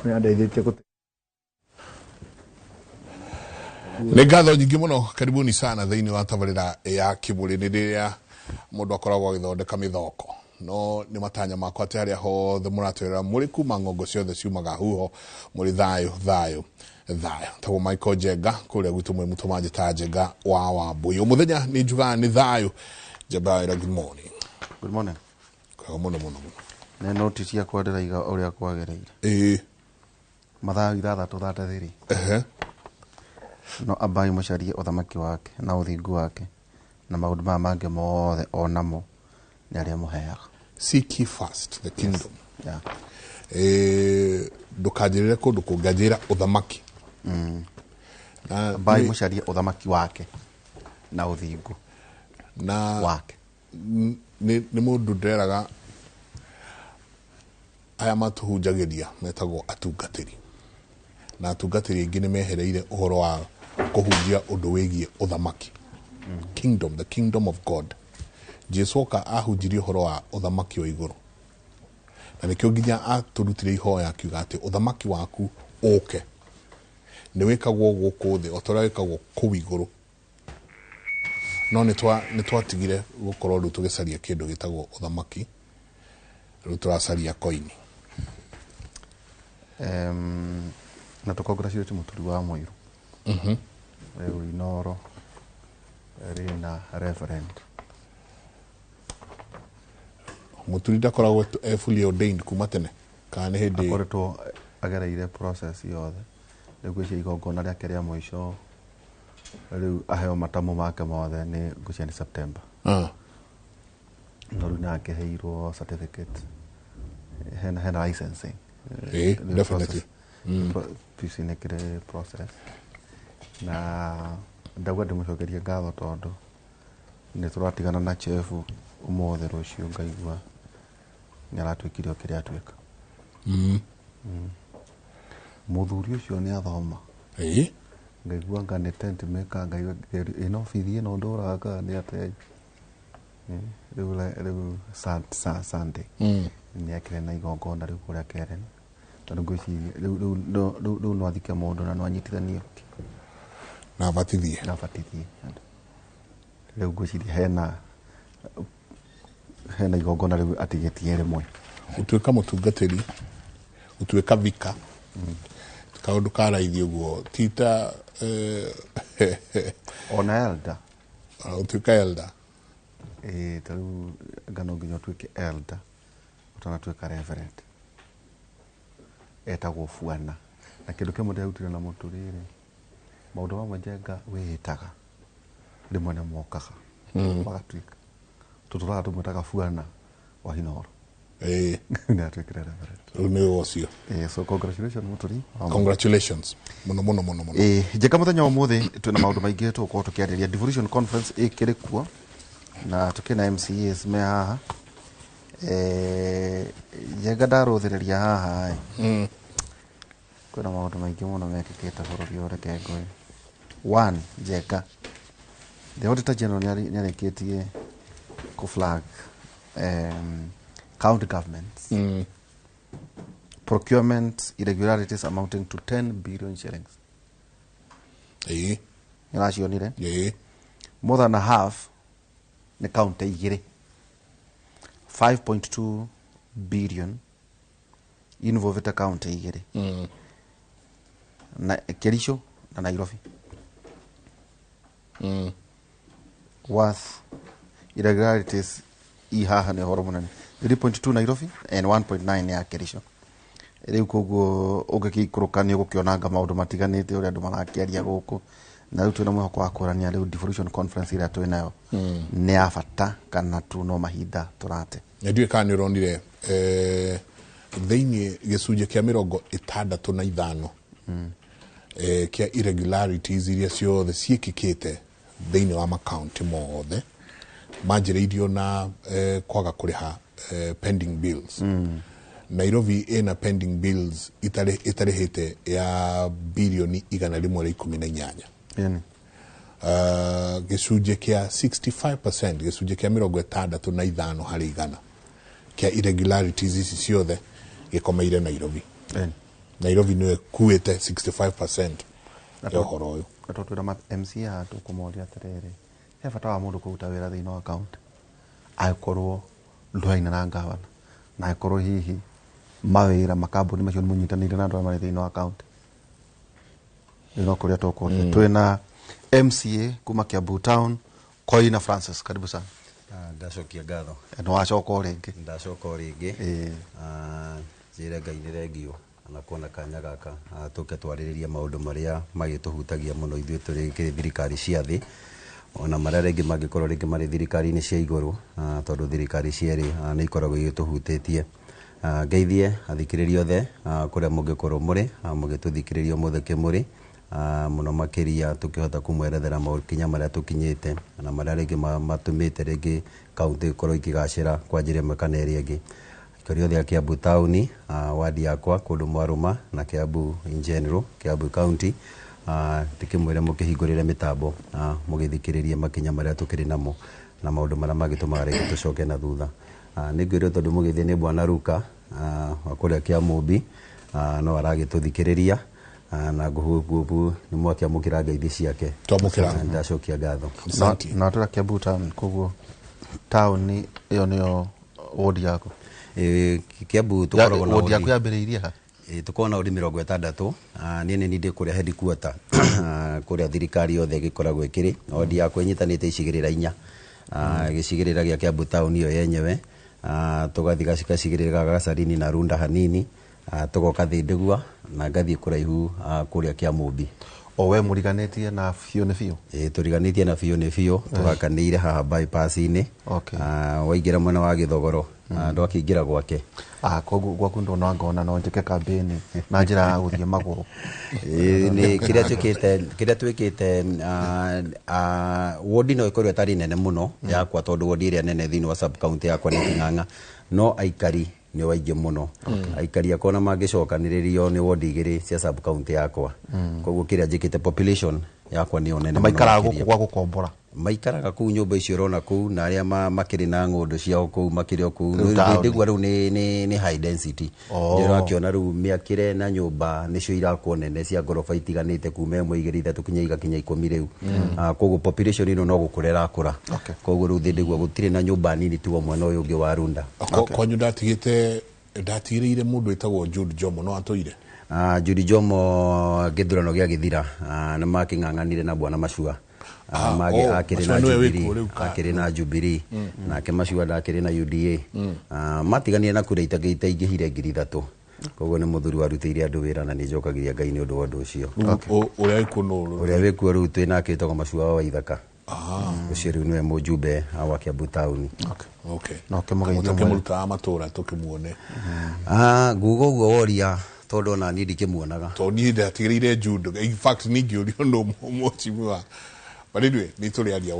Nĩ andeithĩtie gũte. Nĩ ngatho nyingĩ mũno, karibuni sana thĩinĩ wa tabarĩra ya Kĩbũrĩ. Nĩ rĩrĩa mũndũ akoragwo agĩthondeka mĩthoko, no nĩ matanya makwa atĩ harĩa hothe mũratwĩrora mũrĩ kuma ng'ongo ciothe ciumaga huho, mũrĩ thayũ thayũ thayũ. Tagwo Michael Njenga, kũrĩa gwitũ mwĩ mũtũmanjĩ ta Njenga wa Wambũi. Mũthenya nĩ njugaga nĩ thayũ. Njamba wĩra, good morning. Good morning. Kwega mũno mũno mũno. Nĩ noti ciakwa ndĩraiga ũrĩa kwagĩrĩire. Mathayo 6:33. No ambai mũcarie ũthamaki wake na ũthingu wake, na maũndũ maya mangĩ mothe o namo nĩ arĩmũheaga. Seek ye first the kingdom. Yeah. Ndũkanjĩrĩre kũndũ kũngĩ, anjĩra ũthamaki. Na, Ambai mũcarie ũthamaki wake na ũthingu na wake. Nĩ mũndũ ndĩreraga aya matũhunjagĩria metagwo atungatĩri, na atungatĩri aingĩ nĩ mehereire ũhoro wa kũhunjia ũndũ wĩgiĩ ũthamaki, kingdom, the kingdom of God. Jesu oka ahunjirie ũhoro wa ũthamaki wa igũrũ, na nĩkĩo nginya atũrutire ihoya akiuga atĩ ũthamaki waku ũke, nĩ wĩkagwo gũkũ thĩ o ta ũrĩa wĩkagwo kũu igũrũ. No nĩ twatigire gũkorwo rĩu tũgĩcaria kĩndũ gĩtagwo ũthamaki, rĩu tũracaria koini. Na tũ congratulate mũturi wa Mũiru. Rĩu Inoro rĩna reverend. Mũturi ndakoragwo e fully ordained kuma tene, kana nĩ hĩndĩ? Akoretwo agereire process yothe. Rĩu ngwĩciria igongona rĩake rĩa mũico rĩu aheo matamu make mothe nĩ ngwĩciria nĩ September. No rĩu nĩ akĩheirwo certificate, hena licensing. Nĩ process. PUC nĩ kĩrĩ process, na ndauga ndĩmũcokerie ngatho tondũ nĩ tũratigana na chefu ũmũthĩ, rũciũ ngaigua nĩ aratuĩkire o kĩrĩa atuĩka. Mũthuri ũcio nĩ athoma. Ngaigua anga nĩ tent maker, ngaigua ĩno bithi ĩno ndũraga nĩ atĩa. Rĩu Sunday nĩ akĩrĩ na igongona rĩu kũrĩa Karen, tondũ ngwĩciria rĩu no athike mũndũ na no anyitithanie. Na abatithie. Na abatithie andũ. Rĩu ngwĩciria hena igongona rĩu atigĩtie rĩmwe. Gũtuĩka mũtungatĩri, gũtuĩka vika, kaũndũ ka raithi ũguo tita Ona elder. Gũtuĩka elder. Ĩĩ, ta rĩu anga no nginya ũtuĩke elder ũtanatuĩka reverend, etagwo buana. Na kĩndũ kĩmwe ndĩrarutire na mũtũrĩre, maũndũ mamwe, Njenga, wĩĩtaga rĩmwe nĩ mokaga magatuĩka tũtũraga tũmwĩtaga buana wa Hinoro. Nĩ atuĩkire reverend. Rĩu nĩ ũcio. Ĩĩ, so congratulations, mũtũri. Congratulations mũno mũno mũno mũno. Ĩĩ, Njeka, mũthenya wa ũmũthĩ twĩna maũndũ maingĩ tũgũkorwo tũkĩarĩria. Devolution conference ĩkĩrĩ kuo na tũkĩna MCAs me haha. Njenga, ndarũthĩrĩria haha ĩ, kwĩna maũndũ maingĩ mũno mekĩkĩte bũrũri ũyũ. Reke ngwĩre one, Njenga, the Auditor General nĩarĩkĩtie kũ flag county governments procurement irregularities amounting to 10 billion shillings. Nĩũracionire? Ĩĩ. More than a half nĩ county igĩrĩ, 5.2 billion involved county igĩrĩ, na Kericho na Nairobi, worth irregularities i haha nĩ ũhoro mũnene, 3.2 Nairobi and 1.9 ya Kericho. Rĩu koguo ũngĩkĩikũrũka nĩ ũgũkĩonanga maũndũ matiganĩte ũrĩa andũ marakĩaria gũkũ, na rĩu twĩna mwĩhoko wa kũrania rĩu devolution conference ĩrĩa twĩ nayo nĩ ya bata kana tu no mahinda tũrate. Na ndiũĩ kana nĩ ũronire, thĩinĩ gĩcunjĩ kĩa 65 kĩa irregularities iria ciothe ciĩkĩkĩte thĩinĩ wa makaunti mothe manjĩrĩirio na kwaga kũrĩha pending bills. Nairobi ĩna pending bills ĩtarĩhĩte ya birioni 118. Gĩcunjĩ kĩa 65%, gĩcunjĩ kĩa 65 harĩ igana kĩa irregularities ici ciothe gĩkomeire Nairobi. Nairobi nĩyo ĩkuĩte 65% ya ũhoro ũyũ. Na tondũ twĩna MCA tũkũmoria atĩrĩrĩ, he bata wa mũndũ kũruta wĩra thĩinĩ wa kaunti angĩkorwo ndũraina na ngavana, na angĩkorwo hihi mawĩra makambuni macio nĩ mũnyitanĩire na andũ arĩa marĩ thĩinĩ wa kaunti? Rĩu no kũrĩa tũkũria. Twĩna MCA kuma Kiambu Town, Koina Francis, karibu sana. Ndacokia ngatho. Nĩ wacoka o rĩngĩ. Ndacoka o rĩngĩ. Njĩre Ngai nĩ rengio ona kuona kanya gaka, tũke twarĩrĩrie maũndũ marĩa magĩtũhutagia mũno ithuĩ tũrĩ kĩrĩ thirikari cia thĩ, ona marĩa rĩngĩ mangĩkorwo rĩngĩ marĩ thirikari-inĩ cia igũrũ, tondũ thirikari cierĩ nĩ ikoragwo igĩtũhutĩtie. Ngeithie athikĩrĩria othe, kũrĩa mũngĩkorwo mũrĩ, mũgĩtũthikĩrĩria ũmũthĩ kĩmũrĩ, mũno makĩria tũkĩhota kũmwerethera makinya marĩa tũkinyĩte na marĩa rĩngĩ matũmĩte rĩngĩ kaunti ĩkorwo ikĩgacĩra kwa njĩra ĩmwe kana ĩrĩa ĩngĩ. Aikari othe a Kiambu taũni, wadi yakwa kũndũ Mwarũma na Kiambu in general, Kiambu county, ndĩkĩmwĩre mũkĩhingũrĩre mĩtambo, mũgĩthikĩrĩrie makinya marĩa tũkĩrĩ namo na maũndũ marĩa mangĩtũmaga rĩngĩ tũcoke na thutha. Nĩ ngwĩrwo tondũ mũgĩthiĩ nĩ Bwana Ruka, wa kũrĩa Kĩamũmbi, no aragĩtũthikĩrĩria, na ngũhũngũbu nĩ mwakĩamũkĩra ngeithi ciake. Twamũkĩra. Ndacokia ngatho. Asante. Na twĩra Kiambu town, koguo taũni ĩyo nĩyo wodi yaku? Kiambu tũkoragwo na wodi yaku wodi. Yambĩrĩirie ha? Tũkoragwo na wodi 60. Niĩ nĩ niĩ ndĩ kũrĩa headquarter, kũrĩa thirikari yothe ĩgĩkoragwo ĩkĩrĩ. Wodi yakwa ĩnyitanĩte icigĩrĩra inya. Gĩcigĩrĩra gĩa Kiambu town ĩyo yenyewe, tũgathiĩ gacigĩrĩra ga Gacarini na Runda hanini, tũgoka Thĩndĩgua na ngathiĩ kũraihu, kũrĩa Kĩamũmbi. O we mũriganĩtie na biũ nĩ biũ? Tũriganĩtie na biũ nĩ biũ, tũhakanĩire haha bypass-inĩ. Waingĩra mwena wa Gĩthogoro, ndwakĩingĩra gwake. Koguo gwaku ndona ngona no njĩke kambĩni na njĩra ya gũthiĩ magũrũ. Nĩ kĩrĩa twĩkĩte, kĩrĩa twĩkĩte, wodi no ĩkorwo ĩtarĩ nene mũno yakwa, tondũ wodi ĩrĩa nene thĩinĩ wa sub county yakwa nĩ Kĩng'ang'a, no aikari nĩ waingĩ mũno. Aikari akwa na mangĩcokanĩrĩrio nĩ wodi igĩrĩ cia sub county yakwa. Koguo kĩrĩa njĩkĩte, population yakwa nĩyo nene Na mũno maikaraga makĩria. gũkũ gwa gũkombora? Maikaraga kũu nyũmba icio ũrona kũu, na arĩa makĩrĩ na ng'ũndũ ciao kũu makĩrĩ o kũu. Rĩu taũni. Ndĩgua rĩu nĩ high density. Nĩ ũrakĩona rĩu mĩakĩre na nyũmba nĩcio irakwo nene cia ngoroba itiganĩte kuma 1, 2, 3 kinya igakinya 10 rĩu. Koguo population ĩno no gũkũra ĩrakũra. Koguo rĩu Thĩndĩgua gũtirĩ na nyũmba nini tiga mwena ũyũ ũngĩ wa Runda. Kwanyu ndatigĩrĩire mũndũ wĩtagwo Jude Jomo, no atũire? Jude Jomo gĩthurano gĩa gĩthira, nĩ makĩng'ang'anire na Bwana Macua. Akĩrĩ na Macua nĩwe Jubilee, wĩkuo rĩu ka- akĩrĩ na Jubilee. Nake Macua ndakĩrĩ na UDA. Matiganire na kura itaingĩhire 3,000. Koguo nĩ mũthuri warutĩire andũ wĩra na nĩ njokagĩria Ngai nĩ ũndũ wa ũndũ ũcio. Ũrĩa wĩkuo nũ rĩu? Ũrĩa wĩkuo rĩu twĩ nake wĩtagwo Macua wa Waithaka. Ũcio rĩu nĩwe mũjumbe wa Kiambu taũni. Na ũkĩmũgeithia mwene. Tũkĩmũrutaga matũra tũkĩmuone. Nguga ũguo woria tondũ ona niĩ ndikĩmuonaga. Tondũ niĩ ndatigĩrĩire Jude. In fact, ningĩũrio nũ mũcibi. But anyway, nĩ tũrĩaria.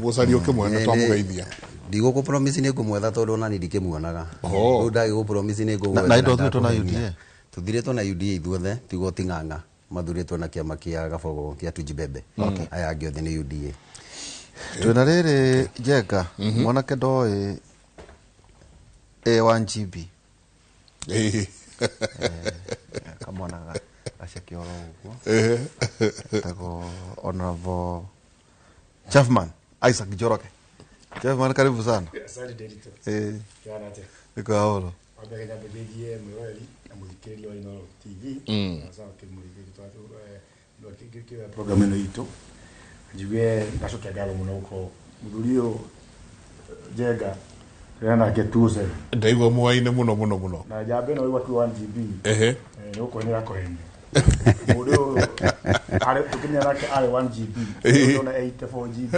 Mũcarie ũkĩmuona twamũgeithia. Ndigũkũ promise nĩ ngũmwetha tondũ ona niĩ ndikĩmuonaga. Rĩu ndagĩgũ promise nĩ ngũgwetha Na indo na thurĩtwo na ndakũhenia. UDA? Tũthirĩtwo na UDA ithuothe, tiguo ti Ng'ang'a. Mathurĩtwo na kĩama kĩa Gabogo kĩa Tujibebe. Aya angĩ othe nĩ UDA. Twĩna rĩrĩ Njenga, mwanake ndoĩ A1 GB. Kamwana gaceke oro ũguo. Etagwo Honorable Chefman Isaac Njoroge. Chefman, karibu sana. Asante Derito. Yana atĩa? Niko haolo. Wambere nyambĩrĩrie mwĩroreri na mũthikĩrĩria wa Inooro TV. Na sawa kĩmũrĩkĩri twa program ĩno itũ. Njigue ndacokia ngatho mũno gũkorwo mũthuri ũyũ Njenga tũrĩ nake 27. Ndaigua mwaine mũno mũno mũno. Na njamba ĩno ĩgwa 1 GB. Nĩ gũkũhenera kũhenia. Mũndũ ũyũ arĩ tũkĩmenya nake arĩ 1 GB. Ndona 84 GB.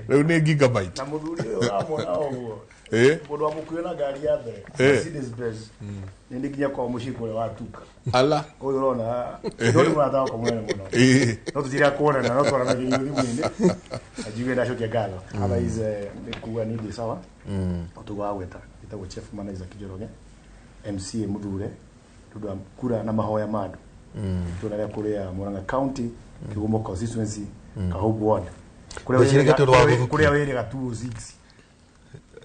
Rĩu nĩ gigabyte. Na mũthuri ũyũ ũramwona ũguo. Mũndũ wamũkuire na ngari ya mbere, Mercedes Benz. Nĩ nĩ nginya kwao mũciĩ kũrĩa watuka. Ala. Ũyũ ũrona, no nĩ mũrata wakwa mũnene mũno. No tũtiraga kuonana, no twaranagĩria thimũ-inĩ. Na njigue ndacokia ngatho. Otherwise, nĩ kuga niĩ ndĩ sawa. Ũtukũ wa gweta. Njĩtagwo Chief Mana Isaac Njoroge, MCA mũthure, nĩ ũndũ wa kura na mahoya ma andũ. Itũũra rĩa kũrĩa Murang'a County, Kigumo constituency, Kahubu ward. Kũrĩa Ndeciria tondũ wa gũthũkia. Kũrĩa wĩrĩga 206.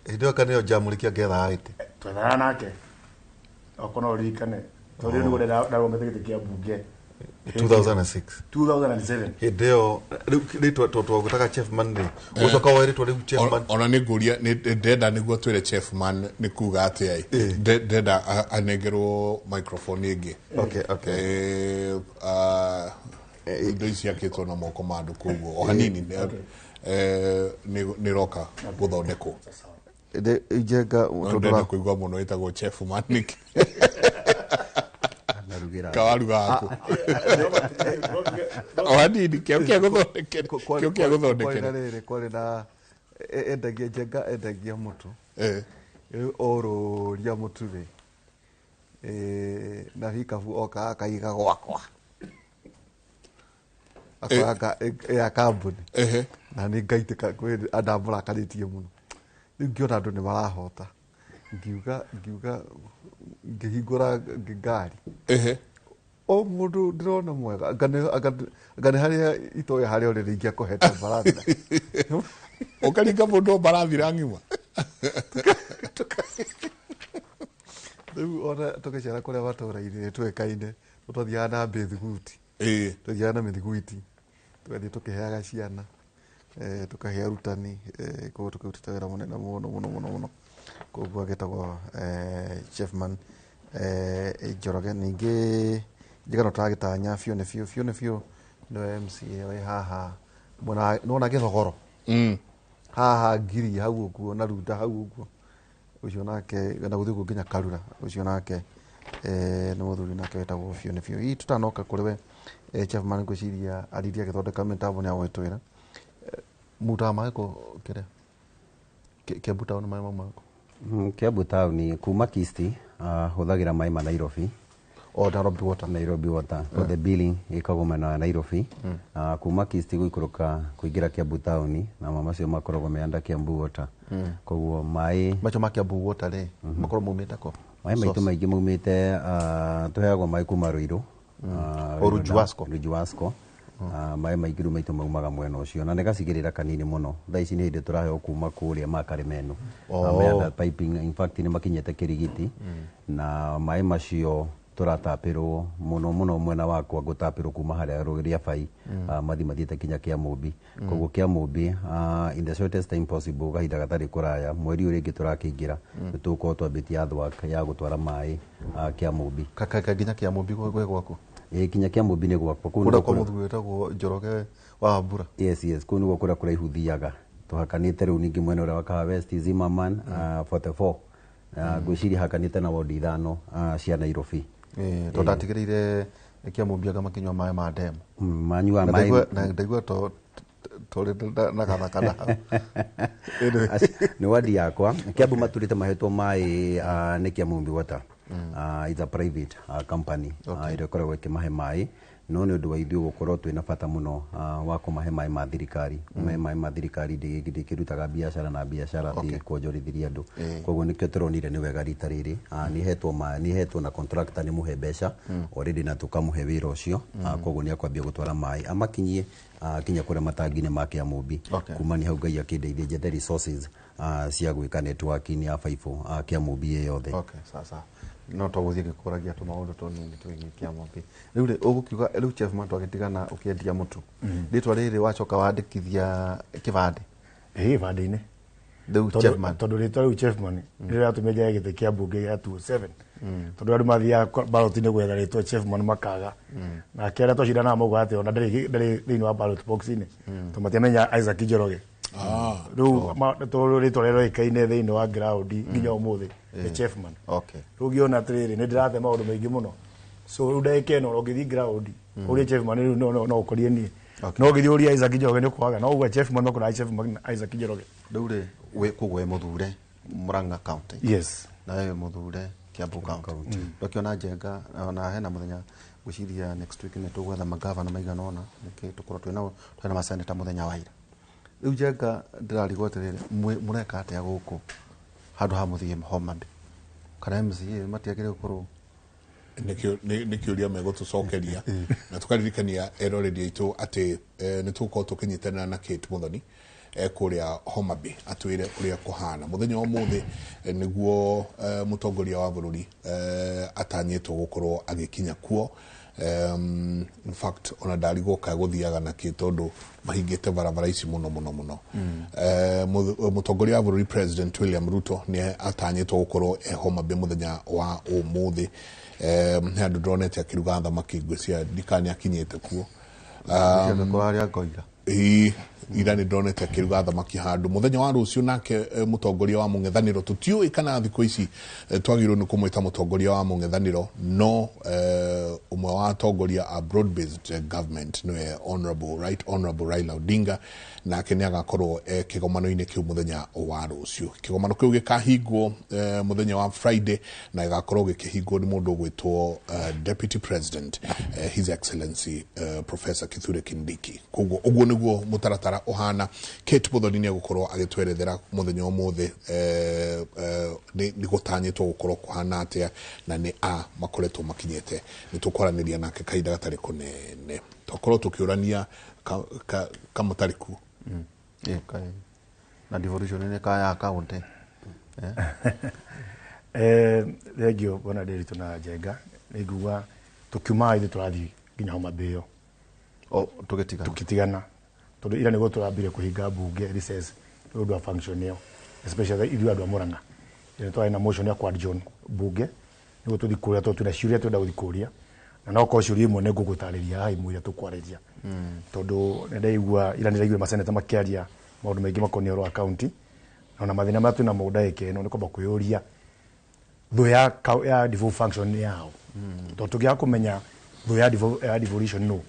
Hĩndĩ ĩyo kanĩo Jamhuri kĩa ngethaga gĩtĩ. Twethana nake. Okorwo no ũririkane, Tondũ nĩguo ndarũgamĩte gĩtĩ kĩa mbunge 2006. 2007. Hĩndĩ ĩyo rĩu rĩtwa twagwĩtaga Chefman rĩ, ũcoka woe rĩtwa rĩu Chefman. Ona nĩ ngũria, ndĩrenda nĩguo twĩre Chefman nĩ kuga atĩa ĩ. Ndĩrenda anengerwo microphone ĩngĩ. Okay. Indo ici ciakĩtwo na moko ma andũ, koguo o hanini nĩ roka gũthondekwo. Njenga. No ndĩrenda kũigua mũno ĩtagwo Chefman nĩkĩ. Narugĩra. Kawaruga haku o hanini, kĩo kĩa gũthondekere, kĩo kĩa kwarĩ na gũthondekere. Rĩrĩ kwarĩ na endagia, Njenga endagia mũtu. Rĩu orũria mũtu rĩ, na bikabu oka akaiga gwakwa, akoya ya kambuni. Na nĩ ngaitĩka kwĩ andamũrakarĩtie mũno. Rĩu ngĩona andũ nĩ marahota, ngiuga ngĩhingũra ngari. O mũndũ ndĩrona mwega, anga nĩ harĩa itoĩ harĩa ũrĩ ingĩakũhete mbarathi. Ũkaringa mũndũ mbarathira ng'ima. Rĩu ona tũgĩcera kũrĩa matũũra-inĩ twekaine, twathiaga na mbĩthuguti. Twathiaga na mĩthiguiti, tũgathiĩ tũkĩheaga ciana, tũkahe arutani, koguo tũkĩrutĩte wĩra mũnene mũno mũno mũno mũno. Koguo agĩtagwo Chefman Njoroge. Ningĩ njigano tũragĩtanya biũ nĩ biũ biũ nĩ biũ nĩwe MCA wĩ haha mwena nĩwona Gĩthogoro haha ngiri hau ũguo na Runda hau ũguo, ũcio nake na gũthiĩ ũguo nginya Karura, ũcio nake nĩ mũthuri nake wĩtagwo biũ nĩ biũ. Hihi tũtanoka kũrĩ we, Chefman, ngwĩciria ariri agĩthondeka mĩtambo nĩ agwĩtwĩra mutaga maĩ kũ kĩrĩa Kiambu town, maĩ mau maku? Kiambu town kuma Kisti, hũthagĩra maĩ ma Nairobi. O Nairobi Water. Nairobi Water for the billing ĩkagwo mwena wa Nairobi. Kuma Kisti gũikũrũka kũingĩra Kiambu town, na macio makoragwo me under Kiambu Water, koguo maĩ Macio ma Kiambu Water rĩ, makorwo maumĩte kũ? Maĩ maitũ maingĩ maumĩte, tũheagwo maĩ kuma Ruiru. O Rujuasco. Rujuasco. Maĩ maingĩ rĩu maitũ maumaga mwena ũcio na nĩ gacigĩrĩra kanini mũno. Thaa ici nĩ hĩndĩ tũraheo kuma kũrĩa ma Karĩmenu. Me under piping, in fact nĩ makinyĩte Kĩrigiti, na maĩ macio tũratapĩrwo mũno mũno mwena wakwa, ngũtapĩrwo kuma harĩa rũĩ rĩa bai, mathi mathiĩte kinya Kĩamũmbi. Koguo Kĩamũmbi, in the shortest time possible, kahinda gatarĩ kũraya, mweri ũyũ rĩngĩ tũrakĩingĩra, nĩ tũgũkorwo twambĩtie earthwork ya gũtwara maĩ Kĩamũmbi. Nginya Kĩamũmbi gwĩ gwaku? Ĩ, kinya Kĩamũmbi nĩ gwakwa. Kũu kũrĩa nĩkuo kwa mũthuri wĩtagwo Njoroge wa Mbura. Yes, kũu nĩguo kũrĩa kũraihu thiaga tũhakanĩte. Rĩu ningĩ mwena ũrĩa wa Kahawa West, Zimmerman, 44, ngwĩciria hakanĩte na wodi 5 cia Nairobi. Tondũ ndatigĩrĩire Kĩamũmbi anga makĩnyua maĩ ma ndemu. Manyuaga Na maĩ na ndaigua to tũrĩ na gathaka na hau. Anyway. Nĩ wadi yakwa Kiambu maturĩte mahetwo maĩ nĩ Kĩamumbi Water. It's a private company ĩrĩa ĩkoragwo ĩkĩmahe maĩ, no nĩ ũndũ wa ithuĩ gũkorwo twĩna bata mũno wa kũmahe maĩ ma thirikari, kũmahe maĩ ma thirikari ndĩkĩrutaga biacara na biacara ti kuonjorithirie andũ. Koguo nĩkĩo tũronire nĩ wega rita rĩrĩ, nĩ hetwo maĩ, nĩ hetwo na contractor, nĩ mũhe mbeca already na tũkamũhe wĩra ũcio. Koguo nĩ akwambia gũtwara maĩ amakinyie kinya kũrĩa matangi-inĩ ma Kĩamũmbi. Kumania hau Ngai akĩndeithia njethe resources cia gwĩka networking ya baibũ Kĩamũmbi ĩ yothe. Okay, sawa. No tũgũthiĩ ngĩkũragia tũmaũndũ tũnini twĩgiĩ Kĩamũmbi. Rĩu rĩ, ũgũkiuga rĩu Chefman, twagĩtigana ũkĩendia mũtu. Rĩtwa rĩrĩ wacoka wandĩkithia kĩbandĩ? Ĩĩ, bandĩ-inĩ. Rĩu Chefman. Tondũ rĩtwa rĩu Chefman nĩrĩo rĩatũmire njae gĩtĩ kĩa mbunge gĩa 27, tondũ andũ mathiaga ballot-inĩ gwetha rĩtwa Chefman makaga, nake arĩa twacindanaga mauga atĩ ona ndarĩ thĩinĩ wa ballot box-inĩ, tondũ matiamenya Isaac Njoroge. Rĩu tondũ rĩtwa rĩrĩa rĩoĩkaine thĩinĩ wa ground nginya ũmũthĩ nĩ Chefman. Rĩu ngĩona atĩrĩrĩ, nĩ ndĩrate maũndũ maingĩ mũno, so rĩu ndagĩka ĩno ũngĩthiĩ ground ũrie Chefman rĩu no ũkorie niĩ. No ũngĩthiĩ ũrie Isaac Njoroge nĩ ũkwaga, no uga Chefman no Chefman Isaac Njoroge. Rĩu rĩ, wĩ koguo wĩ mũthure Murang'a County? Yes. Na wewe mũthure Kiambu County. Ndũkĩona Njenga ona hena mũthenya, ngwĩciria next week nĩ tũgwetha magavana maigana ũna nĩkĩ tũkorwo twĩna maseneta mũthenya wa ira. Rĩu Njenga, ndĩrarigwo atĩrĩrĩ, mũreka atĩa gũkũ handũ ha mũthiĩ Homa Bay, kana MCA matiagĩrĩire gũkorwo? Nĩ kĩũria megũtũcokeria, na tũkaririkania eroreri aitũ atĩ nĩ tũgũkorwo tũkĩnyitanĩra na Kate Muthoni. Kũrĩa Homa Bay atwĩre ũrĩa kũhana mũthenya wa ũmũthĩ nĩguo mũtongoria wa bũrũri atanyĩtwo gũkorwo agĩkinya kuo. In fact ona ndarigwo ka gũthiaga nakĩ tondũ mahingĩte barabara ici mũno mũno mũno. Mũtongoria wa bũrũri President William Ruto nĩ atanyĩtwo gũkorwo e Homa Bay mũthenya wa ũmũthĩ. He andũ ndonete akĩruga thamaki, ngwĩciria ndikana nĩ akinyĩte kuo. Harĩa ngoira. Ĩĩ, ira nĩ ndonete akĩruga thamaki handũ. Mũthenya wa rũciũ nake mũtongoria wa mũng'ethanĩro, tũtiũĩ kana thikũ ici twagĩrĩirwo nĩ kũmwĩta mũtongoria wa mũng'ethanĩro, no ũmwe wa atongoria a broad based government nĩwe honorable, right honorable Raila Odinga, nake nĩ agakorwo kĩgomano-inĩ kĩu mũthenya wa rũciũ. Kĩgomano kĩu gĩkahingwo mũthenya wa Friday na gĩgakorwo gĩkĩhingwo nĩ mũndũ ũgwĩtwo Deputy President, His Excellency Professor Kithure Kindiki. Koguo ũguo nĩguo mũtaratara ũhana. Kate Muthoni nĩ egũkorwo agĩtwerethera mũthenya ũmũthĩ nĩ gũtanyĩtwo gũkorwo kũhana atĩa na nĩ a makoretwo makinyĩte. Nĩ tũkwaranĩria nake kahinda gatarĩ kũnene, twakorwo tũkĩũrania kamũtarĩ kuo. Ĩ, na devolution nĩ kaya county. Thengio bwana Ndiritu na Njenga. Nĩ nguga tũkiuma ithuĩ tũrathiĩ nginya Homa Bay ĩyo. O tũgĩtigana. Tũgĩtigana tondũ ira nĩguo tũrambire kũhinga mbunge recess nĩ ũndũ wa function ĩyo, especially ithuĩ andũ a Murang'a. Ĩno twarĩ na motion ya kwadjourn mbunge nĩguo tũthiĩ kũrĩa, tondũ twĩna ciũria twenda gũthiĩ kũria, na no korwo ciũria imwe nĩ ngũgũtarĩria haha, imwe iria tũkwarĩria, tondũ nĩ ndaigua ira, nĩ ndaiguire maseneta makĩaria maũndũ maingĩ makoniĩ ũhoro wa county na ona mathĩna marĩa twĩnamo ndagĩka ĩno. Nĩ kwamba kwĩyũria thũ ya devolve function nĩ yao, tondũ tũngĩaga kũmenya thũ ya devolution no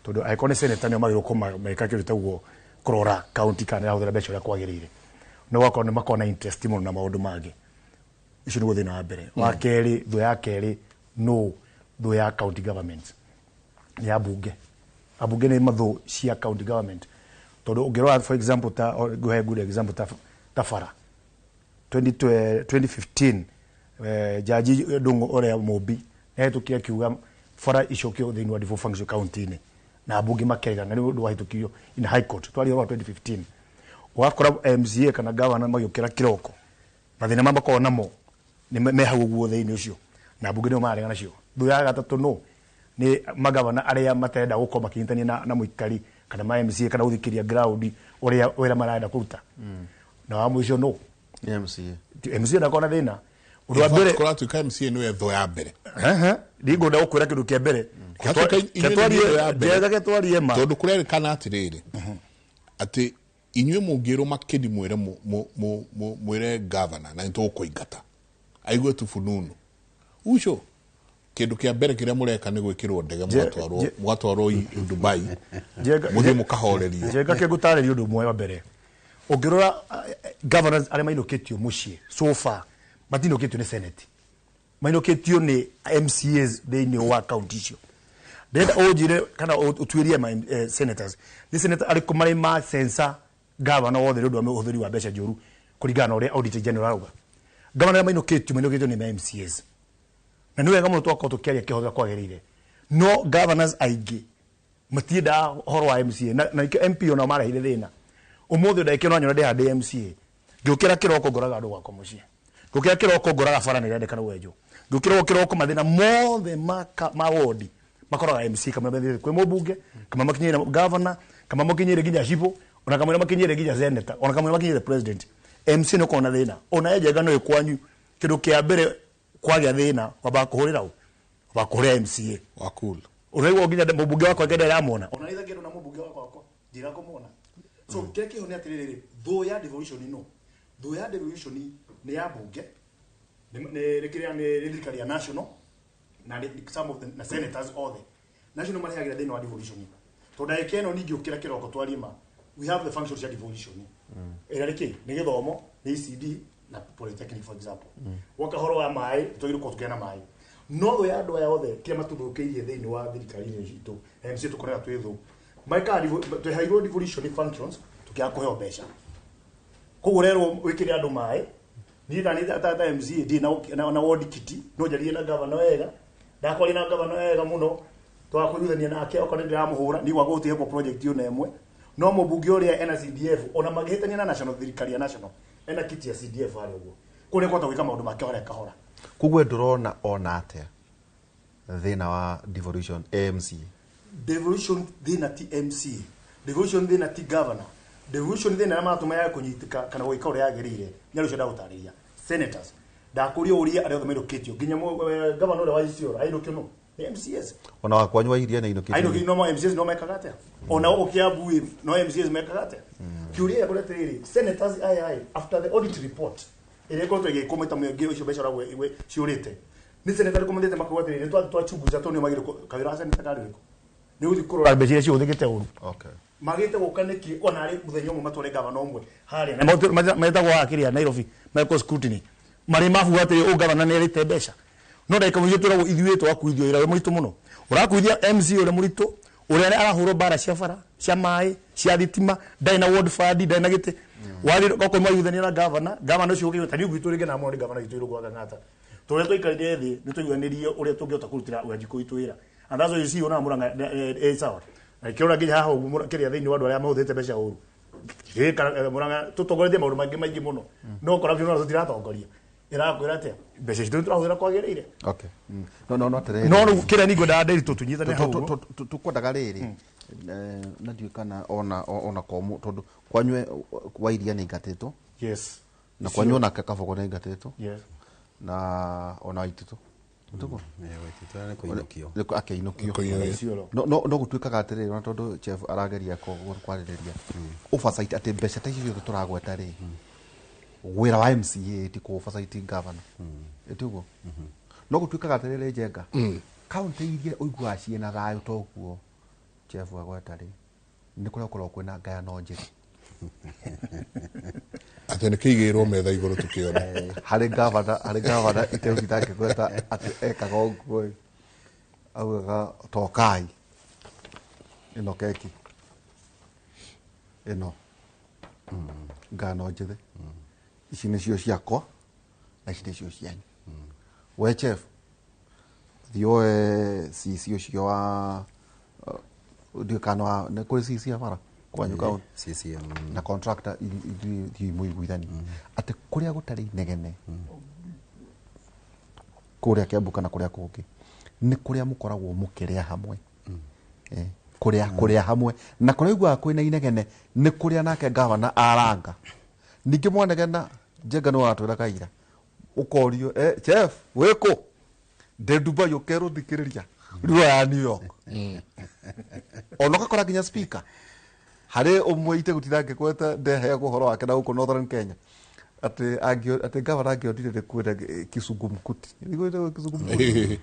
tondũ angĩkorwo nĩ senator nĩo magĩrĩirwo gũkorwo meka kĩndũ gĩtagwo kũrora county kana nĩrahũthĩra mbeca ũrĩa kwagĩrĩire, no gwakorwo nĩ makorwo na interest mũno na maũndũ mangĩ. Icio nĩguo thĩna wa mbere. Wa kerĩ, thũ ya kerĩ no thũ ya county government nĩ ya mbunge. Ambunge nĩ mathũ cia county government, tondũ ũngĩrora, for example, ta ngũhe good example ta bara 20, 2015, jaji Ndung'u ũrĩa Mũmbi nĩahĩtũkire akiuga bara icokio thĩinĩ wa devolved function county-inĩ, na ambunge makĩrega, na nĩ ũndũ wahĩtũkirio in high court. Twaria ũhoro wa 2015, ũgakora MCA kana governor magĩũkĩra kĩroko, mathĩna marĩa makoragwo namo nĩ me hau ũguo thĩinĩ ũcio, na ambunge nĩo mararega nacio. Thũ ya gatatũ no nĩ magavana arĩa matarenda gũkorwo makĩnyitania na mũikari kana ma MCA kana gũthikĩria ground ũrĩa wĩra marenda kũruta. Na wa mũico no Nĩ MCA. MCA ndakorwo na thĩna. Ũndũ wa mbere kũratuĩka MCA nĩwe thũ ya mbere. Ndingũenda gũkwĩra kĩndũ kĩa mbere. Kũratuĩka inyuĩ nĩ thũ ya mbere. Njega ketwarie ma. Tondũ kũrerĩkana atĩrĩrĩ, atĩ inyuĩ mũngĩrwo makĩni mwĩre mwĩre governor na nĩtũgũkũingata aigue tu fununu ucio, kĩndũ kĩa mbere kĩrĩa mũreka nĩ gwĩkĩrwo ndege mũgatwarwo Dubai mũthiĩ mũkahorerio. Njenga, kĩngũtarĩria ũndũ ũmwe wa mbere. Ũngĩrora governors arĩa mainũkĩtio mũciĩ so far, matinũkĩtio nĩ senate, mainũkĩtio nĩ MCAs thĩinĩ wa county icio. Ndĩrenda ũnjĩre kana ũtuĩrie ma senators, nĩ senator arĩkũ marĩ ma censor governor wothe nĩ ũndũ wa ũhũthĩri wa mbeca njũru kũringana na ũrĩa auditor general arauga? Governor arĩa mainũkĩtio nĩ ma MCAs, na nĩ wega mũno twakorwo tũkĩaria kĩhooto kwagĩrĩire, no governors aingĩ matiendaga ũhoro wa MCA na nĩkĩo MP onao marehire thĩna ũmũthĩ. Ndagĩka ĩno anyona ndĩha ndĩ MCA, ngĩũkĩra kĩroko ngoraga andũ gwakwa mũciĩ, ngĩũkĩra kĩroko ngoraga bara nĩ ĩrendekana gwenjwo, ngĩũkĩra kĩroko mathĩna mothe ma wodi makoraga MCA, kamwe mathiĩte kwĩ mũmbunge, kamwe makinyĩire governor, kamwe makinyĩire nginya cibũ, ona kamwe makinyĩire nginya senator, ona kamwe makinyĩire president. MC nĩ ũkorwo na thĩna ona Njenga no kwanyu, kĩndũ kĩa mbere kwagĩa thĩna wambaga kũhũrĩra ũ? Wambaga kũhũrĩra MCA. Wa cool. Ũraigua nginya mũmbunge wakwa ngenda ndĩramwona, ona nĩ ngendo na mũmbunge wakwa ndira kũmwona. So kĩrĩa kĩho nĩ atĩrĩrĩ, thũ ya devolution, no thũ ya devolution nĩ ya mbunge, nĩ kĩrĩa nĩ thirikari ya national na nĩ some of the na senators othe national marehagĩra thĩinĩ wa devolution, tondũ ndagĩka ĩno ningĩ ũkĩra kĩroko twarie ma, we have the functions ya devolution ĩrĩa nĩ kĩ? Nĩ gĩthomo, nĩ ECD na polytechnic, for example. Woka horo wa maĩ, twagĩrĩirwo gũkorwo tũkĩgĩa na maĩ, no thũ ya andũ aya othe kĩrĩa matũthũkĩirie thĩinĩ wa thirikari-inĩ citũ na MC tũkorega twĩ thũ maikaga tweheirwo devolution functions tũkĩaga kũheo mbeca. Koguo rerwo wĩkĩre andũ maĩ, niĩ ta MCA ndirĩ na ward kiti, no njarie na governor wega, ndakwaria na governor wega mũno, twakũiguithania nake, okorwo nĩ ndĩramũhũra niĩ gwakwa gũtihe project ona ĩmwe. No mũmbunge ũrĩa ena CDF ona magĩhĩtania na national thirikari ya national ena kiti ya CDF harĩa ũguo kũrĩa kũhota gwĩka maũndũ make harĩa kahora. Koguo ndũrona ona atĩa thĩna wa devolution AMC? Devolution thĩna ti MC, devolution thĩna ti governor, devolution thĩna arĩa maratũma yage kũnyitĩka kana gwĩka ũrĩa yagĩrĩire nĩ arĩa ũcio ndagũtarĩria. Senators ndakũria ũria arĩa othe mainũkĩtio nginya governor ũrĩa wa Isiolo ainũkio nũ? Nĩ MCS. Ona wa kwanyu wa iria nĩ ainũkĩtio. Ainũkio no MCS no mekaga atĩa? Ona gũkũ Kiambu ĩ, no MCS mekaga atĩa? Kĩũria gĩakwa nĩ atĩrĩrĩ, senators aya ĩ, after the audit report ĩrĩa ĩkoretwo ĩgĩkwo maita maingĩ icio mbeca ũragwo ciũrĩte, nĩ senator arĩkũ mathiĩte makauga atĩrĩrĩ, nĩ twachunguza tondũ nĩo magĩrĩirwo kawĩra ga senator karĩ ũrĩkũ? Nĩ gũthiĩ kũrora mbeca iria cihũthĩkĩte ũru. Okay. Magĩte gũka nĩkĩ ona arĩ mũthenya ũmwe matware gavana ũmwe harĩa na metagwo haha kĩrĩa Nairobi mekwo scrutiny marĩ mabuga atĩ ũyũ gavana nĩ arĩte mbeca no ndagĩka mũico twĩragwo ithuĩ twakuithio wĩra ũrĩa mũritũ mũno ũrakuithia MC ũrĩa mũritũ ũrĩa arahũrwo mbara cia bara cia maĩ cia thitima ndarĩ na ward fund ndarĩ na gĩtĩ wathiĩ okorwo mwaiguithania na gavana gavana ũcio ũkĩgweta niĩ gwitũ rĩngĩ na mũno nĩ gavana witũ Irũngũ wa Kang'ata tũrĩa twaikarire thĩ nĩ twaiguanĩrie ũrĩa tũngĩhota kũrutĩra Wanjikũ witũ wĩra. And that's why you see ona Murang'a sawa na kĩrora nginya haha ũguo kĩrĩa thĩinĩ wa andũ arĩa mahũthĩrĩte mbeca ũru Murang'a tũtongoretie maũndũ maingĩ maingĩ mũno no corruption ona tũtiratongoria ĩrakwĩra atĩa mbeca citũ nĩtũrahũthĩra kwagĩrĩire. Okay. No no no atĩrĩrĩ. No rĩu kĩrĩa niĩ ngwendaga Nderitu tũnyitane hau ũguo. Tũkwendaga rĩrĩ na ndiũĩ kana ona ona ko tondũ kwanyu wa iria nĩ aingatĩtwo. Yes. Na kwanyu onake Kabogo nĩ aingatĩtwo. Yes. Na ona Waititu. Tũguo? Waititu nĩ kũinũkio. Nĩ akĩinũkio. Isiolo. No no no gũtuĩkaga atĩrĩrĩ ona tondũ Chef arageria kwarĩrĩria oversight atĩ mbeca ta icio ciothe tũragweta rĩ wĩra wa MCA ti kũ oversight governor. Ĩtiguo? No gũtuĩkaga atĩrĩrĩ Njenga kaunti iria ũiguaga ciĩna thayũ toguo Chef agweta rĩ nĩ kũrĩa gũkoragwo kwĩna ngayano njĩthĩ. Atĩ nĩ kĩigĩrwo metha igũrũ tũkĩone. Harĩ gavana harĩ gavana iteuti ndangĩgweta atĩ ekaga ũguo ĩ augaga tokai ĩno keki ĩno ngano njĩthĩ ici nĩcio ciakwa na ici nĩcio cianyu. We chef thiĩ woe CC ũcio wa ndiũĩ kana nĩ kũrĩ CC ya bara kwanyu kaunti CCM na contractor ithuĩ thiĩ mũiguithanie atĩ kũrĩa gũtarĩ inegene kũrĩa Kiambu kana kũrĩa kũngĩ nĩ kũrĩa mũkoragwo mũkĩrĩa hamwe. Kũrĩa kũrĩa hamwe na kũrĩa ũiguaga kwĩna inegene nĩ kũrĩa nake gavana aranga ningĩ mwanegena Njenga nĩ watwĩra kaira ũkorio chef wĩkũ ndĩ Dubai ũkerwo thikĩrĩria rĩu ya New York. Ona ũgakora nginya speaker harĩ ũmwe itegũtinda ngĩgweta ndeheagwo ũhoro wake na gũkũ Northern Kenya atĩ atĩ gavana angĩonire nĩ kwĩna kizungumkuti. Nĩguo ĩtagwo kizungumkuti.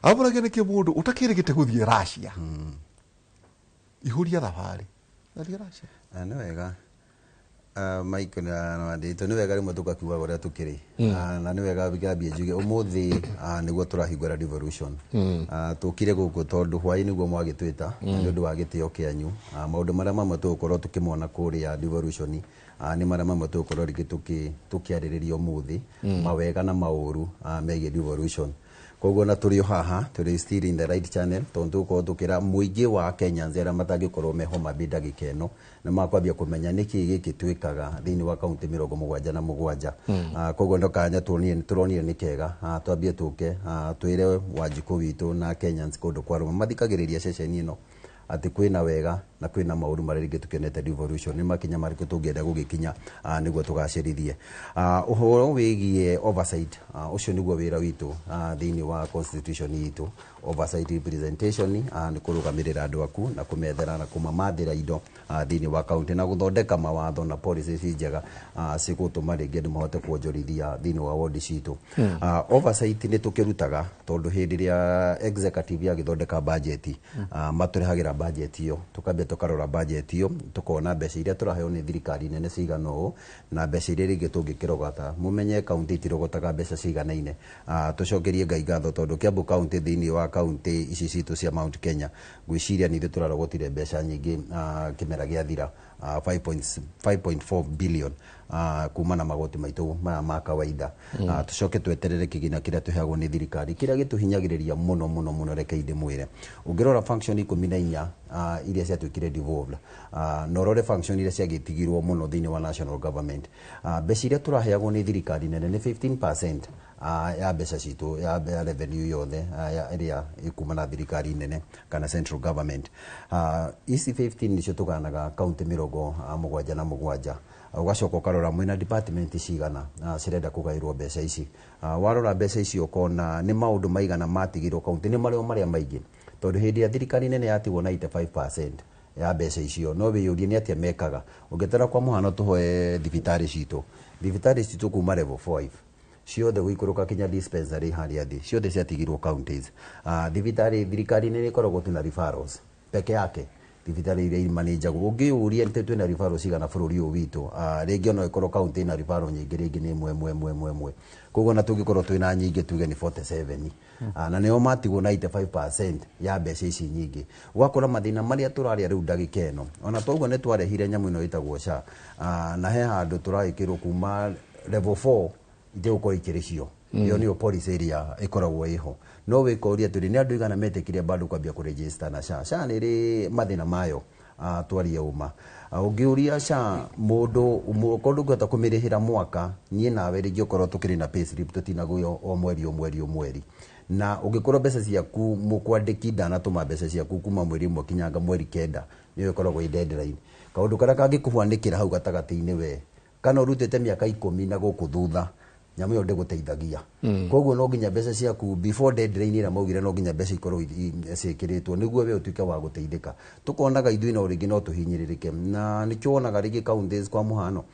Amũragia nĩkĩ mũndũ ũtakĩrĩgĩte gũthiĩ Russia ihũria thabarĩ athiĩ Russia. Nĩ wega Mike na Ndiritu nĩ wega rĩmwe tũgakiugaga ũrĩa tũkĩrĩ. Na nĩ wega ngambie njuge ũmũthĩ nĩguo tũrahingũra devolution. Tũkire gũkũ tondũ hwaĩ nĩguo mwagĩtwĩta na nĩ ũndũ wa gĩtĩo kĩanyu. Maũndũ marĩa mamwe tũgũkorwo tũkĩmona kũrĩa devolution nĩ marĩa mamwe tũgũkorwo rĩngĩ tũkĩarĩrĩria ũmũthĩ mawega na maũru megiĩ devolution. Koguo na tũrĩ o haha tũrĩ still in the right channel tondũ tũgũkorwo tũkĩra mũingĩ wa Kenyans arĩa matangĩkorwo me Homa Bay ndagĩka ĩno nĩ makwambia kũmenya nĩkĩ gĩkĩ twĩkaga thĩinĩ wa kaunti 77. Koguo no kanya tũronire nĩ kega twambie tũke twĩre Wanjikũ witũ na Kenyans kũndũ kwa rũma mathikagĩrĩria ceceni ĩno atĩ kwĩna wega na kwĩna maũru marĩa rĩngĩ tũkĩonete devolution nĩ makinya marĩkũ tũngĩenda gũgĩkinya nĩguo tũgacĩrithie. Ũhoro wĩgiĩ oversight ũcio nĩguo wĩra witũ thĩinĩ wa constitution itũ. Oversight representation nĩ kũrũgamĩrĩra andũ aku na kũmethera na kũmamathĩra indo thĩinĩ wa kaunti na gũthondeka mawatho na policies njega cigũtũma rĩngĩ andũ mahote kuonjorithia thĩinĩ wa ward citũ. Oversight nĩ tũkĩrutaga tondũ hĩndĩ ĩrĩa executive yagĩthondeka budget matũrehagĩra budget ĩyo tũkambia tũkarora budget ĩyo tũkona mbeca iria tũraheo nĩ thirikari nene cigana ũũ na mbeca iria rĩngĩ tũngĩkĩrogota. Mũmenye kaunti itirogotaga mbeca ciganaine. Tũcokerie Ngai ngatho tondũ Kiambu kaunti thĩinĩ wa kaunti ici citũ cia Mount Kenya ngwĩciria nĩ ithuĩ tũrarogotire mbeca nyingĩ kĩmera gĩathira. 5.4 billion kuma na magoti maitũ maya ma kawaida. Tucoke tweterere kĩgĩna kĩrĩa tũheagwo nĩ thirikari kĩrĩa gĩtũhinyagĩrĩria mũno mũno mũno. Reke ndĩmwĩre, ũngĩrora function 14 iria ciatuĩkire devolved, na ũrore function iria ciagĩtigirwo mũno thĩinĩ wa national government, mbeca iria tũraheagwo nĩ thirikari nene nĩ 15% ya mbeca citũ ya revenue yothe ĩrĩa ĩkuma na thirikari nene kana central government. Ici 15 nicio tũganaga kaunti 77. Ũgacoka ũkarora mwĩna department cigana cirenda kũgaĩrwo mbeca ici. Warora mbeca ici ũkona nĩ maũndũ maigana matigirwo kaunti, nĩ marĩo marĩa maingĩ, tondũ hĩndĩ ya thirikari nene yatigwo 95% ya mbeca icio, no wĩyũrie nĩ atĩa mekaga. Ũngĩtara kwa mũhano tũhoe thibitarĩ citũ kuma level 5 ciothe gũikũrũka kinya dispensary harĩa thĩ, ciothe ciatigirwo counties. Thibitarĩ thirikari nĩ ĩkoragwo tu na referrals peke yake, thibitarĩ iria imanĩnjagwo. Ũngĩyũria nĩ twĩna referral cigana bũrũri ũyũ witũ, rĩngĩ ona ĩkorwo kaunti ĩna referral nyingĩ, rĩngĩ nĩ ĩmwe ĩmwe ĩmwe ĩmwe ĩmwe. Koguo ona tũngĩkorwo twĩna nyingĩ tuge nĩ 47, na nĩo matigwo 95% ya mbeca ici nyingĩ. Ũgakora mathĩna marĩa tũrarĩa rĩu ndagĩka ĩno, ona toguo nĩ twarehire nyamũ ĩno ĩtagwo SHA, na he handũ tũragĩkĩrwo kuma level 4 itegũkorwo ikĩrĩhio. Ĩyo nĩyo policy ĩrĩa ĩkoragwo ĩho. No wĩkoria atĩrĩ, nĩ andũ igana metĩkire bado kwambia kũregister na SHA? SHA nĩ ĩrĩ mathĩna mayo, twarie ũma. Ũngĩũria SHA mũndũ okorwo ndũngĩhota kũmĩrĩhĩra mwaka, niĩ nawe rĩngĩ okorwo tũkĩrĩ na payslip tũtinagũo o mweri o mweri o mweri, na ũngĩkorwo mbeca ciaku mũkwandĩki ndanatũma mbeca ciaku kuma mweri ũmwe kinyanga mweri 9, nĩyo ĩkoragwo ĩ deadline. Kaũndũ karĩa kangĩkũhwanĩkĩra hau gatagatĩ-inĩ, we kana ũrutĩte mĩaka 10 na gũkũ thutha, nyamũ ĩyo ndĩgũteithagia. Koguo no nginya mbeca ciaku before deadline ĩrĩa maugire, no nginya mbeca ikorwo ciĩkĩrĩtwo nĩguo we ũtuĩke wa gũteithĩka. Tũkonaga ithuĩ no rĩngĩ no tũhinyĩrĩrĩke, na nĩkĩo wonaga rĩngĩ counties, kwa mũhano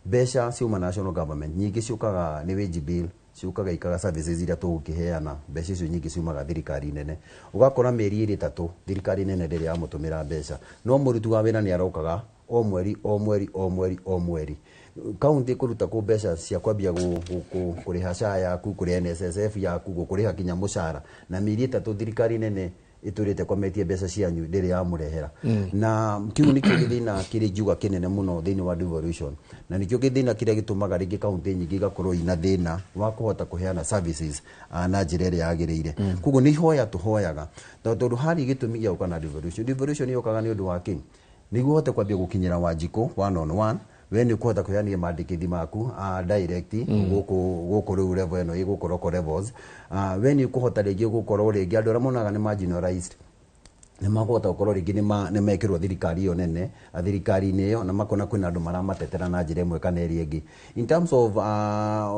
mbeca ciuma national government nyingĩ ciũkaga nĩ wage bill, ciũkaga ikaga services iria tũgũkĩheana. Mbeca icio nyingĩ ciumaga thirikari nene. Ũgakora mĩeri ĩrĩ ĩtatũ thirikari nene ndĩrĩ yamũtũmĩra mbeca, no mũruti wa wĩra nĩ arokaga o mweri o mweri o mweri o mweri. Kaunti kũruta kũ mbeca cia kwambia kũrĩha SHA yaku, kũrĩha NSSF yaku, gũkũrĩha kinya mũcara, na mĩeri 3 thirikari nene ĩtũrĩte kometie mbeca cianyu ndĩrĩ yamũrehera. Na kĩu nĩkĩo gĩthĩna kĩrĩ njuga kĩnene mũno thĩinĩ wa devolution, na nĩkĩo gĩthĩna kĩrĩa gĩtũmaga rĩngĩ kaunti nyingĩ igakorwo ina thĩna wa kũhota kũheana services na njĩra ĩrĩa yagĩrĩire. Koguo nĩ ihoya tũhoyaga, tondũ harĩ gĩtũmi gĩa gũka na devolution. Devolution yũkaga nĩ ũndũ wa kĩ? Nĩguo ũhote kwambia gũkinyĩra Wanjikũ one on one, we nĩ ũkũhota kũheania mandĩkĩthi maku direct gũkũ gũkũ rĩu level ĩno ĩgũkũ local levels. We nĩ ũkũhota rĩngĩ gũkorwo rĩngĩ andũ arĩa monaga nĩ marginalized nĩ makũhota gũkorwo rĩngĩ nĩ mekĩrwo thirikari ĩyo nene, thirikari-inĩ ĩyo, na makona kwĩna andũ maramatetera na njĩra ĩmwe kana ĩrĩa ĩngĩ in terms of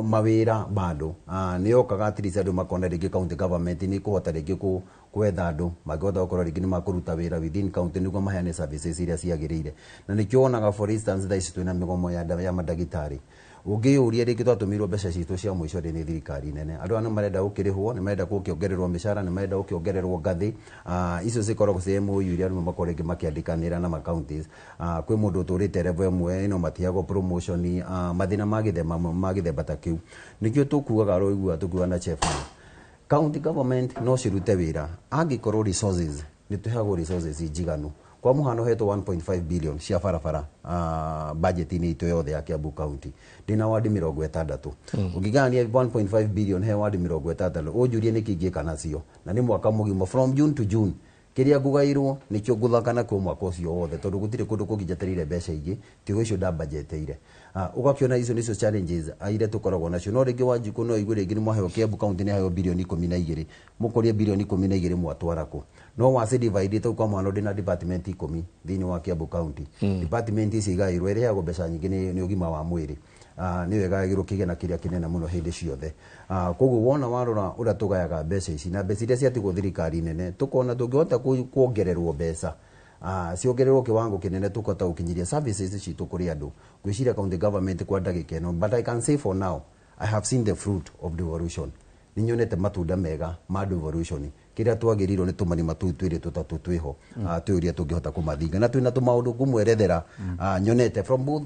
mawĩra. Bado nĩ yokaga at least andũ makona rĩngĩ county government nĩ ĩkũhota rĩngĩ gwetha andũ mangĩhota gũkorwo rĩngĩ nĩ makũruta wĩra within county nĩguo maheane services iria ciagĩrĩire. Na nĩkĩo wonaga, for instance, thaa ici twĩna mĩgomo ya mandagĩtarĩ. Ũngĩyũria rĩngĩ twatũmĩirwo mbeca citũ cia mũico rĩ nĩ thirikari nene, andũ aya nĩ marenda gũkĩrĩhwo, nĩ marenda gũkĩongererwo mĩcara, nĩ marenda gũkĩongererwo ngathĩ. Icio cikoragwo ciĩ MOU iria rĩmwe makorwo rĩngĩ makĩandĩkanĩra na ma counties. Kwĩ mũndũ ũtũrĩte level ĩmwe no matiheagwo promotion, mathĩna ma gĩthemba ta kĩu. Nĩkĩo tũkuaga roigua tũkuaga na chef, county government no cirute wĩra angĩkorwo resources nĩ tũheagwo resources njiganu. Kwa mũhano hetwo 1.5 billion cia barabara budget-inĩ itũ yothe ya Kiambu County. Ndĩna wadi 60. Ũngĩgania 1.5 billion he wadi 60, ũnjũrie nĩkĩ ingĩka nacio? Na nĩ mwaka mũgima from June to June, kĩrĩa ngũgairwo nĩkĩo ngũthaka nakĩo mwaka ũcio wothe, tondũ gũtirĩ kũndũ kũngĩ njetereire mbeca ingĩ tigo icio ndambajeteire. Ũgakĩona icio nĩcio challenges iria tũkoragwo nacio. No rĩngĩ Wanjikũ no igue rĩngĩ nĩ mwaheo, Kiambu County nĩ heo bilioni 12, mũkorie bilioni 12 mwatwara kũ? No waci divide tau, kwa mũhano ndĩna department 10 thĩinĩ wa Kiambu County. Department ici igaĩrwo, ĩrĩheagwo mbeca nyingĩ nĩ ũgima wa mwĩrĩ, nĩyo ĩgayagĩrwo kĩgĩna kĩrĩa kĩnene mũno hĩndĩ ciothe. Koguo wona warora ũrĩa tũgayaga mbeca ici na mbeca iria ciatigwo thirikari nene, tũkona tũngĩhota kuongererwo mbeca, ciongererwo kiwango kinene, tukahota gukinyiria services citũ kũrĩ andũ. Ngwĩciria county government kwa ndagĩka ĩno, but I can say for now I have seen the fruit of devolution. Nĩ nyonete matunda mega ma devolution. Kĩrĩa twagĩrĩirwo nĩ tũmarima tũu twĩrĩ tũtatũ twĩho, twĩ ũrĩa tũngĩhota kũmathinga, na twĩna tũmaũndũ ngũmwerethera nyonete from both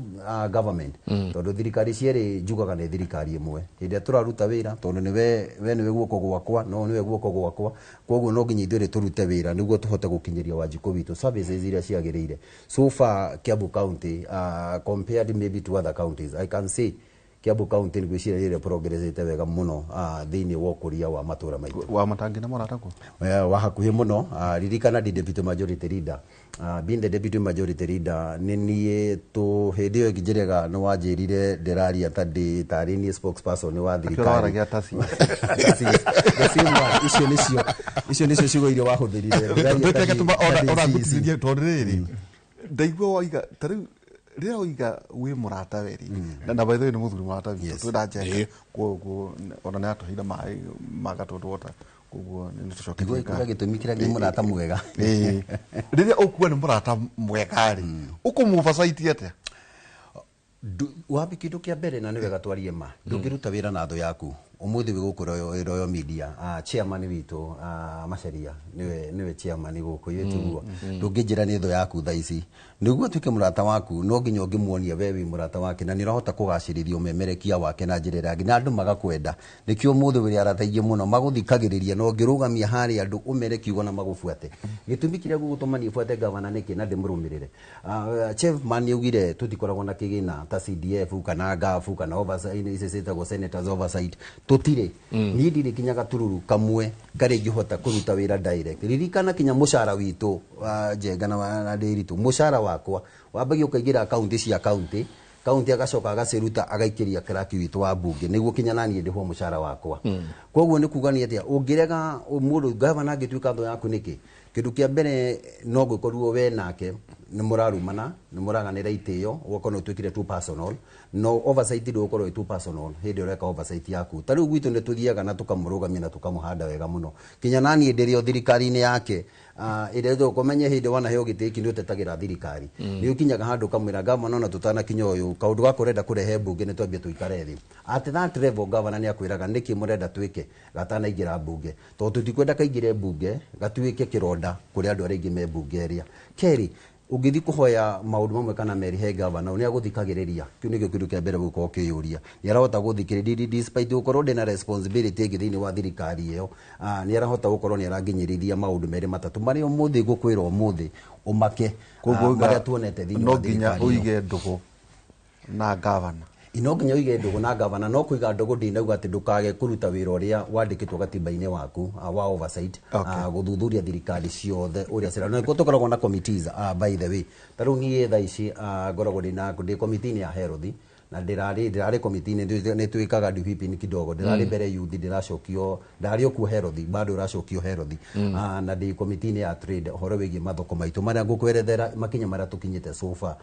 government, tondũ thirikari cierĩ njugaga nĩ thirikari ĩmwe hĩndĩ ĩrĩa tũraruta wĩra, tondũ nĩwe we nĩwe guoko gwakwa, no nĩwe guoko gwakwa. Koguo no nginya ithuĩ tũrute wĩra nĩguo tũhote gũkinyĩria Wanjikũ witũ services iria ciagĩrĩire. So far Kiambu County, compared maybe to other counties, I can say Kiambu County nĩ ngwĩciria nĩ progressĩte wega mũno thĩinĩ wa ũkũria wa matũra maitũ. Wa matangi na mũrataguo? Wa hakuhĩ mũno. Ririkana ndi deputy majority leader. Being the deputy majority leader, nĩ niĩ tũ hĩndĩ ĩyo ĩngĩ njĩrega nĩ wanjĩrire ndĩraria ta ndĩ tarĩ niĩ spokesperson wa thirikari. Waragia ta The same word. Icio nĩcio ciugo iria wahũthĩrire. Ndĩraria ta ta ndĩ CEC. Ona tondũ rĩrĩ ndaigua waiga ta rĩu rĩrĩa waiga wĩ mũrata weri na by the way nĩ mũthuri mũrata witũ, twĩ njenga, koguo ona nĩ atũheire maĩ ma Gatũndũ Water, koguo nĩ tũcoketie Nĩguo ngatho. gĩtũmi kĩrĩa nĩ mũrata mwega. Ĩĩ. Rĩrĩa ũkuga nĩ mũrata mwega rĩ, ũkũmũbacaiti atĩa? Wambi kĩndũ kĩa mbere, na nĩ wega twarie ma, ndũngĩruta wĩra na thũ yaku. Ũmũthĩ wĩ gũkũ Royal Media, chairman witũ, Macharia nĩwe chairman gũkũ, ithuĩ tiguo? Ndũngĩnjĩra nĩ thũ yaku thaa ici. Nĩguo atuĩke mũrata waku, no nginya ũngĩmuonia we wĩ mũrata wake na nĩ ũrahota kũgacĩrithia ũmemerekia wake na njĩra ĩrĩa na andũ magakwenda. Nĩkĩo ũmũthĩ wĩrĩ arata aingĩ mũno magũthikagĩrĩria na ũngĩrũgamia harĩa andũ ũmere kiugo na magũbuate. Gĩtũmi kĩrĩa gũgũtũma niĩ buate gavana nĩkĩ na ndĩmũrũmĩrĩre, chairman nĩaugire tũtikoragwo na kĩgĩna ta CDF kana GAF kana oversight, ici ciĩtagwo senators oversight, tũtirĩ. Niĩ ndirĩ kinya gatururu kamwe karĩa ingĩhota kũruta wĩra direct. Ririkana kinya mũcara witũ wa Njenga na Ndĩritũ, mũcara wakwa wambagia ũkaingĩra akaunti cia kaunti, kaunti agacoka agaciruta agaikĩria clerk witũ wa bunge nĩguo kinya naniĩ ndĩhwo mũcara wakwa. Koguo nĩ kuga nĩ atĩa ũngĩrega mũndũ gavana angĩtuĩka thũ yaku nĩkĩ? Kĩndũ kĩa mbere, no ngũkorirwo we nake nĩ mũrarumana, nĩ mũraganĩra itĩo, ũgakorwo nĩ ũtuĩkire too personal. No oversight ndũgũkorwo ĩ too personal hĩndĩ ĩrĩa ũreka oversight yaku. Ta rĩu gwitũ nĩ tũthiaga na tũkamũrũgamia na tũkamũhanda wega mũno, kinya naniĩ ndĩrĩ o thirikari-inĩ yake, ĩrĩa ũmenye hĩndĩ wanaheo gĩtĩ gĩkĩ nĩ ũtetagĩra thirikari, nĩ ũkinyaga handũ ũkamwĩra gavana, ona tũtanakinya ũyũ kaũndũ gaka ũrenda kũrehe mbunge, nĩ twambie tũikare thĩ. At that level gavana nĩ akwĩraga nĩkĩ mũrenda twĩke gatanaingĩra mbunge, tondũ tũtikwenda kaingĩre mbunge gatuĩke kĩronda kũrĩ andũ arĩa aingĩ me mbunge ĩrĩa. Kerĩ, ũngĩthiĩ kũhoya maũndũ mamwe kana merĩ he gavana, nĩ agũthikagĩrĩria. Kĩu nĩkĩo kĩndũ kĩa mbere gũkorwo ũkĩyũria, nĩ arahota gũthikĩrĩria despite gũkorwo ndĩna responsibility ĩngĩ thĩinĩ wa thirikari ĩyo? Nĩ arahota gũkorwo nĩ aranginyĩrĩria maũndũ merĩ matatũ marĩa ũmũthĩ ngũkwĩra ũmũthĩ ũmake, Koguo marĩa tuonete thĩinĩ no wa nginya thirikari ĩyo. ũige ndũgũ na gavana? No nginya ũige ndũgũ na gavana, no kũiga ndũgũ ndinauga atĩ ndũkage kũruta wĩra ũrĩa wandĩkĩtwo gatiba-inĩ waku, wa oversight, gũthuthuria thirikari ciothe ũrĩa cira. Nĩkuo tũkoragwo na committees, by the way, ta rĩu niĩ thaa ici ngoragwo ndĩ committee-inĩ ya health, na ndĩrarĩ committee-inĩ nĩ twĩkaga whipping kidogo, ndĩrarĩ mbere youth, ndĩracokio, ndarĩ o kuo health, bado ũracokio health, na ndĩ committee-inĩ ya trade, ũhoro wĩgiĩ mathoko maitũ marĩa ngũkwerethera makinya marĩa tũkinyĩte so far.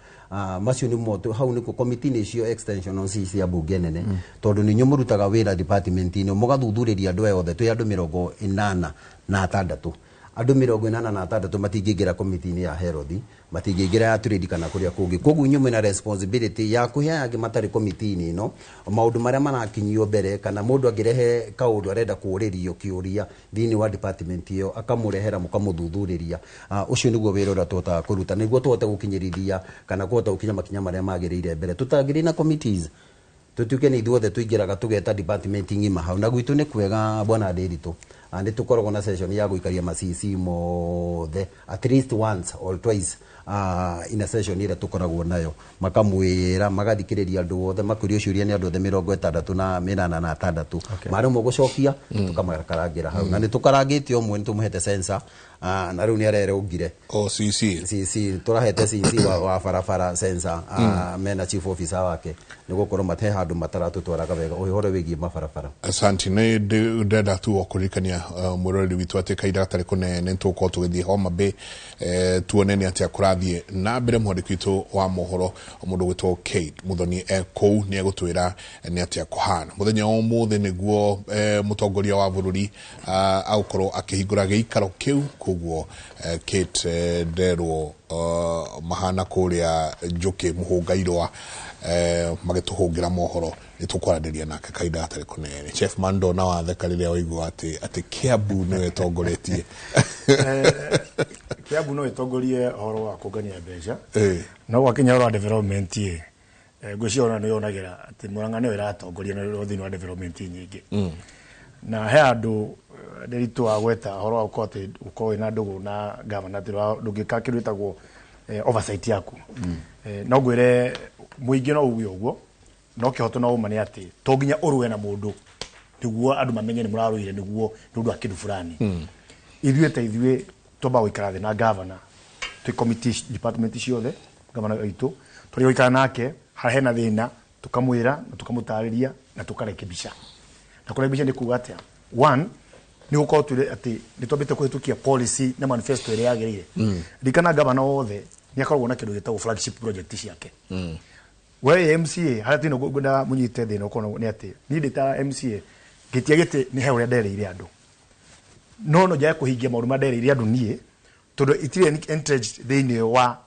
Macio nĩmo hau nĩkuo committee-inĩ icio extension cia bunge nene, tondũ nĩ inyuĩ mũrutaga wĩra department-inĩ, mũgathuthurĩria andũ aya othe. Twĩ andũ 86. Andũ 86 matingĩingĩra committee-inĩ ya health, matingĩingĩra ya trade kana kũrĩa kũngĩ. Koguo inyuĩ mwĩna responsibility ya kũhe aya angĩ matarĩ committee-inĩ ĩno maũndũ marĩa marakinyio mbere, kana mũndũ angĩrehe kaũndũ arenda kũũrĩrio kĩũria thĩinĩ wa department ĩyo, akamũrehera mũkamũthuthurĩria. Ũcio nĩguo wĩra ũrĩa tũhotaga kũruta nĩguo tũhote gũkinyĩrithia kana kũhota gũkinya makinya marĩa magĩrĩire mbere. Tũtangĩrĩ na committees, tutuike nĩ ithuothe tũingĩraga tũgeta department ng'ima hau. Na gwitũ nĩ kwega, bwana Ndĩritũ, nĩ tũkoragwo na session ya gũikaria ma CC mothe at least once or twice in a session ĩrĩa tũkoragwo nayo, makamwĩra, magathikĩrĩria andũ othe, makũrio ciũria nĩ andũ othe 66, maremwo gũcokia tũkamakarangĩra hau, na nĩ tũkarangĩte ũmwe, nĩ tũmũhete sensor, na rĩu nĩ arerũngire. O CC? CC tũrahete CC wa barabara sensor, mena chief officer wake, nĩ gũkorwo mate handũ mataratũtwaraga wega ũhoro wĩgiĩ mabarabara. Asante. Nä ndenda tu o kũririkania mwĩroreri witũ atĩ kahinda gatarĩ kũnene nĩtũgũkorwo tũgĩthiĩ Homa Bay, tuone nĩ atĩa kũrathiĩ na mbere. Mwandĩki witũ wa mohoro mũndũ gwĩtwo Kate Muthoni e kũu, nĩ egũtwĩra nĩ atĩa kũhana mũthenya wa ũmũthĩ nĩguo mũtongoria wa bũrũri agũkorwo akĩhingũra gĩikaro kĩu. Koguo Kate, nderwo. Mahana kũrĩa Njũkĩ Mũhũngairwa magĩtũhũngĩra mohoro nĩ tũkwaranĩria nake kahinda gatarĩ kũnene. Chef man ndona watheka rĩrĩa waigua atĩ Kiambu nĩwe ĩtongoretie. Kiambu no ĩtongorie ũhoro wa kũngania mbeca, no gwakinya ũhoro wa development ĩ, ngwĩciria ona nĩ yonagĩra atĩ Murang'a nĩyo ĩratongoria na thĩinĩ wa development nyingĩ, na he andũ ndĩritũ wa gweta ũhoro wa gũkorwo atĩ ũkorwo wĩna ndũgũ na gavana atĩ ndũngĩka kĩndũ gĩtagwo oversight yaku. No ngwĩre mũingĩ no uge ũguo, no kĩhoto na ũma nĩ atĩ to nginya ũrũe na mũndũ nĩguo andũ mamenye nĩ mũrarũire nĩguo nĩ ũndũ wa kĩndũ fulani. Ithuĩ ta ithuĩ twambaga gũikara thĩ na gavana twĩ committee department ciothe, gavana witũ tũrĩ gũikara nake harĩa hena thĩna tũkamwĩra na tũkamũtarĩria na tũkarekebisha. Na kũrekebisha nĩ kuga atĩa? One, nĩ gũkorwo twĩre atĩ nĩ twambĩte kũhĩtũkia policy na manifesto ĩrĩa yagĩrĩire. Ririkana gavana wothe nĩ akoragwo na kĩndũ gĩtagwo flagship project ciake. We MCA harĩa twĩna ngwenda mũnyite thĩna ũkorwo nĩ atĩ niĩ ndĩ ta MCA ngĩtia gĩtĩ nĩ he ũrĩa ndereire andũ, no njage kũhingia maũndũ marĩa ndereire andũ niĩ tondũ itirĩ entrenched thĩinĩ wa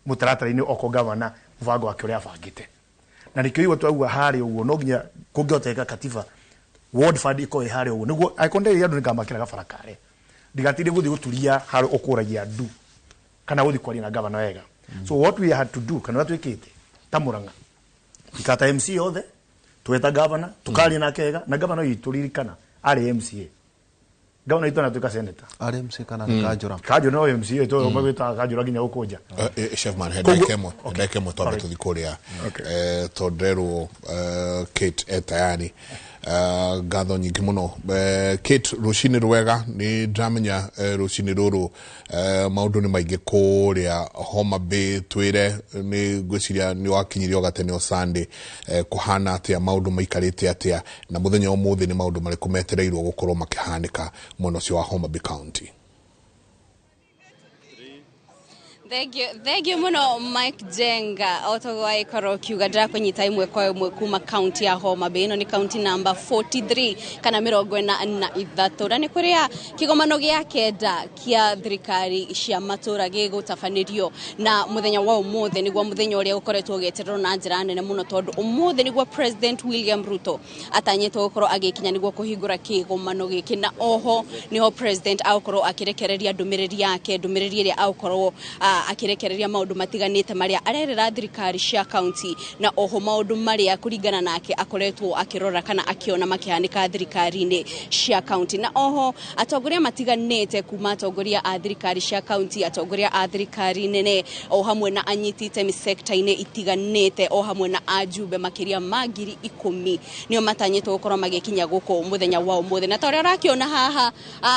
mũtaratara-inĩ oko gavana mũbango wake ũrĩa abangĩte. Na nĩkĩo igua twauga harĩa ũguo no nginya kũngĩhoteka katiba ward fund ĩkorwo ĩ harĩa ũguo nĩguo angĩkorwo ndereire andũ nĩngamakĩra gabara kare ndigatinde gũthiĩ gũturia harĩa ũkũragia andũ kana gũthiĩ kwaria na gavana wega. So what we had to do kana ũrĩa twĩkĩte ta Murang'a ikata MC othe tweta gavana tukaria nake wega, na gavana witũ ririkana arĩ MCA, gavana witũ anatuĩka senator. Arĩ MC kana nĩ kanjũra? Kanjũ no MCA to magwĩtaga kanjũra nginya gũkũnja. Chef man, he ndagĩka ĩmwe, ndagĩka ĩmwe twambe tũthiĩ kũrĩa tondũ nderwo Kate e tayari. Ngatho nyingĩ mũno. Kate, rũcinĩ rwega. Nĩ ndĩramenya rũcinĩ rũrũ maũndũ nĩ maingĩ kũrĩa Homa Bay. Twĩre, nĩ ngwĩciria nĩ wakinyirie o gatene o Sunday, kũhana atĩa, maũndũ maikarĩte atĩa, na mũthenya wa ũmũthĩ nĩ maũndũ marĩkũ metereirwo gũkorwo makĩhanĩka mwena ũcio wa Homa Bay County? Thank you, thank you muno Mike Jenga. Otogo aikorwo kiuga ndĩrakũnyita ĩmwe kwa ĩmwe kuma kaunti ya Homa Bay. Ĩno nĩ kaunti namba 43 kana 43, na nĩ kũrĩa kĩgomano gĩa kenda kĩa thirikari cia matũra gĩgũtabanĩrio, na mũthenya wa ũmũthĩ nĩguo mũthenya ũrĩa ũkoretwo ũgĩetererwo na njĩra nene mũno, tondũ ũmũthĩ nĩguo President William Ruto atanyĩtwo gũkorwo agĩkinya nĩguo kũhingũra kĩgomano gĩkĩ, na oho nĩho President agũkorwo akĩrekereria ndũmĩrĩri yake, ndũmĩrĩri ĩrĩa agũkorwo akĩrekereria maũndũ matiganĩte marĩa arerera thirikari cia kaunti, na oho maũndũ marĩa kũringana nake akoretwo akĩrora kana akĩona makĩhanĩka thirikari-inĩ cia kaunti. Na oho atongoria matiganĩte kuma atongoria a thirikari cia kaunti, atongoria a thirikari nene, o hamwe na anyiti itemi sekta-inĩ itiganĩte, o hamwe na ajumbe makĩria ma 10,000 nĩo matanyĩtwo gũkorwo magĩkinya gũkũ mũthenya wa ũmũthĩ. Na ta ũrĩa ũrakĩona haha,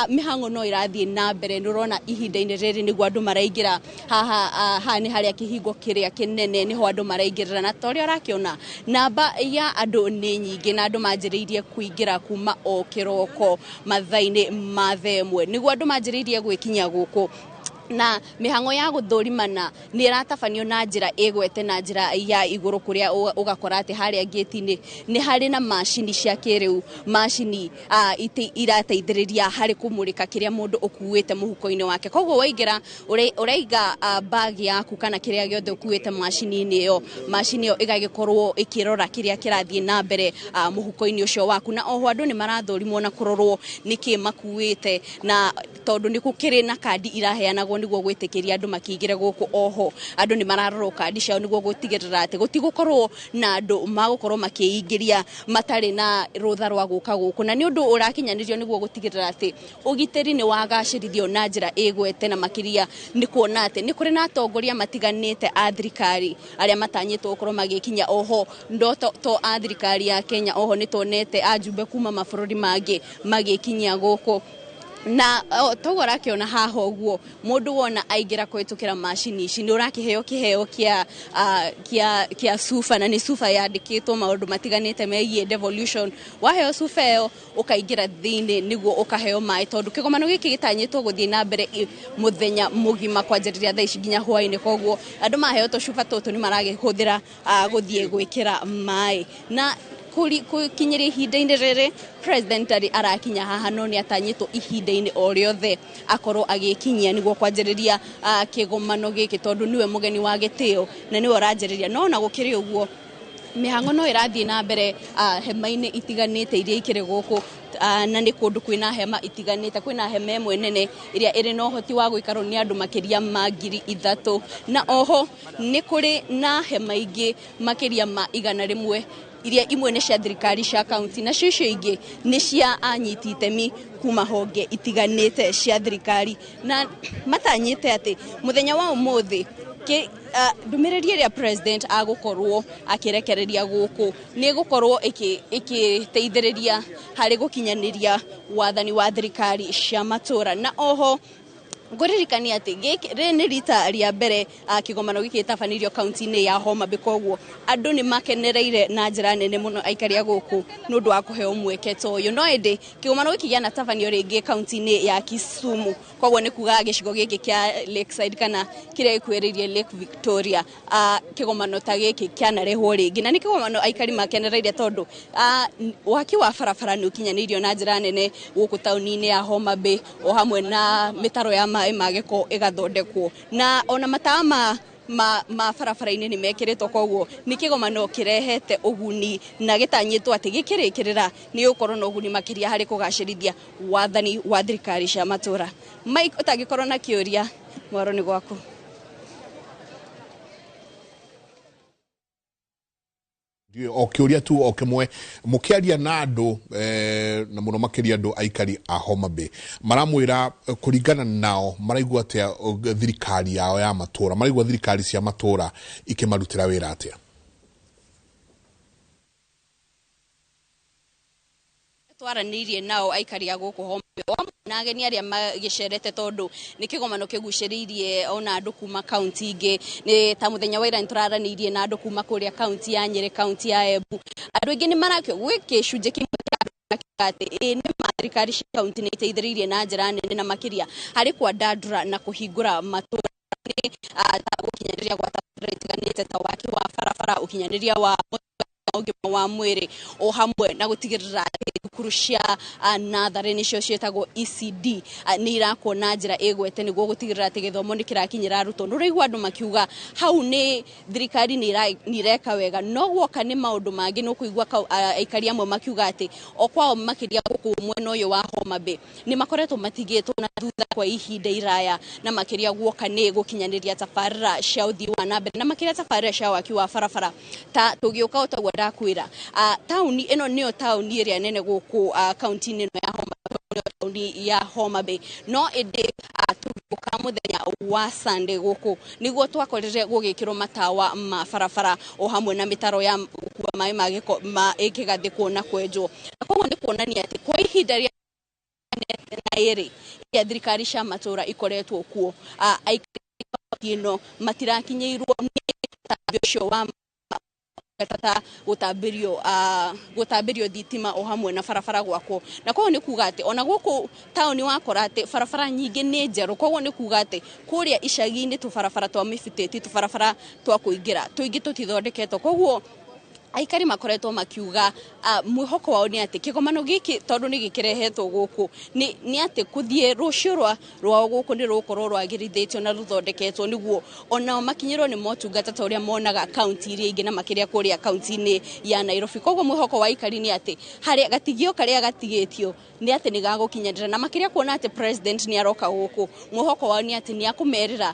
mĩhang'o no ĩrathiĩ na mbere. Nĩ ũrona ihinda-inĩ rĩrĩ nĩguo andũ maraingĩra haha. Haha nĩ harĩa kĩhingo kĩrĩa kĩnene nĩho andũ maraingĩrĩra, na ta ũrĩa ũrakĩona namba ya andũ nĩ nyingĩ, na andũ manjĩrĩirie kũingĩra kuma o kĩroko mathaa-inĩ ma 1:00 nĩguo andũ manjĩrĩirie gwĩkinyia gũkũ. Na mĩhang'o ya gũthũrimana nĩ ĩratabanio na njĩra ĩgwete na njĩra ya igũrũ, kũrĩa ũgakora atĩ harĩa ngĩti-inĩ nĩ harĩ na macini cia kĩrĩu, macini irateithĩrĩria harĩ kũmũrĩka kĩrĩa mũndũ ũkuĩte mũhuko-inĩ wake. Koguo waingĩra ũraiga bag yaku kana kĩrĩa gĩothe ũkuĩte macini-inĩ ĩyo, macini ĩyo ĩgagĩkorwo ĩkĩrora kĩrĩa kĩrathiĩ na mbere mũhuko-inĩ ũcio waku. Na oho andũ nĩ marathũrimwo na kũrorwo nĩkĩ makuĩte, na tondũ nĩ gũkĩrĩ na kandi iraheanagwo nĩguo gwĩtĩkĩria andũ makĩingĩre gũkũ. Oho andũ nĩ mararorwo kandi ciao nĩguo gũtigĩrĩra atĩ gũtigũkorwo na andũ magũkorwo makĩingĩria matarĩ na rũtha rwa gũka gũkũ, na nĩ ũndũ ũrakinyanĩrio nĩguo gũtigĩrĩra atĩ ũgitĩri nĩ wagacĩrithio na njĩra ĩgwete, na makĩria nĩ kuona atĩ nĩ kũrĩ na atongoria matiganĩte a thirikari arĩa matanyĩtwo gũkorwo magĩkinya. Oho ndo to a thirikari ya Kenya, oho nĩ tuonete ajumbe kuma mabũrũri mangĩ magĩkinyia gũkũ. Na toguo ũrakĩona haha ũguo mũndũ wona aingĩra kũhĩtũkĩra macini ici nĩ ũrakĩheo kĩheo kĩa cuba, na nĩ cuba yandĩkĩtwo maũndũ matiganĩte megiĩ devolution. Waheo cuba ĩyo ũkaingĩra thĩinĩ nĩguo ũkaheo maĩ, tondũ kĩgomano gĩkĩ gĩtanyĩtwo gũthiĩ na mbere mũthenya mũgima kwanjĩrĩria thaa ici nginya hwaĩ-inĩ. Koguo andũ maheo tũcuba tũtũ nĩ maragĩhũthĩra gũthiĩ gwĩkĩra maĩ na Gũkinyiria ihinda-inĩ rĩrĩ president arĩ arakinya haha, no nĩ atanyĩtwo ihinda-inĩ o rĩothe akorwo agĩkinyia nĩguo kwanjĩrĩria kĩgomano gĩkĩ, tondũ nĩwe mũgeni wa gĩtĩo na nĩwe ũranjĩrĩria. No ona gũkĩrĩ ũguo, mĩhango no ĩrathiĩ na mbere hema-inĩ itiganĩte iria ikĩrĩ gũkũ, na nĩ kũndũ kwĩna hema itiganĩte. Kwĩna hema ĩmwe nene ĩrĩa ĩrĩ na ũhoti wa gũikarwo nĩ andũ makĩria ma 3,000, na oho nĩ kũrĩ na hema ingĩ makĩria ma 100, iria imwe nĩ cia thirikari cia kaunti nacio icio ingĩ nĩ cia anyiti itemi kuma honge itiganĩte cia thirikari. Na matanyĩte atĩ mũthenya wa ũmũthĩ ndũmĩrĩri ĩrĩa president agũkorwo akĩrekereria gũkũ nĩ ĩgũkorwo ĩkĩteithĩrĩria harĩ gũkinyanĩria wathani wa thirikari cia matũra. Na oho ngũririkania atĩ gĩkĩ rĩrĩ nĩ rita rĩa mbere kĩgomano gĩkĩ gĩtabanĩirio kaunti-inĩ ya Homa Bay, koguo andũ nĩ makenereire na njĩra nene mũno aikari a gũkũ nĩ ũndũ wa kũheo mweke ta ũyũ. No ĩndĩ kĩgomano gĩkĩ gĩanatabanio rĩngĩ kaunti-inĩ ya Kisumu, koguo nĩ kuga gĩcigo gĩkĩ kĩa Lakeside kana kĩrĩa gĩkuhĩrĩirie Lake Victoria, kĩgomano ta gĩkĩ kĩanarehwo rĩngĩ, na nĩ kĩgomano aikari makenereire tondũ waki wa barabara nĩ ũkinyanĩirio na njĩra nene gũkũ taũni-inĩ ya Homa Bay, o hamwe na mĩtaro ya maĩ ma gĩko ĩgathondekwo, na ona matawa ma barabara-inĩ nĩ mekĩrĩtwo. Koguo nĩ kĩgomano kĩrehete ũguni na gĩtanyĩtwo atĩ gĩkĩrĩkĩrĩra nĩ gũkorwo na ũguni makĩria harĩ kũgacĩrithia wathani wa thirikari cia matũra. Mike, ũtangĩkorwo na kĩũria, mwaro nĩ gwaku. O kĩũria tu o kĩmwe, mũkĩaria na andũ na mũno makĩria andũ aikari a Homa Bay, maramwĩra kũringana nao maraigua atĩa thirikari yao ya matũra, maraigua thirikari cia matũra ikĩmarutĩra wĩra atĩa? Twaranĩirie nao aikari a gũkũ Homa Bay o hamwe na ageni arĩa magĩcerete, tondũ nĩ kĩgomano kĩgucĩrĩirie ona andũ kuma kaunti ingĩ. Nĩ ta mũthenya wa ira nĩ tũraranĩirie na andũ kuma kũrĩa kaunti ya Nyĩrĩ, kaunti ya Embu. Andũ aingĩ nĩ marakio gwĩ gĩcunjĩ kĩmwe kĩa andũ makiuga atĩ ĩĩ nĩ ma thirikari cia kaunti nĩ iteithĩrĩirie na njĩra nene na makĩria harĩ kwandandũra na kũhingũra matũra ta gũkinyanĩria gwa tabarĩra itiganĩte ta waki wa barabara, ũkinyanĩria wa ũgima wa mwĩrĩ, o hamwe na gũtigĩrĩra atĩ thukuru cia natharĩ nĩcio ciĩtagwo ECD nĩ irakwo na njĩra ĩgwete nĩguo gũtigĩrĩra atĩ gĩthomo nĩ kĩrakinyĩra arutwo. Nĩ ũraigua andũ makiuga hau nĩ thirikari nĩ ireka wega, no guoka nĩ maũndũ mangĩ nĩ ũkũigua aikari amwe makiuga atĩ o kwao makĩria gũkũ mwena ũyũ wa Homa Bay nĩ makoretwo matigĩtwo na thutha kwa ihinda iraya, na makĩria guoka nĩ gũkinyanĩria tabarĩra cia ũthii wa na mbere na makĩria tabarĩra cia waki wa barabara. Ta tũgĩũka o taguo ndakwĩra, taũni ĩno nĩyo taũni ĩrĩa nene gũkũ kaunti-inĩ ĩno ya Homa Bay, taũni ya Homa Bay. No ĩndĩ tũgĩũka mũthenya wa Sunday gũkũ nĩguo twakorire gũgĩkĩrwo matawa ma barabara o hamwe na mĩtaro ya gũkua maĩ ma gĩko ma ĩkĩgathĩkwo na kwenjwo, na koguo nĩ kuonania atĩ kwa ihinda rĩa na ĩrĩ ĩrĩa thirikari cia matũra ikoretwo kuo, aikari ĩno matirakinyĩirwo nĩ ũtambia ũcio wa ta gũtambĩrio thitima o hamwe na barabara gwakwo. Na koguo nĩ kuga atĩ ona gũkũ taũni wakora atĩ barabara nyingĩ nĩ njerũ, koguo nĩ kuga atĩ kũrĩa icagi-inĩ tũbarabara twa mĩbutĩti, tũbarabara twa kũingĩra tũingĩ tũtithondeketwo. Koguo aikari makoretwo makiuga mwĩhoko wao nĩ atĩ kĩgomano gĩkĩ tondũ nĩ gĩkĩrehetwo gũkũ nĩ atĩ kũthiĩ rũciũ rwao gũkũ nĩ rũgũkorwo rwagĩrithĩtio na rũthondeketwo nĩguo onao makinyĩrwo nĩ motungata ta ũrĩa monaga kaunti iria ingĩ na makĩria kũrĩa kaunti-inĩ ya Nairobi. Koguo mwĩhoko wa aikari nĩ atĩ harĩa gatigio karĩa gatigĩtio nĩ atĩ nĩ gagũkinyanĩra, na makĩria kuona atĩ president nĩ aroka gũkũ, mwĩhoko wao nĩ atĩ nĩ akũmerĩra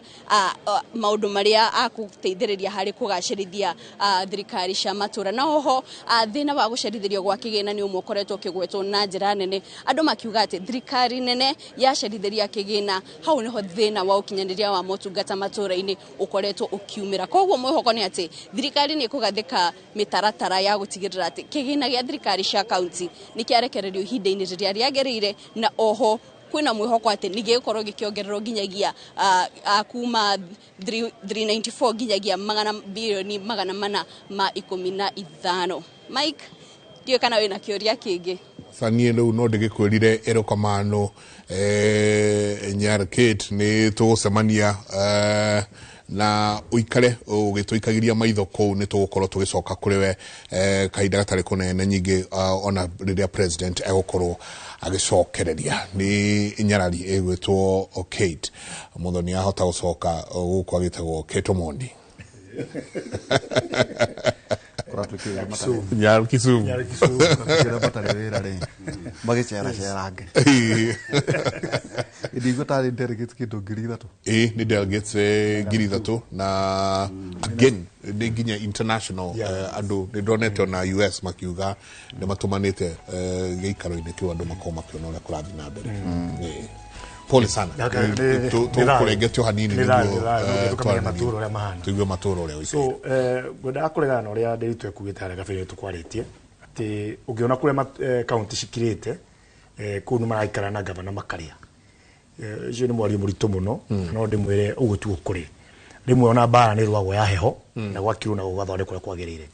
maũndũ marĩa akũteithĩrĩria harĩ kũgacĩrithia thirikari cia matũra. Na oho thĩna wa gũcerithĩrio gwa kĩgĩna nĩ ũmwe ũkoretwo ũkĩgwetwo na njĩra nene, andũ makiuga atĩ thirikari nene yacerithĩria kĩgĩna, hau nĩho thĩna wa ũkinyanĩria wa motungata matũra-inĩ ũkoretwo ũkiumĩra. Koguo mwĩhoko nĩ atĩ thirikari nĩ ĩkũgathĩka mĩtaratara ya gũtigĩrĩra atĩ kĩgĩna gĩa thirikari cia kaunti nĩ kĩarekererio ihinda-inĩ rĩrĩa rĩagĩrĩire, na oho kwĩna mwĩhoko atĩ nĩ gĩgũkorwo gĩkĩongererwo nginyagia kuma 394 nginyagia magana bilioni 415. Mike, ndiũĩ kana wĩna kĩũria kĩngĩ. Niĩ rĩu no ndĩgĩkwĩrire erokamano Nyar Kate, nĩ tũgũcemania Na ũikare ũgĩtũikagĩria maitho kũu, nĩ tũgũkorwo tũgĩcoka kũrĩ we kahinda gatarĩ kũnene nyingĩ, ona rĩrĩa president egũkorwo agĩcokereria nĩ nyarari ĩgwĩtwo Kate Muthoni ahota gũcoka gũkũ agĩtagwo Kate Omondi. Kũratuĩkire matarĩ Nyar Kisumu. Nyarĩ Kisumu. Kũratuĩkire matarĩ wĩra rĩ, magĩceracerange. Ndiguo tarĩ delegates kĩndũ 3,000. Ĩ nĩ delegates 3,000 na again nĩ nginya international. Andũ nĩ ndonete ona US makiuga nĩ matũmanĩte gĩikaro-inĩ kĩu andũ makorwo makĩona ũrĩa kũrathiĩ na mbere. Pole sana. Okay, nĩ thayũ. Tũkũrengetio hanini Nĩ thayũ, nĩguo, nĩ thayũ, tũkamenya twaranĩrie. matũũra ũrĩa mahana. Tũigue matũũra ũrĩa So ũikaire. ngwendaga kũregana na ũrĩa Ndiritu ekugĩte harĩa kabere tũkwarĩtie atĩ ũngĩona kũrĩa kaunti cikirĩte, kũu nĩ maraikara na gavana makarĩa. Ũcio nĩ mwario mũritũ mũno, no ndĩmwĩre ũguo tiguo kũrĩ. Rĩmwe ona mbara nĩ ĩrũagwo ya heho na gwakirwo na gũgathondekwo ũrĩa kwagĩrĩire.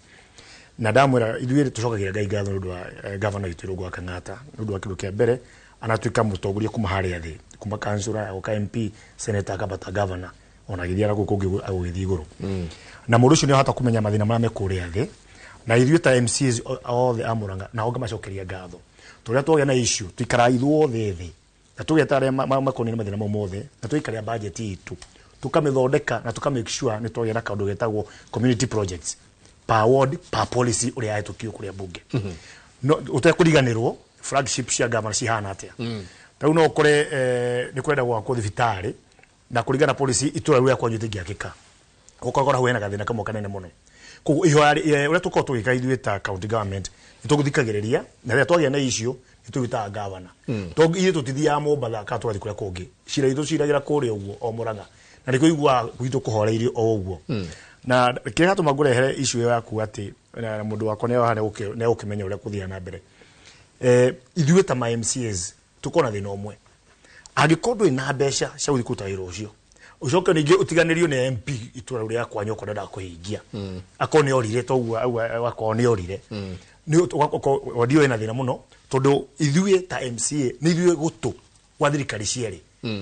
Na ndamwĩra ithuĩ tũcokagĩra Ngai ngatho nĩ ũndũ wa gavana witũ Irũngũ wa Kang'ata, nĩ ũndũ wa kĩndũ kĩa mbere anatuĩka mũtongoria kuma harĩa thĩ, kuma kansura agoka MP, senator, akambata gavana, ona agĩthiĩ na gũkũ kũngĩ agũgĩthiĩ igũrũ. Na mũndũ ũcio nĩ ahota kũmenya mathĩna marĩa me kũrĩa thĩ, na ithuĩ ta MCAs othe a Murang'a nao ngamacokeria ngatho tũrĩa twagĩa na issue tuikaraga ithuothe thĩ na tũgeta arĩa makoniĩ na mathĩna mau mothe, na tũikaria budget itũ tũkamĩthondeka na tũka make sure nĩ twagĩa na kaũndũ getagwo community projects per ward per policy ũrĩa yahĩtũkio kũrĩa bunge, no ũtekũriganĩrwo flagship cia governor cihana atĩa. Ta rĩu no ũkore nĩ kũrenda gwakwo thibitarĩ na kũringana na policy itũra rĩu rĩa kwanyu ĩtingĩakĩka, ũkakora hau hena gathĩna kamwe kanene mũno. Koguo ihoya ũrĩa tũkoragwo tũgĩka ithuĩ ta county government nĩ tũgũthikagĩrĩria, na rĩrĩa twagĩa na issue nĩ tũgĩtaga gavana, tondũ ithuĩ tũtithiaga Mombatha kana tũgathiĩ kũrĩa kũngĩ. Cira itũ ciragĩra kũrĩa ũguo o Murang'a, na nĩkĩo iguaga gwitũ kũhoreirio o ũguo. Na kĩrĩa gĩatũma ngũrehere issue ĩyo yaku atĩ na mũndũ wakwa nĩ egũkĩmenya ũrĩa kũthiaga na mbere, ithuĩ ta ma MCAs tũkorwo na thĩna ũmwe. Angĩkorwo ndũrĩ na mbeca cia gũthiĩ kũruta wĩra ũcio, ũcoke ningĩ ũtiganĩrio nĩ MP itũra rĩu rĩa kwanyu, okorwo ndendaga kũhingia, akorwo nĩ orire toguo akorwo nĩ orire nĩ wadi ĩyo ĩna thĩna mũno, tondũ ithuĩ ta MCA nĩ ithuĩ gũtũ gwa thirikari cierĩ,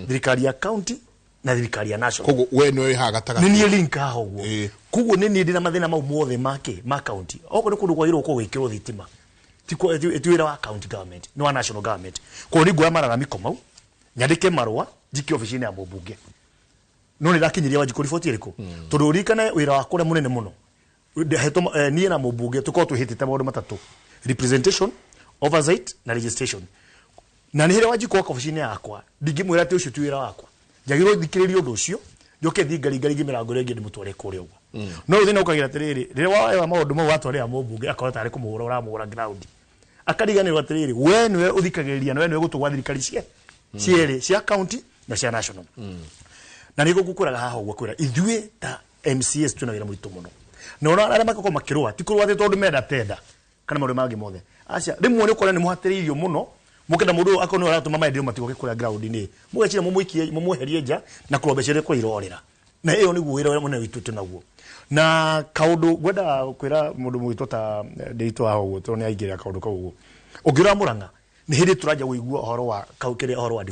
thirikari ya county na thirikari ya national. Koguo we nĩwe wĩ haha nĩ gatagatĩ. Niĩ link haha ũguo. Koguo nĩ niĩ ndĩna mathĩna mau mothe make ma county. Okorwo nĩ kũndũ kwagĩrĩirwo gũkorwo gwĩkĩrwo thitima, ti wĩra wa county government, nĩ wa national government. Koguo nĩ nguoya malalamiko mau, nyandĩke marũa, njikie obici-inĩ ya mũmbunge, no nĩ ndakinyĩria Wanjikũ riboti ĩrĩkũ, tondũ ũririkane wĩra wakwa ũrĩa mũnene mũno Ndahetwo, niĩ na mũmbunge tũkorwo twĩhĩtĩte maũndũ matatũ: representation, oversight na registration. Na nĩ hĩrĩa Wanjikũ oka obici-inĩ yakwa, ndingĩmwĩra atĩ ũcio ti wĩra wakwa. Njagĩrĩirwo thikĩrĩrie ũndũ ũcio, njoke thiĩ ngaringaringe mĩrango ĩrĩa ĩngĩ ndĩmũtware kũrĩa ũguo. No rĩu thĩna ũkagĩra atĩrĩrĩ, rĩrĩa woya maũndũ mau watwarĩra mũmbunge, akorwo tarĩ kũmũhũra ũramũhũra ground, akariganĩrwo atĩrĩrĩ, we nĩwe ũthikagĩrĩria na we nĩwe gũtũ gwa thirikari cia cierĩ, cia county na cia national. Na nĩguo ngũkwĩraga haha ũguo, kwĩra ithuĩ ta MCAs twĩna wĩra mũritũ mũno, na ona arĩa magakorwo makĩrũa ti kũrũa atĩ tondũ menda tenda kana maũndũ mangĩ mothe, aca. Rĩmwe nĩ ũkora nĩ mũhatĩrĩirio mũno, mũkenda mũndũ ũyũ akorwo nĩwe ũratũma maendeleo matigoke kũrĩa ground-inĩ, mũgeciria mũmũikie mũmweherie nja na kũrũa mbeca iria kũrĩa irorĩra. Na ĩyo nĩguo wĩra ũrĩa mũnene witũ twĩnaguo. Na kaũndũ ngwendaga kwĩra mũndũ mũgĩtwo ta Ndiritu haha ũguo, tondũ nĩ aingĩrĩra kaũndũ kau ũguo, ũngĩrora Murang'a nĩ hĩndĩ tũranja kũigua ũhoro wa kĩrĩa ũhoro wa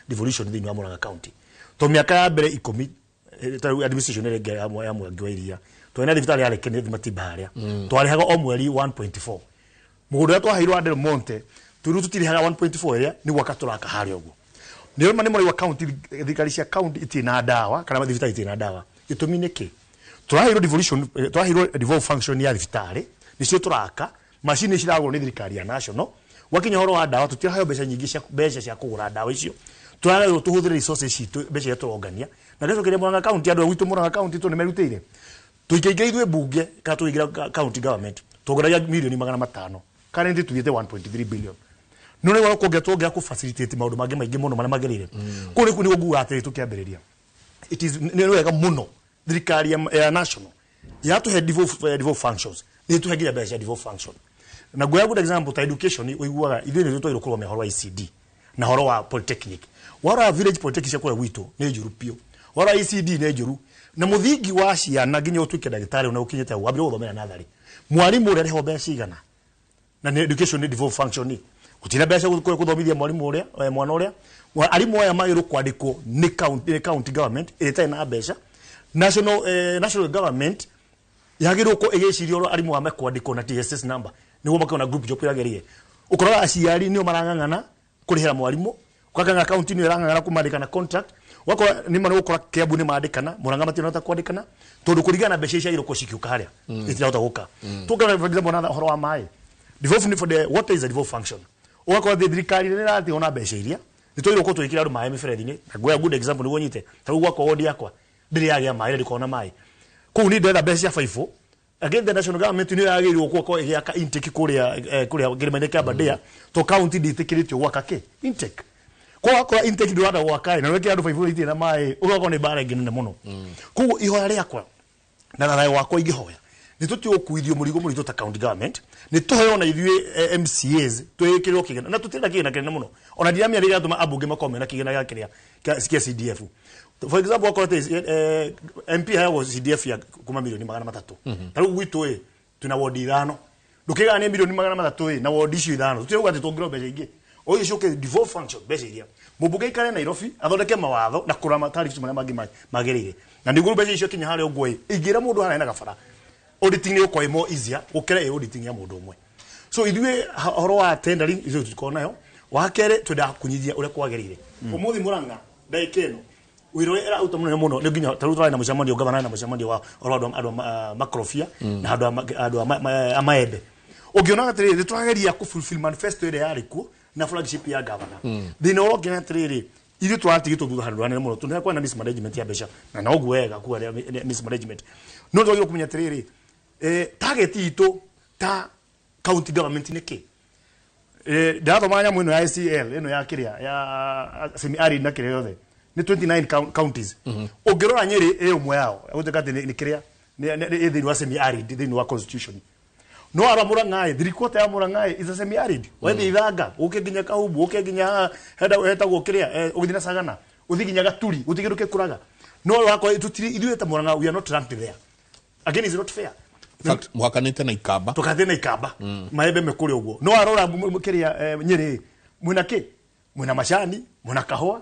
devolution thĩinĩ wa Murang'a County, tondũ mĩaka ya mbere 10, ta rĩu administration ĩrĩa ĩngĩ ya Mwangi wa Iria, twarĩ na thibitarĩ yarĩ Kenneth Matimba harĩa twarĩhaga o mweri 1.4. Mũgũnda ũrĩa twaheirwo wa Del Monte tũrĩu tũtirĩhaga 1.4 ĩrĩa nĩ gwaka tũraka harĩa ũguo. Nĩ ma nĩ mũraigua county, thirikari cia county itirĩ na ndawa kana mathibitarĩ itirĩ na ndawa. Gĩtũmi nĩ kĩ? Tũraheirwo devolution, tũraheirwo devolve function ya thibitarĩ, nĩcio tũraka, macini ciragũrwo nĩ thirikari ya national. Gwakinya ũhoro wa ndawa, tũtiraheo mbeca nyingĩ cia mbeca cia kũgũra ndawa icio. Tũrarerwo tũhũthĩre resources citũ, mbeca iria tũrongania. Na ngacokeria Murang'a County, andũ a gwitũ Murang'a County, tondũ nĩ merutĩire. Tũingĩingĩra ithuĩ bunge kana tũingĩra county government, tuongereria mirioni 500, currently tũthiĩte 1.3 billion. No rĩu kuongerera tuongerera kũ facilitate maũndũ mangĩ maingĩ mũno marĩa magĩrĩire. Kũu nĩkuo nguga atĩrĩ, tũkĩambĩrĩria it is nĩ wega mũno thirikari ya national yatũhe devolve functions, nĩ tũhe nginya mbeca cia devolve function. Na nguoya good example ta education, ũiguaga ithuĩ nĩ twagĩrĩirwo kũrũgamia ũhoro wa ECD na ũhoro wa polytechnic. Ũhoro wa village polytechnic cia kũrĩa gwitũ nĩ njũru biũ, ũhoro wa ECD nĩ njũru, na mũthingi wa ciana nginya ũtuĩke ndagĩtarĩ ona ũkinyĩte hau wambire gũthomera natharĩ, mwarimũ ũrĩa arĩhwo mbeca cigana? Na nĩ education nĩ devolve function, ni gũtirĩ mbeca gũthomithia mwarimũ ũrĩa, mwana ũrĩa. Arimũ aya magĩrĩirwo kwandĩkwo nĩ county government ĩrĩa ĩtarĩ na mbeca. National government yagĩrĩirwo ko ĩgĩciria ũrĩa arimũ a mekwandĩkwo na TSS number nĩguo makĩona group job yagĩrĩire. Ũkoraga aciari nĩo marang'ang'ana kũrĩhĩra mwarimũ, ũkakanga county nĩyo ĩrang'ang'ana kũmandĩka na contract, ũgakora nĩ ma nĩgũkora Kiambu nĩ mandĩkana, Murang'a matinahota kwandĩkana tondũ kũringana na mbeca iria ciagĩrĩirwo cikiũka harĩa itirahota gũka. Tũngĩrora for example na ũhoro wa maĩ, devolve for the water is a devolve function. Ũgakora atĩ thirikari nĩ ĩratigwo na mbeca iria nĩ twagĩrĩirwo gũkorwo tũgĩkĩra andũ maĩ mĩberethi-inĩ. Na nguoya good example nĩguo nyite, ta rĩu gwakwa ward yakwa ndĩrĩ yagĩa maĩ na ndĩkoragwo na maĩ, kũu niĩ ndĩretha mbeca cia baibũ. Again, the national government nĩyo yagĩrĩirwo gũkorwo ĩgĩaka intake kũrĩa kũrĩa kĩrĩma-inĩ kĩa Aberdare, to county ndĩtĩkĩrĩtio gwaka kĩ intake. Kwa wakora intake ndũrenda gwaka na wekĩra andũ baibũ itirĩ na maĩ, ũgakorwo nĩ mbara ĩngĩ nene mũno. Koguo ihoya rĩakwa na thayũ wakwa ingĩhoya nĩ tũtige gũkuithio mũrigo mũritũ ta county government, nĩ tũheo na ithuĩ MCAs twĩkĩrĩrwo kĩgĩna, na tũtirenda kĩgĩna kĩnene mũno, ona ndiramenya rĩrĩa atũma ambunge makorwo mena kĩgĩna gĩa kĩrĩa kĩa CDF. For example, wakorwo atĩ MP heagwo CDF ya kuma 300,000,000. Ta rĩu gwitũ ĩ twĩna wodi 5, ndũkĩgayania 300,000,000 ĩ na wodi icio 5, tũtirauga atĩ tũngĩrwo mbeca ingĩ, o icio ciũke devolve function mbeca iria mũmbunge aikare Nairobi athondeke mawatho na kũrora tariffs marĩa mangĩ magĩrĩire, na nĩguo mbeca icio kinya harĩa ũguo ĩ ingĩra mũndũ harĩa na gabara auditing nĩ gũkorwo ĩ more easier gũkĩra ĩ auditing ya mũndũ ũmwe. So ithuĩ ũhoro wa tendering ithuĩ tũtikoragwo nayo. Wa kerĩ twendaga kũnyithia ũrĩa kwagĩrĩire. Ũmũthĩ Murang'a ndagĩka ĩno wĩra ũrĩa ĩraruta mũnene mũno nĩ nginya ta rĩu tũrarĩ na mũcemanio, gavana na mũcemanio wa ũhoro wa andũ a makorobia na andũ a maembe. Ũngĩona atĩrĩrĩ, nĩ tũrageria kũ fulfill manifesto ĩrĩa yarĩ kuo na flagship ya gavana. Thĩna ũrĩa ũngĩ nĩ atĩrĩrĩ, ithuĩ tũratigĩtwo thutha handũ hanene mũno, tondũ nĩ na mismanagement ya mbeca, na noguo wega kuga mismanagement. No twagĩrĩirwo kũmenya atĩrĩrĩ, target itũ ta county government nĩ kĩ? Ndĩrathoma nyamũ ĩno ya ACL ĩno ya kĩrĩa ya semi arid na kĩrĩa yothe nĩ 29 counties. Ũngĩrora Nyĩrĩ ĩ ũmwe yao gũtuĩka atĩ nĩ kĩrĩa nĩ thĩinĩ wa semi arid thĩinĩ wa constitution. No ara Murang'a 3/4 ya Murang'a is a semi arid. Wethe Ithanga ũke nginya Kahubu, ũke nginya hetagwo kĩrĩa, ũgĩthiĩ na Sagana, ũthiĩ nginya Gaturi, gũtirĩ kĩndũ gĩkũraga. No wakwa tũtirĩ ithuĩ ta Murang'a, we are not ranked there. Again, is not fair. In fact, mũhakanĩte na Ikamba. Tũkathiĩ na Ikamba. Maembe me kũrĩa ũguo. No arora kĩrĩa Nyĩrĩ, mwĩna kĩ? Mwĩna macani, mwĩna kahũa,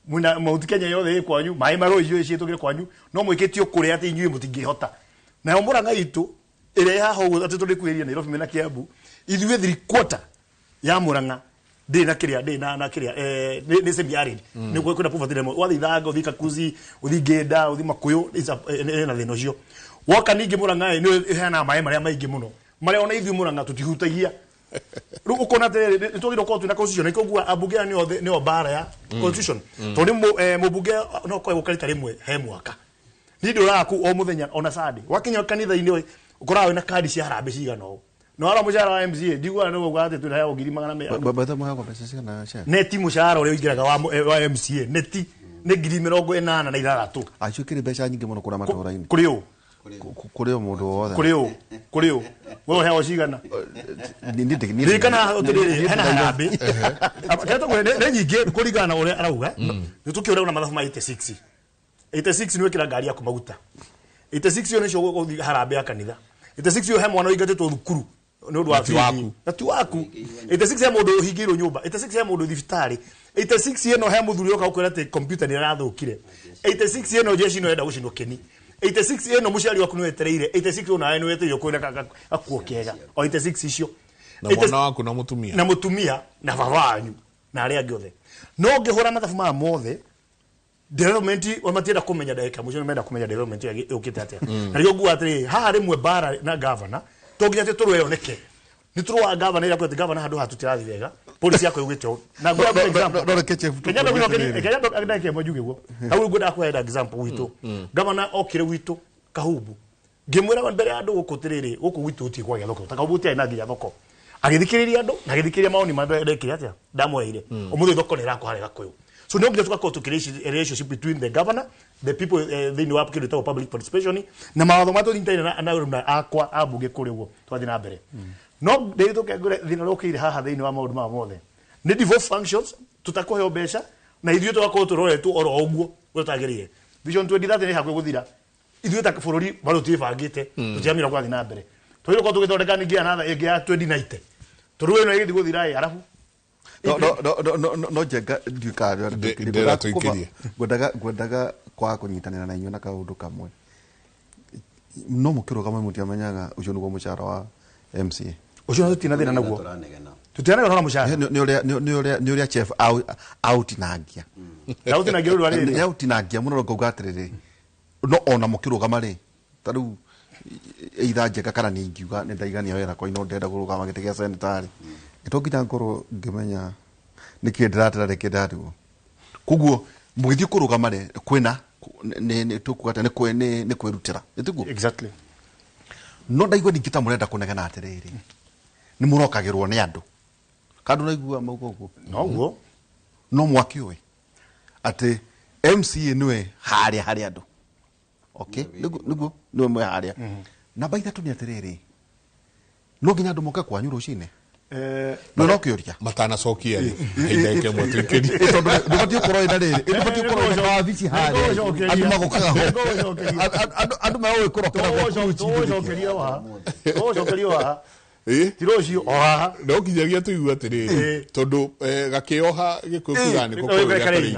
mwĩna Mount Kenya yothe ĩ kwanyu, maĩ marũĩ icio ciĩtũkĩre kwanyu, no mwĩkĩtio kũrĩa atĩ inyuĩ mũtingĩhota. Nayo Murang'a itũ ĩrĩa ĩ haha ũguo atĩ tũrĩ kuhĩrĩria Nairobi mena Kiambu, ithuĩ 3/4 ya Murang'a ndĩ na kĩrĩa, ndĩ na kĩrĩa, nĩ semi arid. Nĩ kwĩna poverty level. Wathiĩ Ithanga, ũthiĩ Kakuzi, ũthiĩ Ngĩnda, ũthiĩ Makuyu, ĩna thĩna ũcio. Woka ningĩ Murang'a nĩ ĩheanaga maĩ marĩa maingĩ mũno, marĩa ona ithuĩ Murang'a tũtihutagia. Rĩu ũkona atĩrĩrĩ, nĩ twagĩrĩirwo gũkorwo twĩna constitution, nĩkĩo nguga ambunge aya nĩo mbara ya constitution. Tondũ mũmbunge no akorwo gũka rita rĩmwe he mwaka. Niĩ ndũraga kũu o mũthenya ona Sunday. Wakinya kanitha-inĩ ũkoraga wĩna kandi cia harambee cigana ũũ. No arĩa mũcara wa MCA, ndiguaga nĩ ũguo atĩ twĩna ngiri magana merĩ. Betha mũheagwo mbeca cigana chef? Neti mũcara ũrĩa ũingĩraga wa MCA, neti nĩ 86,000. Acio kĩrĩ mbeca nyingĩ mũno kũrĩa matũũra-inĩ. Kũrĩ ũ? Kũrĩ o mũndũ wothe. Kũrĩ ũ? Kũrĩ ũ? Wewe ũheagwo cigana? Ririkana atĩrĩrĩ, hena harambee. Kĩrĩa tũkwĩra nĩ nyingĩ kũringana na ũrĩa arauga. Nĩ tũkĩũra na mathabu ma 86. 86 nĩ wĩkĩra ngari yaku maguta. 86 ĩyo nĩcio ũgũthiĩ harambee ya kanitha. 86 ĩyo he mwana ũingatĩtwo thukuru nĩ ũndũ wa Na ti waku. bithi. Na ti waku. 86 he mũndũ ũhingĩirwo nyũmba. 86 he mũndũ thibitarĩ. 86 ĩno he mũthuri ũka gũkwĩra atĩ computer nĩ ĩrathũkire. 86 ĩno jeshi no ĩrenda gũcinwo kĩni. 86 ĩno mũciari waku nĩ wetereire. 86 ĩno nawe nĩ wetereire kwĩna gakuo kega. O 86 icio. Na mwana waku na mũtumia. Na mũtumia na baba wanyu na arĩa angĩ othe. No ngĩhũra mathabu maya mothe, development o matienda kũmenya ndagĩka mũico, nĩ menda kũmenya development ĩyo yũkĩte atĩa. Na rĩo nguga atĩrĩrĩ, haha rĩmwe mbara na governor, to nginya atĩ tũrũe yoneke. Nĩ tũrũaga governor ĩrĩa kwĩra atĩ governor handũ haha tũtirathiĩ wega. Policy yakwa yugĩte ũũ. Na nguga example. No, reke Chief Kenya ndo tũkũrie kenya atĩrĩrĩ. Kenya ndo ndagĩka ĩmwe njuge ũguo. Hau ngwendaga kũheana example gwitũ. Governor okire gwitũ Kahubu. Ngĩmwĩra mbere ya andũ gũkũ atĩrĩrĩ, gũkũ gwitũ gũtirĩ kwagĩa thoko. Ta Kahubu gũtiarĩ na nginya thoko. Agĩthikĩrĩria andũ na agĩthikĩrĩria maoni ma andũ ndekire atĩa? Ndamweheire. Ũmũthĩ thoko nĩ ĩrakũra harĩa Gakũyũ. So no nginya tũgakorwo tũkĩ relationship between the governor, the people thĩinĩ wa kĩndũ gĩtagwo public participation, na mawatho marĩa tũnyitaine na akwa a mbunge kũrĩa ũguo twathiĩ na mbere. No ndĩgĩtũke ngwĩre thĩna ũrĩa ũkĩire haha thĩinĩ wa maũndũ maya mothe nĩ devolve functions, tũtakũheo mbeca na ithuĩ tũgakorwo tũroretwo oro ũguo ũrĩa tagĩrĩire. Vision 2030 nĩ hakuhĩ gũthira. Ithuĩ ta bũrũri bado tũtibangĩte, tũtiramenya ũrĩa kũrathiĩ na mbere. Twagĩrĩirwo gũkorwo tũgĩthondeka ningĩ another ĩngĩ ya 2090. Tondũ ĩno ĩgĩthiĩ gũthira ĩ, arabu No, no, no, no, no, no, no, Njenga, ndiũĩ kana nĩ ũrĩa Ndĩra tũikĩrie. tũikĩrie. Ngwendaga kwaga kũnyitanĩra na inyuĩ na kaũndũ kamwe. No mũkĩrũgama mũtiamenyaga ũcio nĩguo mũcara wa MCA. Ũcio tũtina thĩna naguo. Tũtiranegena na mũcara. Nĩ ũrĩa chef aũtinangia. Aũtinangia rũrũ rĩrĩ. Nĩ aũtinangia mũno ngauga atĩrĩrĩ. No ona mũkĩrũgama rĩ, ta rĩu either njega kana nĩ ingiuga nĩ ndaigania wĩra kwa ino ndĩrenda kũrũgama gĩtĩ gĩa senator rĩ. To nginya ngorwo ngĩmenya nĩkĩ ndĩratera nĩkĩ ndĩratigwo. Koguo mũgĩthiĩ kũrũgama rĩ, kwĩna nĩ tũkuga atĩ nĩ kwĩrutĩra. Nĩ tiguo? Exactly. No ndaigua ningĩ ta mũrenda kũnegena atĩrĩrĩ, nĩ mũrokagĩrwo nĩ andũ. Kandũ naigua mauga ũguo. Noguo. No mwakĩũĩ atĩ MCA nĩwe harĩa harĩ andũ. Okay, nĩguo nĩwe mwe harĩa. Namba ithatũ nĩ atĩrĩrĩ, no nginya andũ moke kwanyu rũcinĩ. No no kĩũria matanacokia rĩ, hĩndĩ ĩmwe tuikĩrie. Tondũ ndũbatiĩ gũkorwo ĩna rĩrĩ, ndũbatiĩ gũkorwo ĩna wabici harĩa. Andũ magokaga ho. Andũ magũgĩkũrokera gwaku. Tũgũcokeria o haha. Tũgũcokeria o haha. Ti rũciũ o haha. No nginyagia tũigue atĩrĩrĩ, tondũ gakĩoha gĩkũyũ kiugaga nĩko kũrĩa kũrĩ.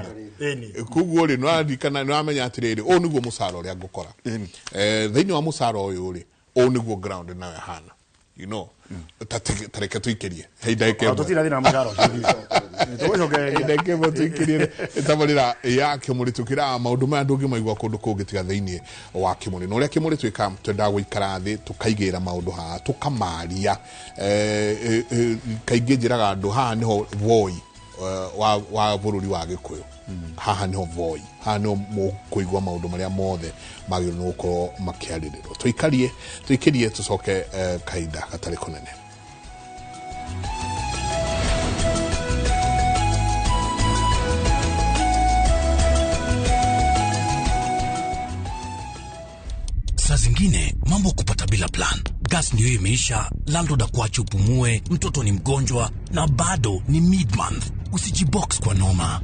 Koguo rĩ, nĩwaririkana, nĩwamenya atĩrĩrĩ, ũũ nĩguo mũcara ũrĩa ngũkora. Thĩinĩ wa mũcara ũyũ rĩ, ũũ nĩguo ground nayo ĩhana. You know, tareke tuikirie. Hei ndagĩka ĩmwe. Tũtirĩ na thĩna na mũcara ũcio. Tũgũcokereria. Ndagĩka ĩmwe tuikirie tabarĩra ya Kĩmũrĩ tũkĩraga maũndũ maya ndũngĩmaigua kũndũ kũngĩ tiga thĩinĩ wa Kĩmũrĩ. Na ũrĩa Kĩmũrĩ twĩkaga, twendaga gũikara thĩ tũkaigĩra maũndũ haha tũkamaria. Kaingĩ njĩraga andũ haha nĩho voi wa bũrũri wa Gĩkũyũ. Haha nĩho voi, haha nĩho mũkũigua maũndũ marĩa mothe magĩrĩirwo nĩ gũkorwo makĩarĩrĩrwo. Tũikarie, tũikĩrie tũcoke kahinda gatarĩ kũnene. Saa zingine mambo kupata bila plan. Gas ndio imeisha, landlord akuache upumue, mtoto ni mgonjwa na bado ni mid-month. Usijibox kwa noma.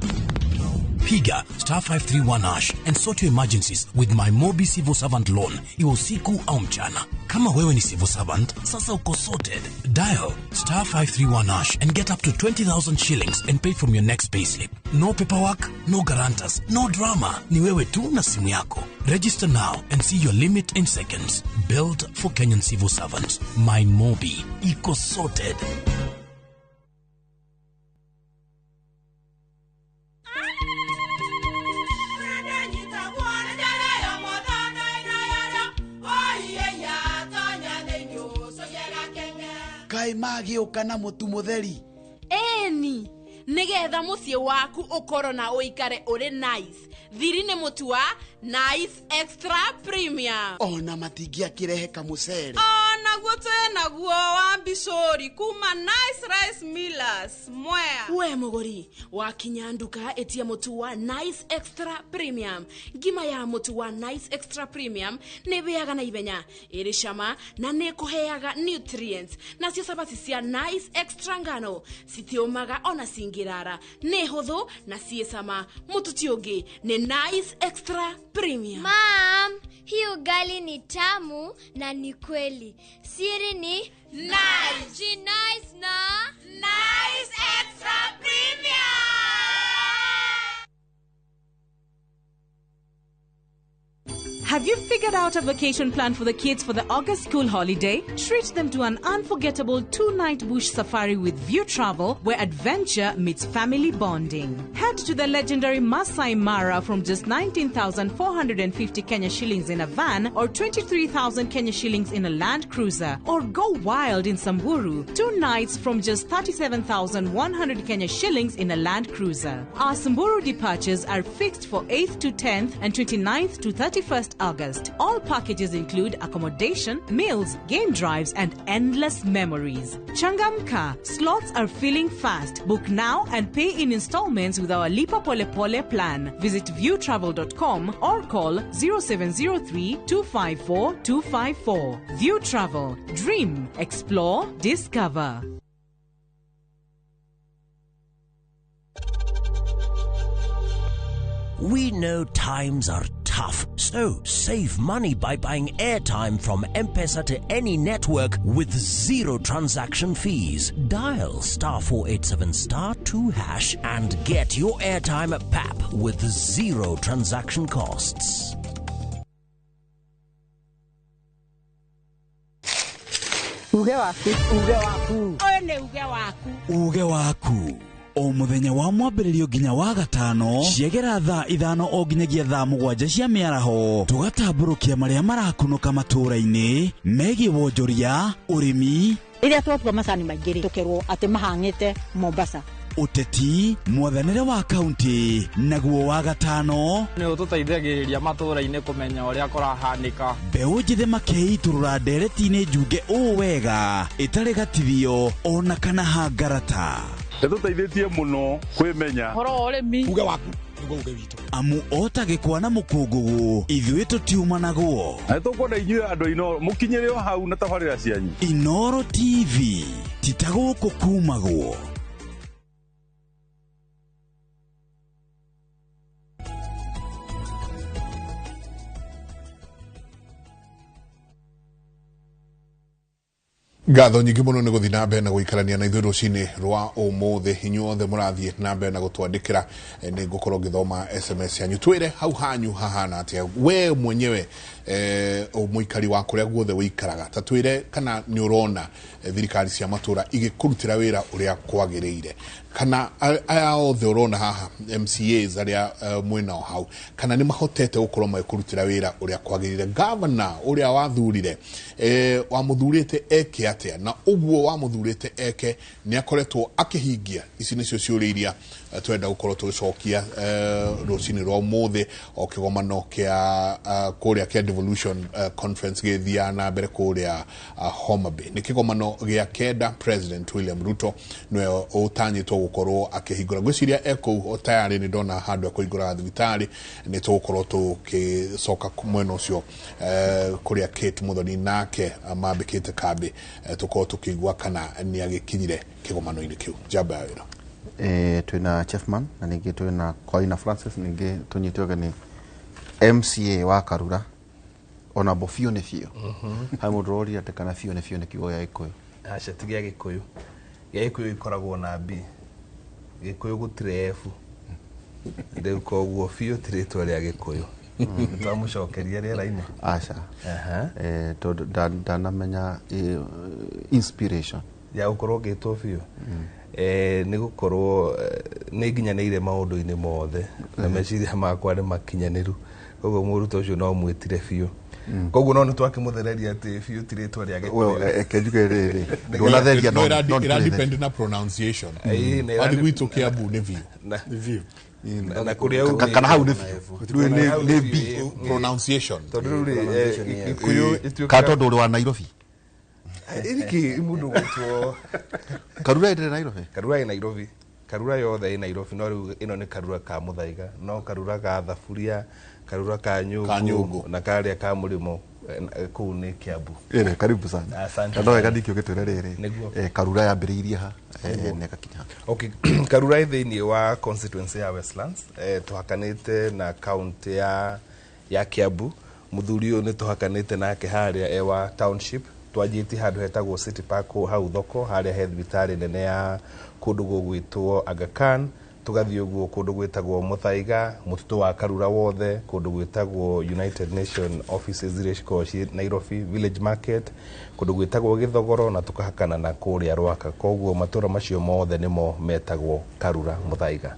Piga star 531 hash and sort your emergencies with my Mobi Civil Servant Loan, iwe usiku au mchana. Kama wewe ni civil servant, sasa uko sorted. Dial star 531 hash and get up to 20,000 shillings and pay from your next payslip. No paperwork, no guarantors, no drama. Ni wewe tu na simu yako. Register now and see your limit in seconds. Built for Kenyan civil servants. My Mobi. Iko sorted. Kai magĩũka na mũtu mũtheri. Eni, nĩgetha mũciĩ waku ũkorwo na ũikare ũrĩ nice. Thiri nĩ mũtu wa Nice Extra Premium. Ona matingĩakĩrehe kamũcere. Onaguo twĩnaguo wa mbicũri kuma Nice Rice Millers Mwea. We mũgũri, wakinya nduka ĩtia mũtu wa Nice Extra Premium. Ngima ya mũtu wa Nice Extra Premium nĩ ĩhĩaga na ihenya, ĩrĩ cama na nĩ ĩkũheaga nutrients. Nacio cabaci cia Nice Extra ngano citiũmaga ona cingĩrara, nĩ hũthũ na ciĩ cama. Mũtu ti ũngĩ nĩ Nice Extra Premium. Mom, hii ugali ni tamu na ni kweli. Siri ni Nice. Nice na Nice Extra Premium. Have you figured out a vacation plan for the kids for the August school holiday? Treat them to an unforgettable 2-night bush safari with View Travel, where adventure meets family bonding. Head to the legendary Masai Mara from just 19,450 Kenya shillings in a van or 23,000 Kenya shillings in a Land Cruiser. Or go wild in Samburu, 2 nights from just 37,100 Kenya shillings in a Land Cruiser. Our Samburu departures are fixed for 8th to 10th and 29th to 31st August. All packages include accommodation, meals, game drives, and endless memories. Changamka, slots are filling fast. Book now and pay in installments with our Lipa Pole Pole plan. Visit viewtravel.com or call 0703 254 254. View Travel. Dream, explore, discover. We know times are tough, so save money by buying airtime from M-Pesa to any network with zero transaction fees. Dial star 487 star 2 hash and get your airtime at PAP with zero transaction costs. Uge waku. Uge waku. Ũyũ nĩ uge waku. Uge waku o muthenya wa mwambĩrĩrio nginya wa gatano ciegera thaa 5 o nginyagia thaa 7 cia mĩaraho tũgatambũrũkia marĩa marakunũka matũũra-inĩ megiĩ wonjoria, ũrĩmi, rĩrĩa twatua macani maingĩ rĩ tũkerwo atĩ mahang'ĩte Mombasa, ũteti, mwathanĩre wa kaunti, naguo wa gatano nĩ ũtũteithagĩrĩria matũũra-inĩ kũmenya ũrĩa kũrahanĩka. Mbeũ njĩthĩ makĩitũrũra ndereti-inĩ njunge ũũ wega ĩtarĩ gatithio ona kana hangarata. Nĩtũteithĩtie mũno kwĩmenya ũhoro wa ũrĩmi. Uge waku nĩguo uge witũ. Amu ota gĩkwa na mũkũngũgũ ithuĩ tũtiumanagwo. Na nĩtũkwenda inyuĩ andũ Inooro mũkinyĩre o hau na tabarĩra cianyu. Inooro TV ti ta gũkũ kumagwo. Ngatho nyingĩ mũno nĩ gũthiĩ na mbere na gũikarania na ithuĩ rũcinĩ rwa ũmũthĩ. Inyuothe mũrathiĩ na mbere na gũtwandĩkĩra, nĩ ngũkorwo ngĩthoma SMS yanyu. Twĩre hau hanyu hahana atĩa, we mwenyewe mũikari wa kũrĩa guothe ũikaraga, ta twĩre kana nĩ ũrona thirikari cia matũũra igĩkũrutĩra wĩra ũrĩa kwagĩrĩire, kana aya othe ũrona haha MCAs arĩa mwĩnao hau, kana nĩ mahotete gũkorwo magĩkũrutĩra wĩra ũrĩa kwagĩrĩire. Gavana ũrĩa wathurire wamũthurĩte eke atĩa, na ũguo wamũthurĩte eke nĩ akoretwo akĩhingia. Ici nĩcio ciũria iria twenda gũkorwo tũgĩcokia rũcinĩ rwa ũmũthĩ o kĩgomano kĩa kũrĩa kĩa Devolution Conference gĩthiaga na mbere kũrĩa Homa Bay. Nĩ kĩgomano gĩa kenda. President William Ruto nĩwe ũtanyĩtwo gũkorwo akĩhingũra. Ngwĩciria e kũu o tayarĩ, nĩ ndona handũ ekũhingũra thibitarĩ. Nĩ tũgũkorwo tũgĩcoka mwena ũcio kũrĩa Kate Muthoni nake mambĩkĩte kambĩ, tũkorwo tũkĩigua kana nĩ agĩkinyire kĩgomano-inĩ kĩu. Njamba ya wĩra. Twina Chefman na ningĩ twina Koina Francis, ningĩ tũnyite ũgeni MCA wa Karura ona bo biũ nĩ biũ. Harĩ mũndũ ũroria atĩ kana biũ nĩ biũ nĩ kiugo gĩa Gĩkũyũ. Aca ti gĩa Gĩkũyũ. Gĩa Gĩkũyũ ĩkoragwo na B. Gĩkũyũ gũtirĩ F. Rĩu koguo biũ ti rĩtwa rĩa Gĩkũyũ. Twamũcokeria rĩera-inĩ. Aca. Tondũ ndanamenya inspiration ya gũkorwo ngĩtwo biũ. Nĩ gũkorwo nĩ nginyanĩire maũndũ-inĩ mothe na meciria makwa nĩ makinyanĩru, koguo mũrutwo ũcio no mwĩtire biũ. Koguo no nĩ twakĩmũthereria atĩ biũ ti rĩtwa rĩa Gĩkũyũ. Reke njuge rĩrĩ, ndũnatheria no ĩra depend na pronunciation. Wathi gwitũ Kiambu nĩ biũ. Nĩ biũ. Na kũrĩa kana hau nĩ biũ nĩ B pronunciation. Tondũ rĩu Gĩkũyũ ĩtuĩkaga ka tondũ ũrĩ wa Nairobi. Ĩrĩkĩ mũndũ gwĩtwo Karura ĩrĩ Nairobi. Karura ĩ Nairobi. Karura yothe ĩ Nairobi, no rĩu ĩno nĩ Karura ka Mũthaiga, no Karura ka Thaburia, Karura ka Nyũngũ na karĩa ka Mũrĩmo kũu nĩ Kiambu. Ĩrĩ karibu sana. Asante. No wega ndikĩ ũgĩtwĩre rĩrĩ Karura yambĩrĩirie ha na ĩgakinya. Okay, Karura ĩ thĩinĩ wa constituency ya Westlands, tũhakanĩte na county ya Kiambu. Mũthuri ũyũ nĩ tũhakanĩte nake harĩa e wa township. Twanjĩtie handũ hetagwo City Park hau thoko harĩa he thibitarĩ nene ya kũndũ gũgwĩtwo Aga Khan, tũgathiĩ ũguo kũndũ gwĩtagwo Mũthaiga, mũtitũ wa Karura wothe, kũndũ gwĩtagwo United Nation offices iria cikoragwo ciĩ Nairobi Village Market, kũndũ gwĩtagwo Gĩthogoro na tũkahakana na kũrĩa Rwaka. Koguo matũra macio mothe nĩmo metagwo Karura Mũthaiga.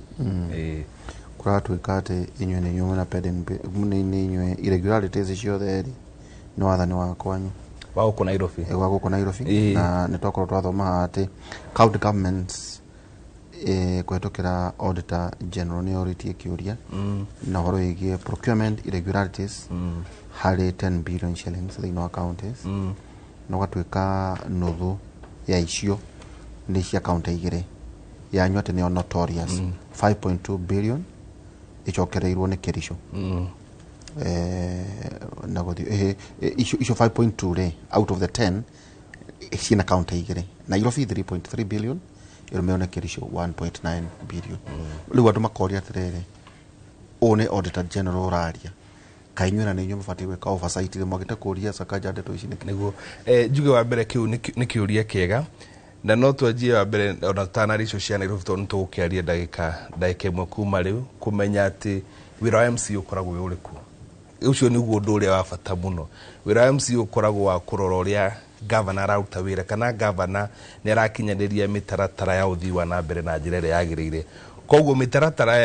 Kũratuĩka atĩ inyuĩ nĩ inyuĩ mwĩna pending nĩ inyuĩ irregularities ciothe rĩ nĩ wathani wa kwanyu wa gũkũ Nairobi. Wa gũkũ Nairobi. Na nĩ twakorwo twathoma atĩ county governments kũhetũkĩra Auditor General nĩ orĩtie kĩũria na ũhoro wĩgiĩ procurement irregularities harĩ 10 billion shillings thĩinĩ wa counties, na ũgatuĩka nuthu ya icio nĩ cia county igĩrĩ yanyu atĩ nĩyo notorious 5.2 billion icokereirwo nĩ Kericho. Na gũthiĩ icio 5.2 rĩ out of the 10 ciĩna county igĩrĩ, Nairobi 3.3 billion ĩrũmĩrĩirwo nĩ Kericho 1.9 billion. Rĩu andũ makoria atĩrĩrĩ, ũũ nĩ Auditor General ũraria, kaĩ inyuĩ na nĩ inyuĩ mũbatiĩ gwĩka oversight rĩ mwagĩte kũria Sakaja ndeto ici nĩkĩ? Nĩguo njuge wa mbere kĩu nĩ kĩũria kĩega na no twanjie wa mbere ona tũtanaria icio cia Nairobi tondũ nĩtũgũkĩaria ndagĩka ĩmwe kuma rĩu kũmenya atĩ wĩra wa MC ũkoragwo wĩ ũrĩkũ. Ũcio nĩguo ũndũ ũrĩa wa bata mũno. Wĩra wa MC ũkoragwo wa kũrora ũrĩa gavana araruta wĩra kana gavana nĩ arakinyanĩria mĩtaratara ya ũthii wa na mbere na njĩra ĩrĩa yagĩrĩire. Koguo mĩtaratara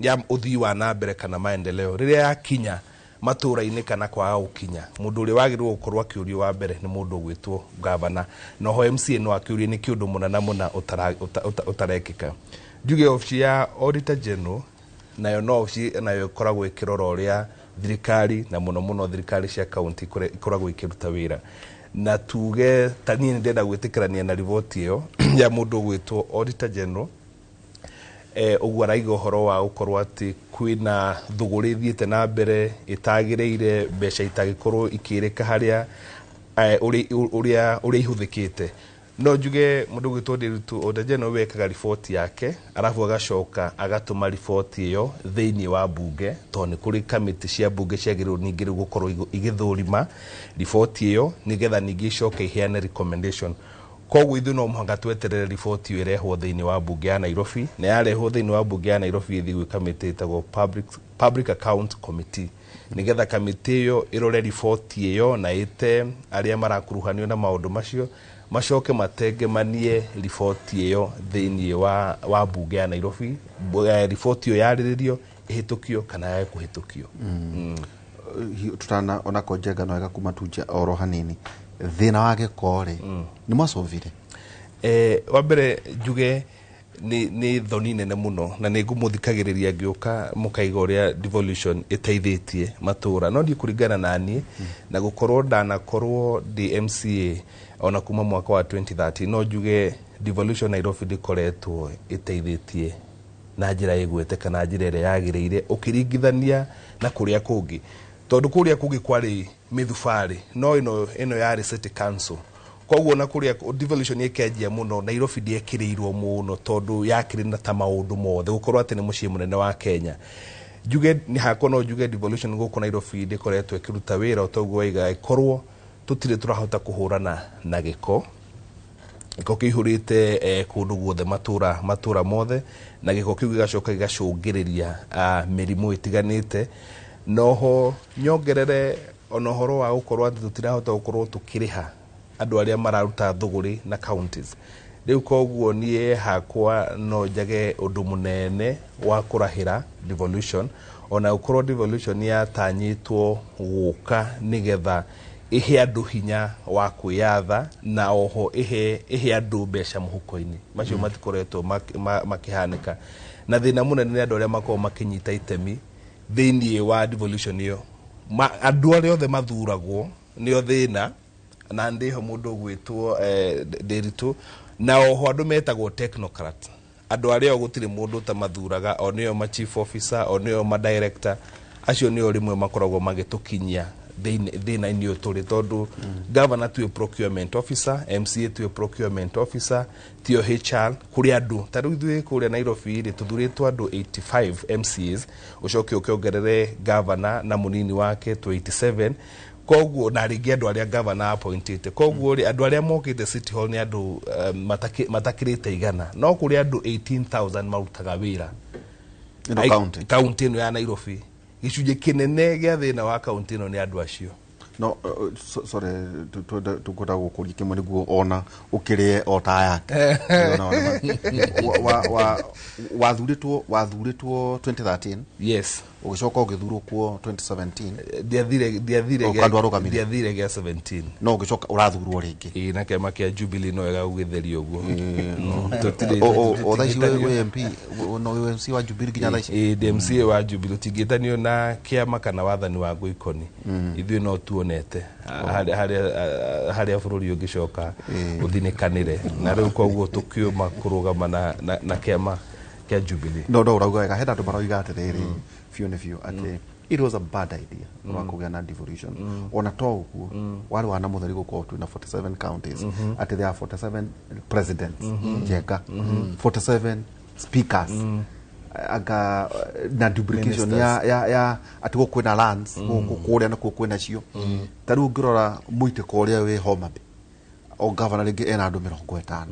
ya ũthii wa na mbere kana maendeleo rĩrĩa yakinya matũra-inĩ kana kwaga gũkinya, mũndũ ũrĩa wagĩrĩirwo gũkorwo akĩũrio wa mbere nĩ mũndũ ũgwĩtwo gavana, na oho MCA no akĩũrie nĩ kĩũndũ mũna na mũna ũtarekĩka. Njuge obici ya Auditor General nayo no obici nayo ĩkoragwo ĩkĩrora ũrĩa thirikari na mũno mũno thirikari cia kaunti ikoragwo ikĩruta wĩra, na tuge ta niĩ nĩ ndĩrenda gwĩtĩkĩrania na riboti ĩyo ya mũndũ ũgwĩtwo Auditor General. Ũguo araiga ũhoro wa gũkorwo atĩ kwĩna thũgũrĩ ĩthiĩte na mbere ĩtagĩrĩire, mbeca itagĩkorwo ikĩrĩka harĩa ũrĩa ihũthĩkĩte. No njuge mũndũ ũgwĩtwo Ndiritu Auditor General wekaga riboti yake arabu agacoka agatũma riboti ĩyo thĩinĩ wa bunge, tondũ nĩ kũrĩ kamĩtĩ cia bunge ciagĩrĩirwo ningĩ rĩu gũkorwo igĩthũrima riboti ĩyo nĩgetha ningĩ icoke iheane recommendation. Koguo ithuĩ no mũhaka tweterere riboti ĩyo ĩrehwo thĩinĩ wa bunge ya Nairobi, na yarehwo thĩinĩ wa bunge ya Nairobi ĩthiĩ gwĩ kamĩtĩ ĩtagwo Public Account Committee, nĩgetha kamĩtĩ ĩyo ĩrore riboti ĩyo na ĩte arĩa marakuruhanio na maũndũ macio macoke matengemanie riboti ĩyo thĩinĩ wa bunge ya Nairobi. Riboti ĩyo yarĩrĩrio ĩhĩtũkio kana yage kũhĩtũkio. Tutana ona ko Njenga no ega kuma tuje oro hanini thĩna wa gĩko rĩ nĩ mwacovire? Wa mbere njuge nĩ thoni nene mũno na nĩ ngũmũthikagĩrĩria ngĩũka mũkaiga ũrĩa devolution ĩteithĩtie matũra, no ndiĩ kũringana na niĩ na gũkorwo ndanakorwo ndĩ MCA ona kuma mwaka wa 2013, no njuge devolution Nairobi ndĩkoretwo ĩteithĩtie na njĩra ĩgwete kana njĩra ĩrĩa yagĩrĩire ũkĩringithania na kũrĩa kũngĩ, tondũ kũrĩa kũngĩ kwarĩ mĩthubarĩ no ĩno yarĩ city council. Koguo na kũrĩa devolution ĩkĩanjia mũno Nairobi ndĩekĩrĩirwo mũno tondũ yakĩrĩ na ta maũndũ mothe gũkorwo atĩ nĩ mũciĩ mũnene wa Kenya. Njuge nĩ hakwa no njuge devolution gũkũ Nairobi ndĩkoretwo ĩkĩruta wĩra o toguo waiga, ĩkorwo tũtirĩ tũrahota kũhũrana na gĩko. Gĩko kĩihũrĩte kũndũ guothe matũra mothe, na gĩko kĩu gĩgacoka gĩgacũngĩrĩria mĩrimũ ĩtiganĩte. Noho nyongerere ona ũhoro wa gũkorwo atĩ tũtirahota gũkorwo tũkĩrĩha andũ arĩa mararuta thũgũrĩ na counties. Rĩu koguo niĩ hakwa no njage ũndũ mũnene wa kũrahĩra devolution, ona gũkorwo devolution yatanyĩtwo gũka nĩgetha ĩhe andũ hinya wa kwĩyatha na oho ĩhe andũ mbeca mũhuko-inĩ. Macio matikoretwo makĩhanĩka, na thĩna mũnene nĩ andũ arĩa makoragwo makĩnyita itemi thĩinĩ wa devolution ĩyo. Andũ arĩa othe mathuragwo nĩo thĩna, na ndĩho mũndũ ũgwĩtwo Ndiritu, na oho andũ metagwo technocrat, andũ arĩa gũtirĩ mũndũ ũtamathuraga, o nĩo ma chief officer, o nĩo ma director, acio nĩo rĩmwe makoragwo magĩtũkinyia thĩna-inĩ ũyũ tũrĩ, tondũ governor tiwe procurement officer, MCA tiwe procurement officer, tio HR, kũrĩ andũ ta rĩu ithuĩ kũrĩa Nairobi rĩ tũthurĩtwo andũ 85 MCAs, ũcoke ũkĩongerere governor na mũnini wake to 87, koguo na rĩngĩ andũ arĩa governor appointĩte. Koguo rĩ andũ arĩa mokĩte City Hall nĩ andũ matakĩrĩte 100, no kũrĩ andũ 18,000 marutaga wĩra kaunti ĩno ya Nairobi. Gĩcunjĩ kĩnene gĩa thĩna wa kaunti ĩno nĩ andũ acio. No sorry, tukwenda gũkũria kĩmwe nĩguo ona ũkĩrĩe o ta yake. Wathurĩtwo 2013. Yes. Ũgĩcoka ũgĩthurwo kuo 2017. Ndiathire gĩa 17. No ũgĩcoka ũrathurwo rĩngĩ. Ĩĩ, na kĩama kĩa Jubilee no wega gũgĩtherio ũguo. O thaa ici wĩ MP, no wĩ MC wa Jubilee nginya thaa ici? Ĩĩ, ndĩ MCA wa Jubilee. Tũtingĩtanio na kĩama kana wathani wa Ngoikoni. Ithuĩ no tuonete harĩa bũrũri ũngĩcoka ũthinĩkanĩre, na rĩu koguo tũkĩũma kũrũgama na kĩama kĩa Jubilee. No ũrauga wega, hena andũ marauga atĩrĩrĩ biũ nĩ biũ atĩ it was a bad idea wa kũgĩa na devolution. Ona to ũguo warĩ wa na mũtheri gũkorwo twĩna 47 counties, atĩ there are 47 presidents Njenga, 47 speakers, aga na duplication ya atĩ gũkũ kwĩna lands, gũkũ kũrĩa nakuo kwĩna cio. Ta rĩu ũngĩrora mũitĩko ũrĩa wĩ Homa Bay, o governor rĩngĩ ena andũ 50,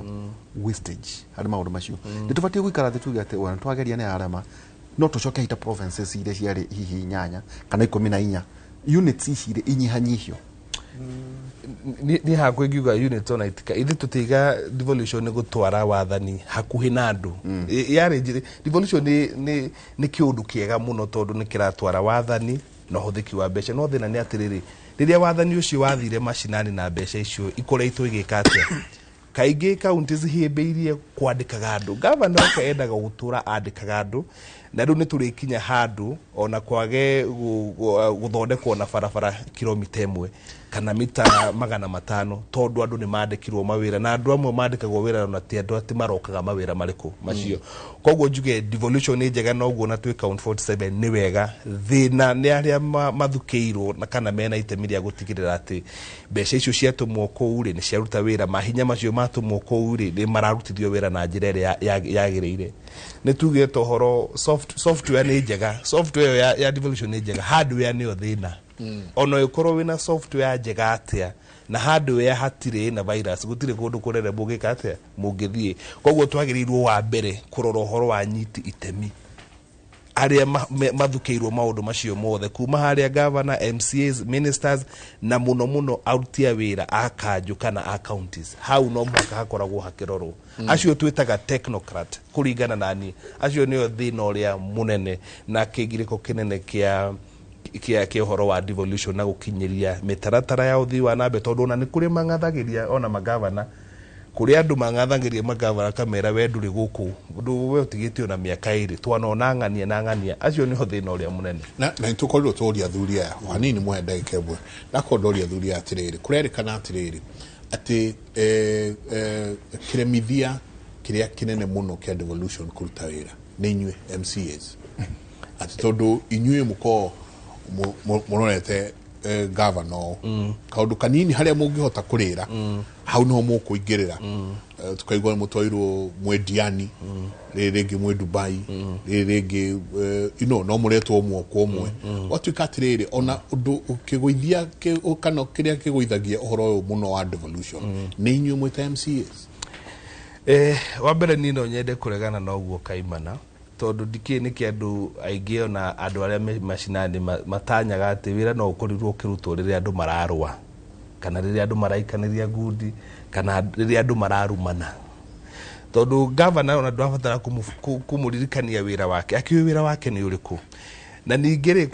wastage harĩ maũndũ macio. Nĩ tũbatiĩ gũikara thĩ tuge atĩ ona twageria nĩ arema, no tũcoke ita provinces iria ciarĩ hihi 8 kana 14, units ici inyihanyihio. Niĩ hakwa ingiuga unit ona itika ithuĩ tũtiga devolution nĩ gũtwara wathani hakuhĩ na andũ. Yarĩ devolution nĩ kĩũndũ kĩega mũno tondũ nĩ kĩratwara wathani na ũhũthĩki wa mbeca, no thĩna nĩ atĩrĩrĩ, rĩrĩa wathani ũcio wathire macinani na mbeca icio ikoretwo igĩka atĩa? Kaingĩ kaunti cihĩmbĩirie kwandĩkaga andũ. Gavana oke endaga gũtũra andĩkaga andũ, na rĩu nĩ tũrĩkinya handũ ona kwage gũthondekwo na barabara kilomita 1 kana mita 500 tondũ andũ nĩ mandĩkirwo mawĩra, na andũ amwe mandĩkagwo wĩra ona ti andũ atĩ marokaga mawĩra marĩkũ macio. Koguo njuge devolution nĩ njega, na ũguo na twĩ count 47 nĩ wega. Thĩna nĩ arĩa mathukĩirwo na kana mena itemi rĩa gũtigĩrĩra atĩ mbeca icio ciatũmwo kũu rĩ nĩ ciaruta wĩra, mahinya macio matũmwo kũu rĩ nĩ mararutithio wĩra na njĩra ĩrĩa yagĩrĩire. Nĩ tugĩte ũhoro software nĩ njega, software ĩyo ya devolution nĩ njega, hardware nĩyo thĩna. Ona ũkorwo wĩna software njega atĩa na hardware hatirĩ na virus, gũtirĩ kũndũ kũnene mũngĩka atĩa mũngĩthiĩ. Koguo twagĩrĩirwo wa mbere kũrora ũhoro wa nyiti itemi arĩa mathukĩirwo maũndũ macio mothe, kuma harĩa governor, MCAs, ministers na mũno mũno aruti a wĩra a kanjũ kana a counties. Hau no mũhaka hakoragwo hakĩrorwo. Acio twĩtaga technocrat kũringana na niĩ, acio nĩo thĩna ũrĩa mũnene na kĩgirĩko kĩnene kĩa ũhoro wa devolution na gũkinyĩria mĩtaratara ya ũthii wa na mbere, tondũ ona nĩ kũrĩ mang'athagĩria ona magavana, kũrĩ andũ mang'athagĩria magavana kamera we ndũrĩ gũkũ, ũndũ we ũtigĩtio na mĩaka 2 twanona ng'ania na ng'ania. Acio nĩho thĩna ũrĩa mũnene. Na nĩtũkorirwo tũria athuri aya o hanini, mũhe ndagĩka 1. Ndakorwo ndoria athuri aya atĩrĩrĩ, kũrerĩkana atĩrĩrĩ atĩ kĩremithia kĩrĩa kĩnene mũno kĩa devolution kũruta wĩra nĩ inyuĩ MCAs, atĩ tondũ inyuĩ mũkorwo mũrorete governor kaũndũ kanini harĩa mũngĩhota kũrĩra, hau niho mũkũingĩrĩra. Tukaigua mũtwairwo mwĩ Diani, rĩrĩ rĩngĩ mwĩ Dubai, rĩrĩ rĩngĩ no mũretwo ũmwe kwa ũmwe. Gwatuĩka atĩrĩrĩ, ona ũndũ ũkĩgũithia kana kĩrĩa kĩgũithagia ũhoro ũyũ mũno wa devolution nĩ inyuĩ mwĩta MCAs. Wa mbere niĩ no nyende kũregana na ũguo kaimana, tondũ ndikĩĩ nĩkĩ andũ aingĩ ona andũ arĩa me macinani matanyaga atĩ wĩra no ũkorirwo ũkĩrutwo rĩrĩa andũ mararũa, kana rĩrĩa andũ maraikanĩria ngundi, kana rĩrĩa andũ mararumana. Tondũ gavana ona ndũrabatara kũmũririkania wĩra wake, akĩũĩ wĩra wake nĩ ũrĩkũ. Na ningĩ rĩ,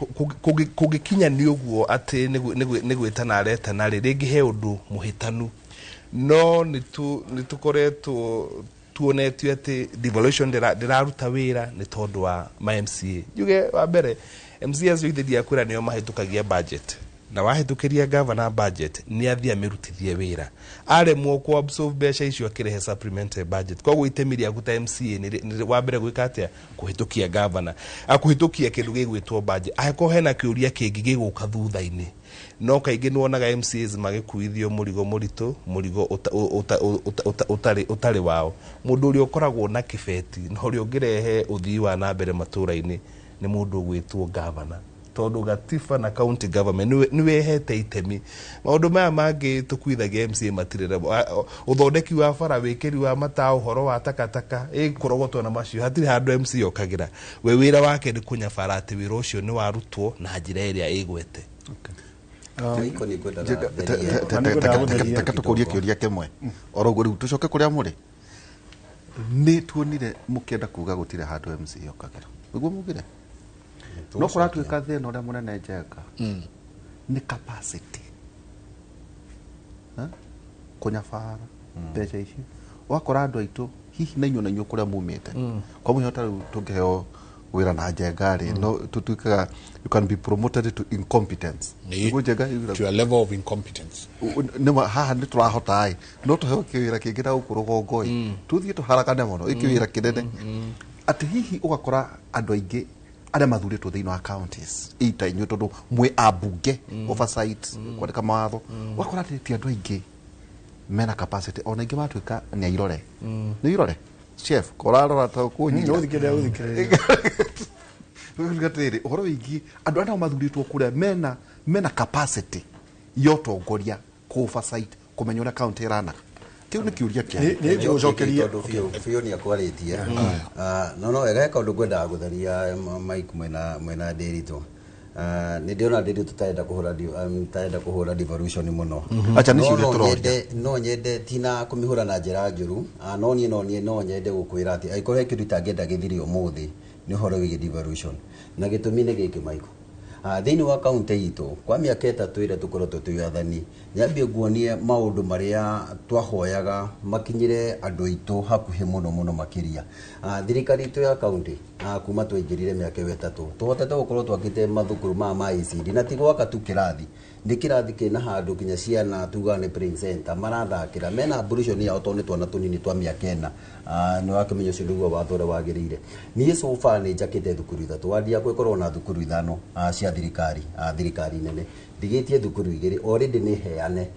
kũngĩkinya nĩ ũguo atĩ nĩ gwĩtana aretana rĩ, rĩngĩ he ũndũ mũhĩtanu. No nĩ tũkoretwo tuonetio atĩ devolution ndĩraruta wĩra nĩ tondũ wa ma MCA. Njuge wa mbere, MCA acio ithe ndiakwĩra nĩo mahĩtũkagia budget, na wahĩtũkĩria governor budget nĩ athiĩ amĩrutithie wĩra, aremwo ku absorb mbeca icio akĩrehe supplementary budget. Koguo itemi rĩaku ta MCA nĩ wa mbere gwĩka atĩa? Kũhĩtũkia governor, kũhĩtũkia kĩndũ gĩgwĩtwo budget. Angĩkorwo hena kĩũria kĩngĩ gĩgũka thutha-inĩ, no kaingĩ nĩwonaga MCAs magĩkuithio mũrigo mũritũ, mũrigo ũtarĩ wao. Mũndũ ũrĩa ũkoragwo na kĩbeti na ũrĩa ũngĩrehe ũthii wa na mbere matũra-inĩ nĩ mũndũ ũgwĩtwo governor, tondũ gatiba na county government nĩwehete itemi. Maũndũ maya mangĩ tũkuithagia MCA matirĩ, ũthondeki wa bara, wĩkĩri wa matawa, ũhoro wa takataka, ĩkũrogotwo na macio, hatirĩ handũ MCA okagĩra. We wĩra wake nĩ kũnyabara atĩ wĩra ũcio nĩ warutwo na njĩra ĩrĩa ĩgwete. Reke tũkũrie kĩũria kĩmwe oro ũguo rĩu tũcoke kũrĩa mũrĩ. Nĩ tuonire mũkĩenda kuga gũtirĩ handũ MCA okagĩra, nĩguo mugire? No kũratuĩka thĩna ũrĩa mũnene Njenga nĩ capacity kũnyabara mbeca icio. Wakora andũ aitũ hihi na inyuĩ na inyuĩ kũrĩa mumĩte, kwa mũhiano ta rĩu tũngĩheo wĩra na Njenga rĩ, no tũtuĩkaga you can be promoted to incompetence. Nĩguo Njenga to a level of incompetence. Nĩma haha nĩ tũrahota ĩ, no tũheo kĩwĩra kĩngĩ na gũkũ rũgongo ĩ, tũthiĩ tũharagane mũno ĩkĩwĩra kĩnene. Atĩ hihi ũgakora andũ aingĩ arĩa mathurĩtwo thĩinĩ wa counties ita inyuĩ tondũ mwĩ ambunge oversight kwandĩka mawatho, ũgakora atĩ ti andũ aingĩ mena capacity, ona aingĩ matuĩka nĩ airore. Nĩ irore chef korarora ta kũnyita. Atĩrĩrĩ, ũhoro wĩgiĩ andũ arĩa mathurĩtwo kũrĩa mena capacity ya ũtongoria kũ oversight kũmenya ũrĩa county ĩranaga. Kĩu nĩ kĩũria kĩa Nĩ ngũcokeria tondũ biũ nĩ akwarĩtie. No wega kaũndũ ngwendaga gũtheria Mike mwena Ndĩritũ. Nĩ ndĩrona ndĩrĩ tũtarenda kũhũra tũtarenda kũhũra devolution mũno. Acha nĩ No ciũria no tũroria. No nyende tina kũmĩhũra na njĩra njũru. No niĩ no nyende gũkwĩra atĩ angĩkorwo he kĩndũ itangĩenda gĩthire ũmũthĩ nĩ ũhoro wĩgiĩ devolution, na gĩtũmi nĩ gĩkĩ, Michael. Thĩinĩ wa kaunti itũ kwa mĩaka 3 ĩrĩa tũkoretwo twĩ athani, nyambie nguonie maũndũ marĩa twahoyaga makinyĩre andũ aitũ hakuhĩ mũno mũno makĩria. Thirikari itũ ya kaunti, kuma twaingĩrire mĩaka ĩyo 3, tũhotete gũkorwo twakĩte mathukuru maya ma ECD, na ti gwaka tu kĩrathi, nĩ kĩrathi kĩna handũ kinya ciana tugaga nĩ playing center marathakĩra, mena ablution yao tondũ nĩ twana tũnini twa mĩaka 4. Nĩ wakĩmenya ũcio nĩguo watho ũrĩa wagĩrĩire. Niĩ so far nĩ njakĩte thukuru 3, wadi yakwa ĩkoragwo na thukuru 5 cia thirikari, thirikari nene. Ndigĩtie thukuru 2 already, nĩ heane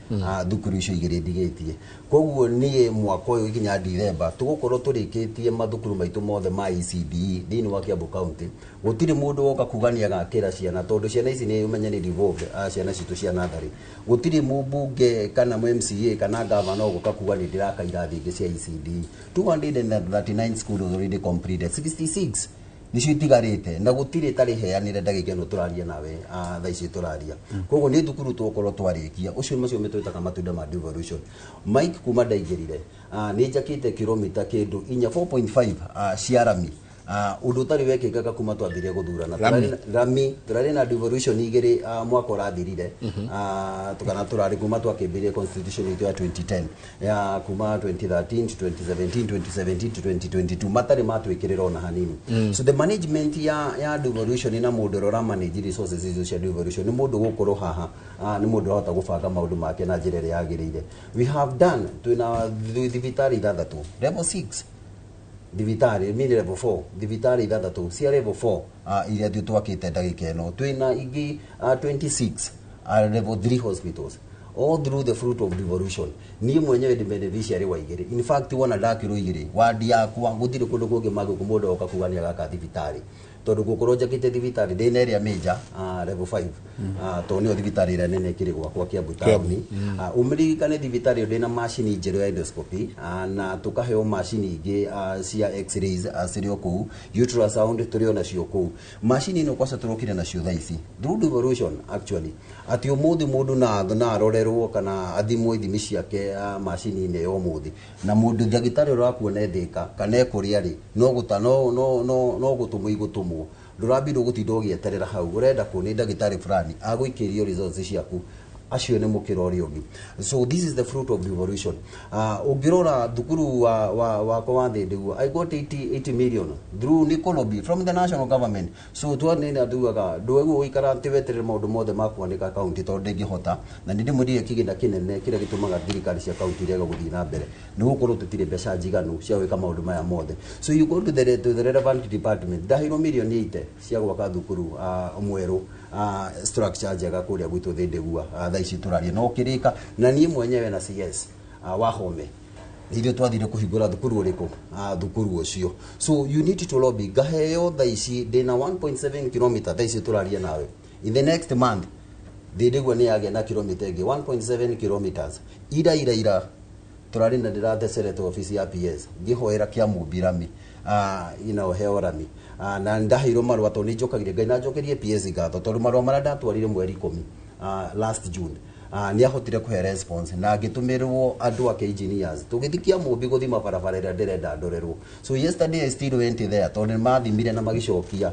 thukuru icio 2 ndigĩtie. Koguo niĩ mwaka ũyũ nginya Dithemba tũgũkorwo tũrĩkĩtie mathukuru maitũ mothe ma ECDE thĩinĩ wa Kiambu County. Gũtirĩ mũndũ woka kuga nĩ agakĩra ciana, tondũ ciana ici nĩ ũmenye nĩ devolved, ciana citũ cia natharĩ. Gũtirĩ mũmbunge kana mũ MCA kana gavana ũgũka kuga nĩ ndĩraka irathi ingĩ cia ECDE. 239 schools already completed, 66 nicio itigarĩte, na gũtirĩ tarĩ heanĩre ndagĩka ĩno tũraria nawe, thaa ici tũraria. Koguo nĩ thukuru tũgũkorwo twarĩkia. Ũcio macio nĩtwĩtaga matunda ma devolution. Mike, kuma ndaingĩrire, nĩ njakĩte kilomita kĩndũ inya 4.5 cia rami, ũndũ ũtarĩ wekĩkaga kuma twambirie gũthurana. Rami. Rami tũrarĩ na devolution 2 mwaka ũrathirire, kana tũrarĩ kuma twakĩambirie constitution itũ ya 2010, ya kuma 2013 to 2017, 2017 to 2022, matarĩ matwĩkĩrĩra ona hanini. So the management ya devolution na mũndũ ũrĩa ũramanage resources icio cia devolution nĩ mũndũ gũkorwo haha, nĩ mũndũ ũrahota gũbanga maũndũ make na njĩra ĩrĩa yagĩrĩire. We have done, twĩna thibitarĩ 6 level 6 thibitarĩ, mini level 4, thibitarĩ 6 cia level 4 iria ithuĩ twakĩte ndagĩka ĩno. Twĩna ingĩ 26 level 3 hospitals, all through the fruit of devolution. Niĩ mwenyewe ndĩ beneficiary wa 2. In fact, wona ndakĩrwo 2 wadi yakwa, gũtirĩ kũndũ kũngĩ magũkũ mũndũ oka kuga nĩ agaka thibitarĩ, tondũ gũkorwo njakĩte thibitarĩ ndĩna ĩrĩa major, level 5, tondũ nĩyo thibitarĩ ĩrĩa nene ĩkĩrĩ gwakwa Kiambu taũni. Ũmũririkane thibitarĩ ĩyo ndĩna macini njerũ ya endoscopy, na tũkaheo macini ingĩ cia x-rays, cirĩ o kũu, ultrasound tũrĩ o nacio kũu. Macini ĩno kwaca tũrokire nacio thaa ici through devolution actually, atĩ ũmũthĩ mũndũ na arorerwo kana athimwo ithimi ciake macini-inĩ ya ũmũthĩ, na mũndũ ndagĩtarĩ ũrakuona ethĩka kana ekũrĩa rĩ, no gũta no no no no gũtũmwo igũtũmwo, ndũrambirwo gũtinda ũgĩeterera hau ũrenda kũ nĩ ndagĩtarĩ fulani agũikĩrio results ciaku, acio nĩ mũkĩra ũrĩa ũngĩ. So this is the fruit of devolution. Ũngĩrora thukuru wa wakwa wa Thĩndĩguo, I got 80 million through Nicolobi from the national government. So twanene tugaga ndweguo gũikara atĩ weterere maũndũ mothe ma kuoneka kaunti, tondũ ndĩngĩhota. Na nĩ ndĩmwĩrire kĩgĩna kĩnene kĩrĩa gĩtũmaga thirikari cia kaunti irega gũthiĩ na mbere nĩ gũkorwo tũtirĩ mbeca njiganu cia gwĩka maũndũ maya mothe. So you go to the relevant department. Ndaheirwo mirioni 80 cia gwaka thukuru mwerũ, structure njega kũrĩa gwitũ Thĩndĩgua, thaa ici tũraria no ũkĩrĩka. Na niĩ mwenyewe na CS Wahome ithuĩ twathire kũhingũra thukuru ũrĩkũ, thukuru ũcio. So you need to lobby. Ngaheo thaa ici ndĩna 1.7 kilomita thaa ici tũraria nawe. In the next month Thĩndĩguo nĩ yagĩa na kilomita ĩngĩ 1.7 kilometers. Ira ira ira tũrarĩ na ndĩrathecerete obici ya PS ngĩhoera Kĩamũmbi rami, heo rami, na ndaheirwo marũa tondũ nĩ njokagĩria Ngai na njokerie PS ngatho, tondũ marũa marĩa ndatwarire mweri 10, last June, nĩ ahotire kũhe response na ngĩtũmĩrwo andũ ake engineers tũgĩthiĩ Kĩamũmbi gũthima barabara ĩrĩa ndĩrenda ndorerwo. So yesterday I still went there tondũ nĩ mathimire na magĩcokia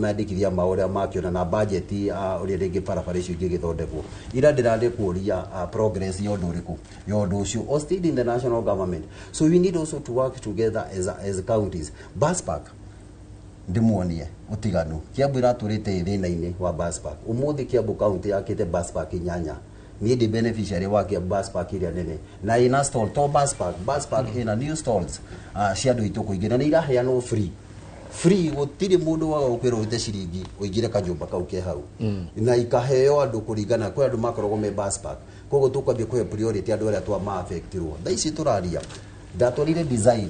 mandĩkithia ma ũrĩa makĩona na budget, ũrĩa rĩngĩ barabara icio ingĩgĩthondekwo. Ira ndĩrarĩ kũria progress ya ũndũ ũrĩkũ ya ũndũ ũcio, or still in the national government. So we need also to work together as counties. Bus park, ndĩmuonie ũtiganu. Kiambu ĩratũrĩte ĩ thĩna-inĩ wa bus park. Ũmũthĩ Kiambu County yakĩte bus park 8. Niĩ ndĩ beneficiary wa Kiambu bus park ĩrĩa nene na ĩna stall to bus park ĩna new stalls cia andũ aitũ kũingĩra, na iraheanwo free free. Gũtirĩ mũndũ waga gũkwĩra ũrute ciringi ũingĩre kanyũmba kau ke hau, na ikaheo andũ kũringana kwĩ andũ makoragwo me bus park. Koguo tũkwambia kũhe priority andũ arĩa twa ma-affectirwo. Thaa ici tũraria ndatwarire design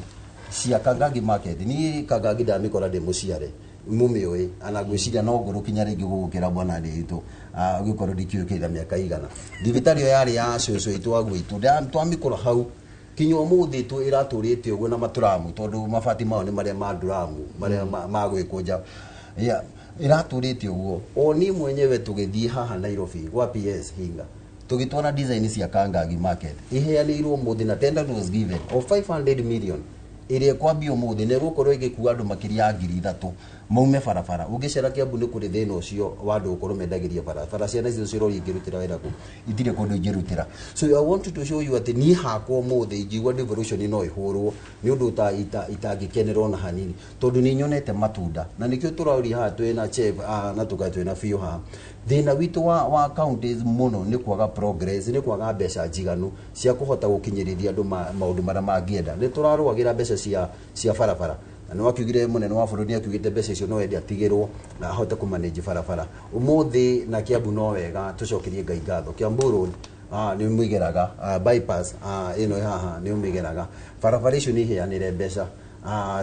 cia Kangangi Market. Niĩ Kangangi ndamĩkora ndĩ mũciare, mũmĩũĩ, ana ngwĩciria no ngũrũ kinya rĩngĩ gũgũkĩra mwana witũ, ũgĩkorwo ndikĩũkĩra mĩaka igana. Thibitarĩ ĩyo yarĩ ya cũcũ witũ wa gwitũ, twamĩkora hau kinya ũmũthĩ tu ĩratũrĩte ũguo na maturamu, tondũ mabati mao nĩ marĩa ma nduramu marĩa ma gwĩkũnja. Yeah, ĩratũrĩte ũguo. O niĩ mwenyewe tũgĩthiĩ haha Nairobi gwa PS Hinga, tũgĩtwara design cia Kangagi Market, iheanĩirwo mũthĩ na tender was given of 500 million ĩrĩa ĩkwambia ũmũthĩ na ĩgũkorwo ĩgĩkua andũ makĩria ya 3,000 maume barabara. Ũngĩcera Kiambu nĩ kũrĩ thĩna ũcio wa andũ gũkorwo mendagĩria barabara. Ciana icio ciroria ingĩrutĩra wĩra kũ? Itirĩ kũndũ ingĩrutĩra. So I want to show you atĩ niĩ hakwa ũmũthĩ ingiuga devolution no ĩhũrwo nĩ ũndũ itangĩkenerwo ona hanini, tondũ nĩ nyonete matunda, na nĩkĩo tũraũria haha twĩna chef na tũkae twĩna biũ haha. Thĩna witũ wa counties mũno nĩ kwaga progress, nĩ kwaga mbeca njiganu cia kũhota gũkinyĩrĩria andũ maũndũ marĩa mangĩenda. Nĩ tũrarũagĩra mbeca cia barabara, na nĩ wakiugire mũnene wa bũrũri nĩ akiugĩte mbeca icio no ende atigĩrwo na ahote kũmanage barabara ũmũthĩ. Na Kiambu no wega tũcokerie Ngai ngatho. Kiambu Road nĩ ũmĩgeraga, bypass ĩno ĩ haha nĩ ũmĩgeraga. Barabara icio nĩ iheanĩre mbeca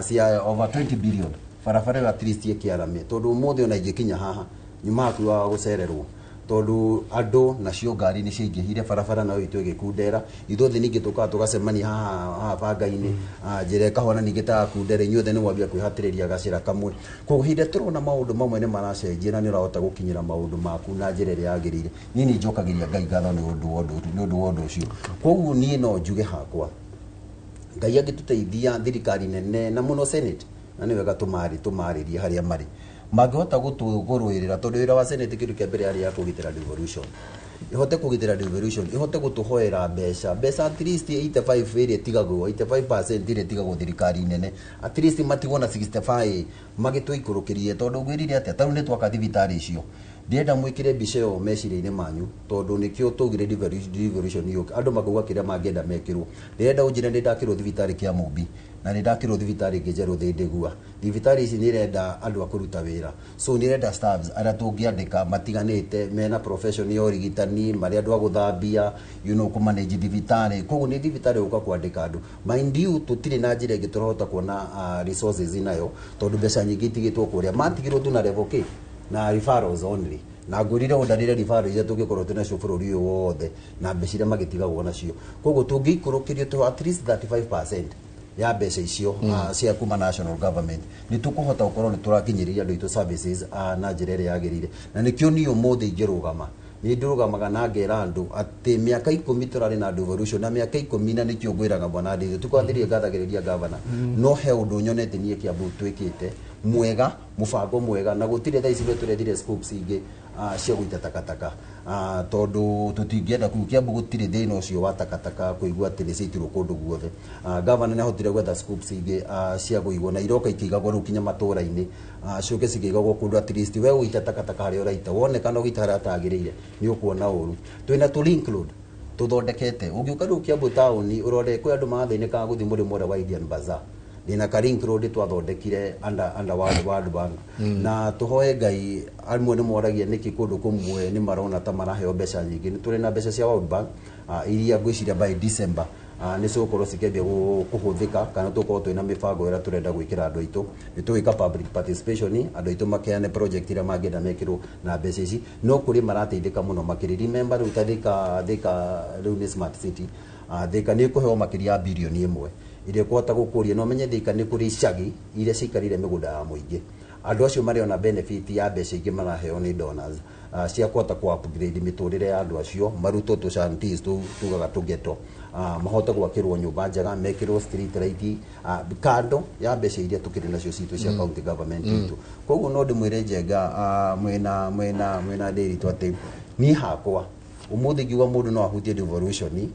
cia over 20 billion. Barabara ĩyo at least ĩkĩarame, tondũ ũmũthĩ ona ingĩkinya haha nyuma hakuhĩ wa gũcererwo, tondũ andũ nacio ngari nĩ ciaingĩhire, barabara nayo itũ ĩgĩkundera. Ithuothe ningĩ tũkaga tũgacemania haha haha banga-inĩ, njĩra ĩkahona ningĩ ta yakundera, inyuothe nĩ mwambia kwĩhatĩrĩria gacĩra kamwe. Koguo hĩndĩ ĩrĩa tũrona maũndũ mamwe nĩ maracenjia na nĩ ũrahota gũkinyĩra maũndũ maku na njĩra ĩrĩa yagĩrĩire, niĩ nĩ njokagĩria Ngai ngatho nĩ ũndũ wa ũndũ ũcio. Koguo niĩ no njuge hakwa, Ngai angĩtũteithia, thirikari nene na mũno Senate, na nĩ wega tũmarĩrie harĩa marĩ mangĩhota gũtũgũrũĩrĩra, tondũ wĩra wa Senate kĩndũ kĩa mbere yarĩ ya kũgitĩra devolution, ihote kũgitĩra devolution, ihote gũtũhoera mbeca at least 85 ĩrĩa ĩtigagwo, 85% ĩrĩa ĩtigagwo thirikari nene, at least matigwo na 65 magĩtũikũrũkĩrie. Tondũ ngwĩrire atĩa, tarĩu nĩ twaka thibitarĩ icio, ndĩrenda mwĩkĩre mbica ĩyo meciria-inĩ manyu, tondũ nĩkĩo twaugire devolution yũke, andũ makauga kĩrĩa mangĩenda mekĩrwo. Ndĩrenda ũnjĩre nĩ ndakĩrwo thibitarĩ Kĩamũmbi na nĩ ndakĩrwo thibitarĩ ĩngĩ njerũ Thĩndĩgua. Thibitarĩ ici nĩ irenda andũ a kũruta wĩra, so nĩ irenda staffs arĩa tũngĩandĩka matiganĩte mena profession ya ũrigitani, marĩ andũ a gũthambia, kũmanage thibitarĩ. Koguo nĩ thibitarĩ gũka kwandĩka andũ. Mind you, tũtirĩ na njĩra ĩngĩ tũrahota kuona resources nayo, tondũ mbeca nyingĩ itigĩtwo kũrĩa matigirwo tu na level K na referrals only. Na ngwĩrire ũndarĩre referral iria tũngĩkorwo twĩnacio bũrũri ũyũ wothe na mbeca iria magĩtigagwo nacio. Koguo tũngĩikũrũkĩrio to at least 35% ya mbeca icio cia kuma national government, nĩ tũkũhota gũkorwo nĩ tũrakinyĩrĩria andũ aitũ services na njĩra ĩrĩa yagĩrĩire. Na nĩkĩo niĩ ũmũthĩ ingĩrũgama, nĩ ndũrũgamaga na ngera andũ atĩ mĩaka 10 tũrarĩ na devolution na mĩaka 10, na nĩkĩo ngwĩraga bwana Ndithu tikwathĩrie ngathagĩrĩria gavana, no he ũndũ nyonete niĩ Kiambu twĩkĩte mwega, mũbango mwega, na gũtirĩ thaa ici tũrethire scopes ingĩ cia gũita takataka, tondũ tũtingĩenda kũu Kiambu gũtirĩ thĩna ũcio wa takataka kũigua atĩ nĩ ciaitirwo kũndũ guothe. Gavana nĩ ahotire gwetha scopes ingĩ cia kũigwo na iroka ikĩigagwo rĩu kinya matũra-inĩ, ciũke cikĩigagwo kũndũ at least we ũgĩita takataka harĩa ũraita, wonekana ũgĩita harĩa hatagĩrĩire nĩ ũkuona ũru. Twĩna tũ link road tũthondekete, ũngĩũka rĩu Kiambu taũni ũrore kwĩ andũ marathĩnĩkaga gũthiĩ mũrĩmo ũrĩa wa Indian Bazaar, ndĩna ka link road twathondekire under World Bank. Na tũhoe Ngai, amwe nĩ moragia nĩkĩ kũndũ kũmwe nĩ marona ta maraheo mbeca nyingĩ. Nĩ tũrĩ na mbeca cia World Bank iria ngwĩciria by December nĩ cigũkorwo cikĩambia kũhũthĩka, kana tũkorwo twĩna mĩbango ĩrĩa tũrenda gwĩkĩra andũ aitũ. Nĩ tũgwĩka public participation, andũ aitũ makeane project iria mangĩenda mekĩrwo na mbeca ici, no kũrĩ marateithĩka mũno makĩria. Remember rĩu ta Thika, Thika rĩu nĩ smart city. Thika nĩ ĩkũheo makĩria ya birioni 1 ĩrĩa ĩkũhota gũkũria, na ũmenye Thika nĩ kũrĩ icagi iria cikarire mĩgũnda ya mũingĩ. Andũ acio marĩ benefit ya mbeca ingĩ maraheo nĩ donors cia kũhota ku upgrade mĩtũrĩre ya andũ acio, marutwo tũ shanties tũu tugaga tũgeto, mahote gwakĩrwo nyũmba njega, mekĩrwo street light, kando ya mbeca iria tũkĩrĩ nacio citũ cia county government itũ. Koguo no ndĩmwĩre Njenga, mwĩna Ndĩritũ atĩ niĩ hakwa ũmũthĩ ngiuga mũndũ no ahutie devolution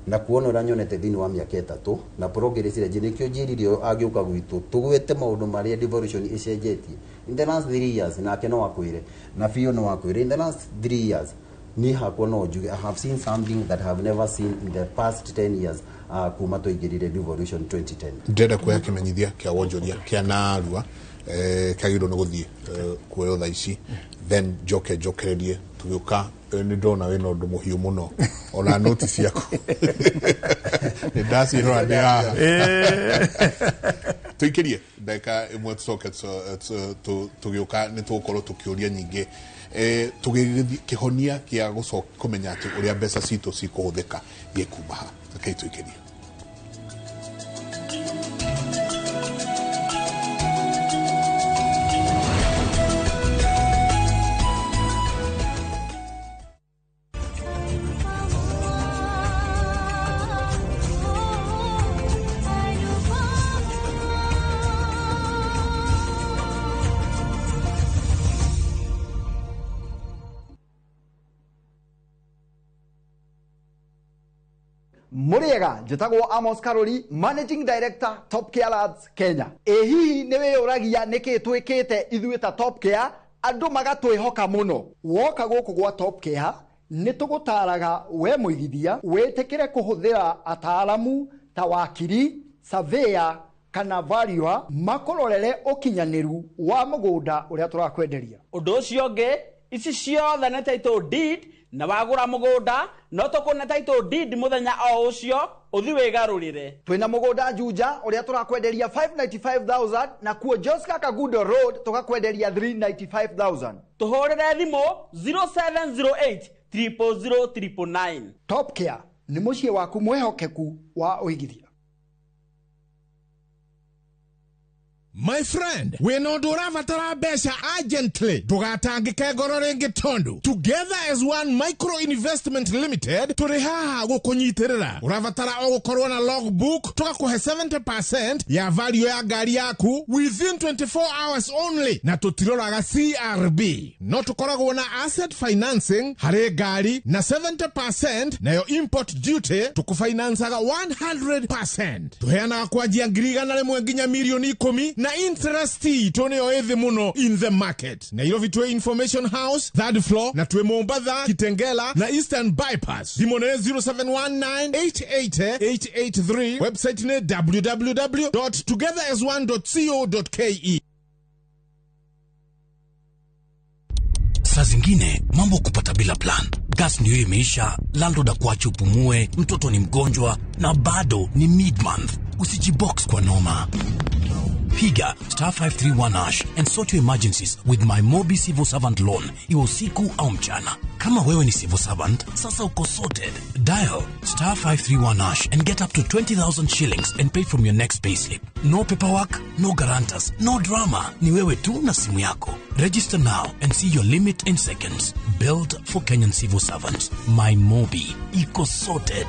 na kuona ũrĩa nyonete thĩinĩ wa mĩaka 3 na progress ĩrĩa nĩkĩo njĩrire angĩũka gwitũ tũgwete maũndũ marĩa devolution ĩcenjetie in the last 3 years, nake no akwĩre na biũ no akwĩre in the last 3 years niĩ hakwa no njuge I have seen something that I have never seen in the past 10 years, kuma twaingĩrire devolution 2010. Ndĩrenda kuoya kĩmenyithia kĩa wonjoria kĩa narua, kĩagĩrĩirwo nĩ gũthiĩ kuoywo thaa ici, then njoke njokererie tũgĩũka. Nĩ ndona wĩna ũndũ mũhiũ mũno, ona noti ciaku nĩ ndaciĩrora ndĩ haha. Tũikĩrie ndagĩka 1 tũcoke tũgĩũka nĩ tũgũkorwo tũkĩũria nyingĩ, tũgĩgĩthiĩ kĩhonia kĩa gũcoka kũmenya atĩ ũrĩa mbeca citũ cikũhũthĩka gĩkuma ha. Rekei tũikĩrie. Mũrĩega, njĩtagwo Amos Karori, Managing Director, Top Care Lads Kenya. Ĩ hihi nĩ wĩyũragia nĩkĩ twĩkĩte ithuĩ ta Top Care andũ magatwĩhoka mũno? Woka gũkũ gwa Top Care nĩ tũgũtaraga we mũigithia wĩtĩkĩre kũhũthĩra ataaramu ta wakiri, surveyor kana valuer makũrorere ũkinyanĩru wa mũgũnda ũrĩa tũrakwenderia. Ũndũ ũcio ũngĩ, ici ciothe nĩ title deed, na wagũra mũgũnda no tũkũne title deed mũthenya o ũcio ũthi wĩgarũrĩre. Twĩna mũgũnda Juja ũrĩa tũrakwenderia 595,000 na kuo Joska Kagudo Road tũgakwenderia 395,000. Tũhũrĩre thimũ 0708 000 999. Top Care nĩ mũciĩ waku mwĩhokeku wa ũigithia. My friend, wĩna ũndũ ũrabatara mbeca urgently, ndũgatangĩke ngoro rĩngĩ tondũ Together as One Micro Investment Limited tũrĩ haha gũkũnyitĩrĩra. Ũrabatara o gũkorwo na logbook, tũgakũhe 70% ya value ya ngari yaku within 24 hours only, na tũtiroraga CRB. No tũkoragwo na asset financing harĩ ngari na 70%, nayo import duty tũkũfinancaga 100%. Tũheanaga kwanjia 100,000 nginya 10,000,000 na interest itũ nĩyo ĩthĩ mũno in the market. Nairobi twĩ Information House third floor, na twĩ Mombatha, Kitengela na Eastern Bypass. Thimũ nĩ 0719888883, website nĩ www.togetherasone.co.ke. Saa zingine mambo kupata bila plan. Gas ndio imeisha, landlord akuache upumue, mtoto ni mgonjwa na bado ni mid-month. Usijibox kwa noma. Piga star 531 hash and sort your emergencies with my Mobi Civil Servant Loan, iwe usiku au mchana. Kama wewe ni civil servant, sasa uko sorted. Dial star 531 hash and get up to 20,000 shillings and pay from your next payslip. No paperwork, no guarantors, no drama. Ni wewe tu na simu yako. Register now and see your limit in seconds. Built for Kenyan civil servants. My Mobi. Iko sorted.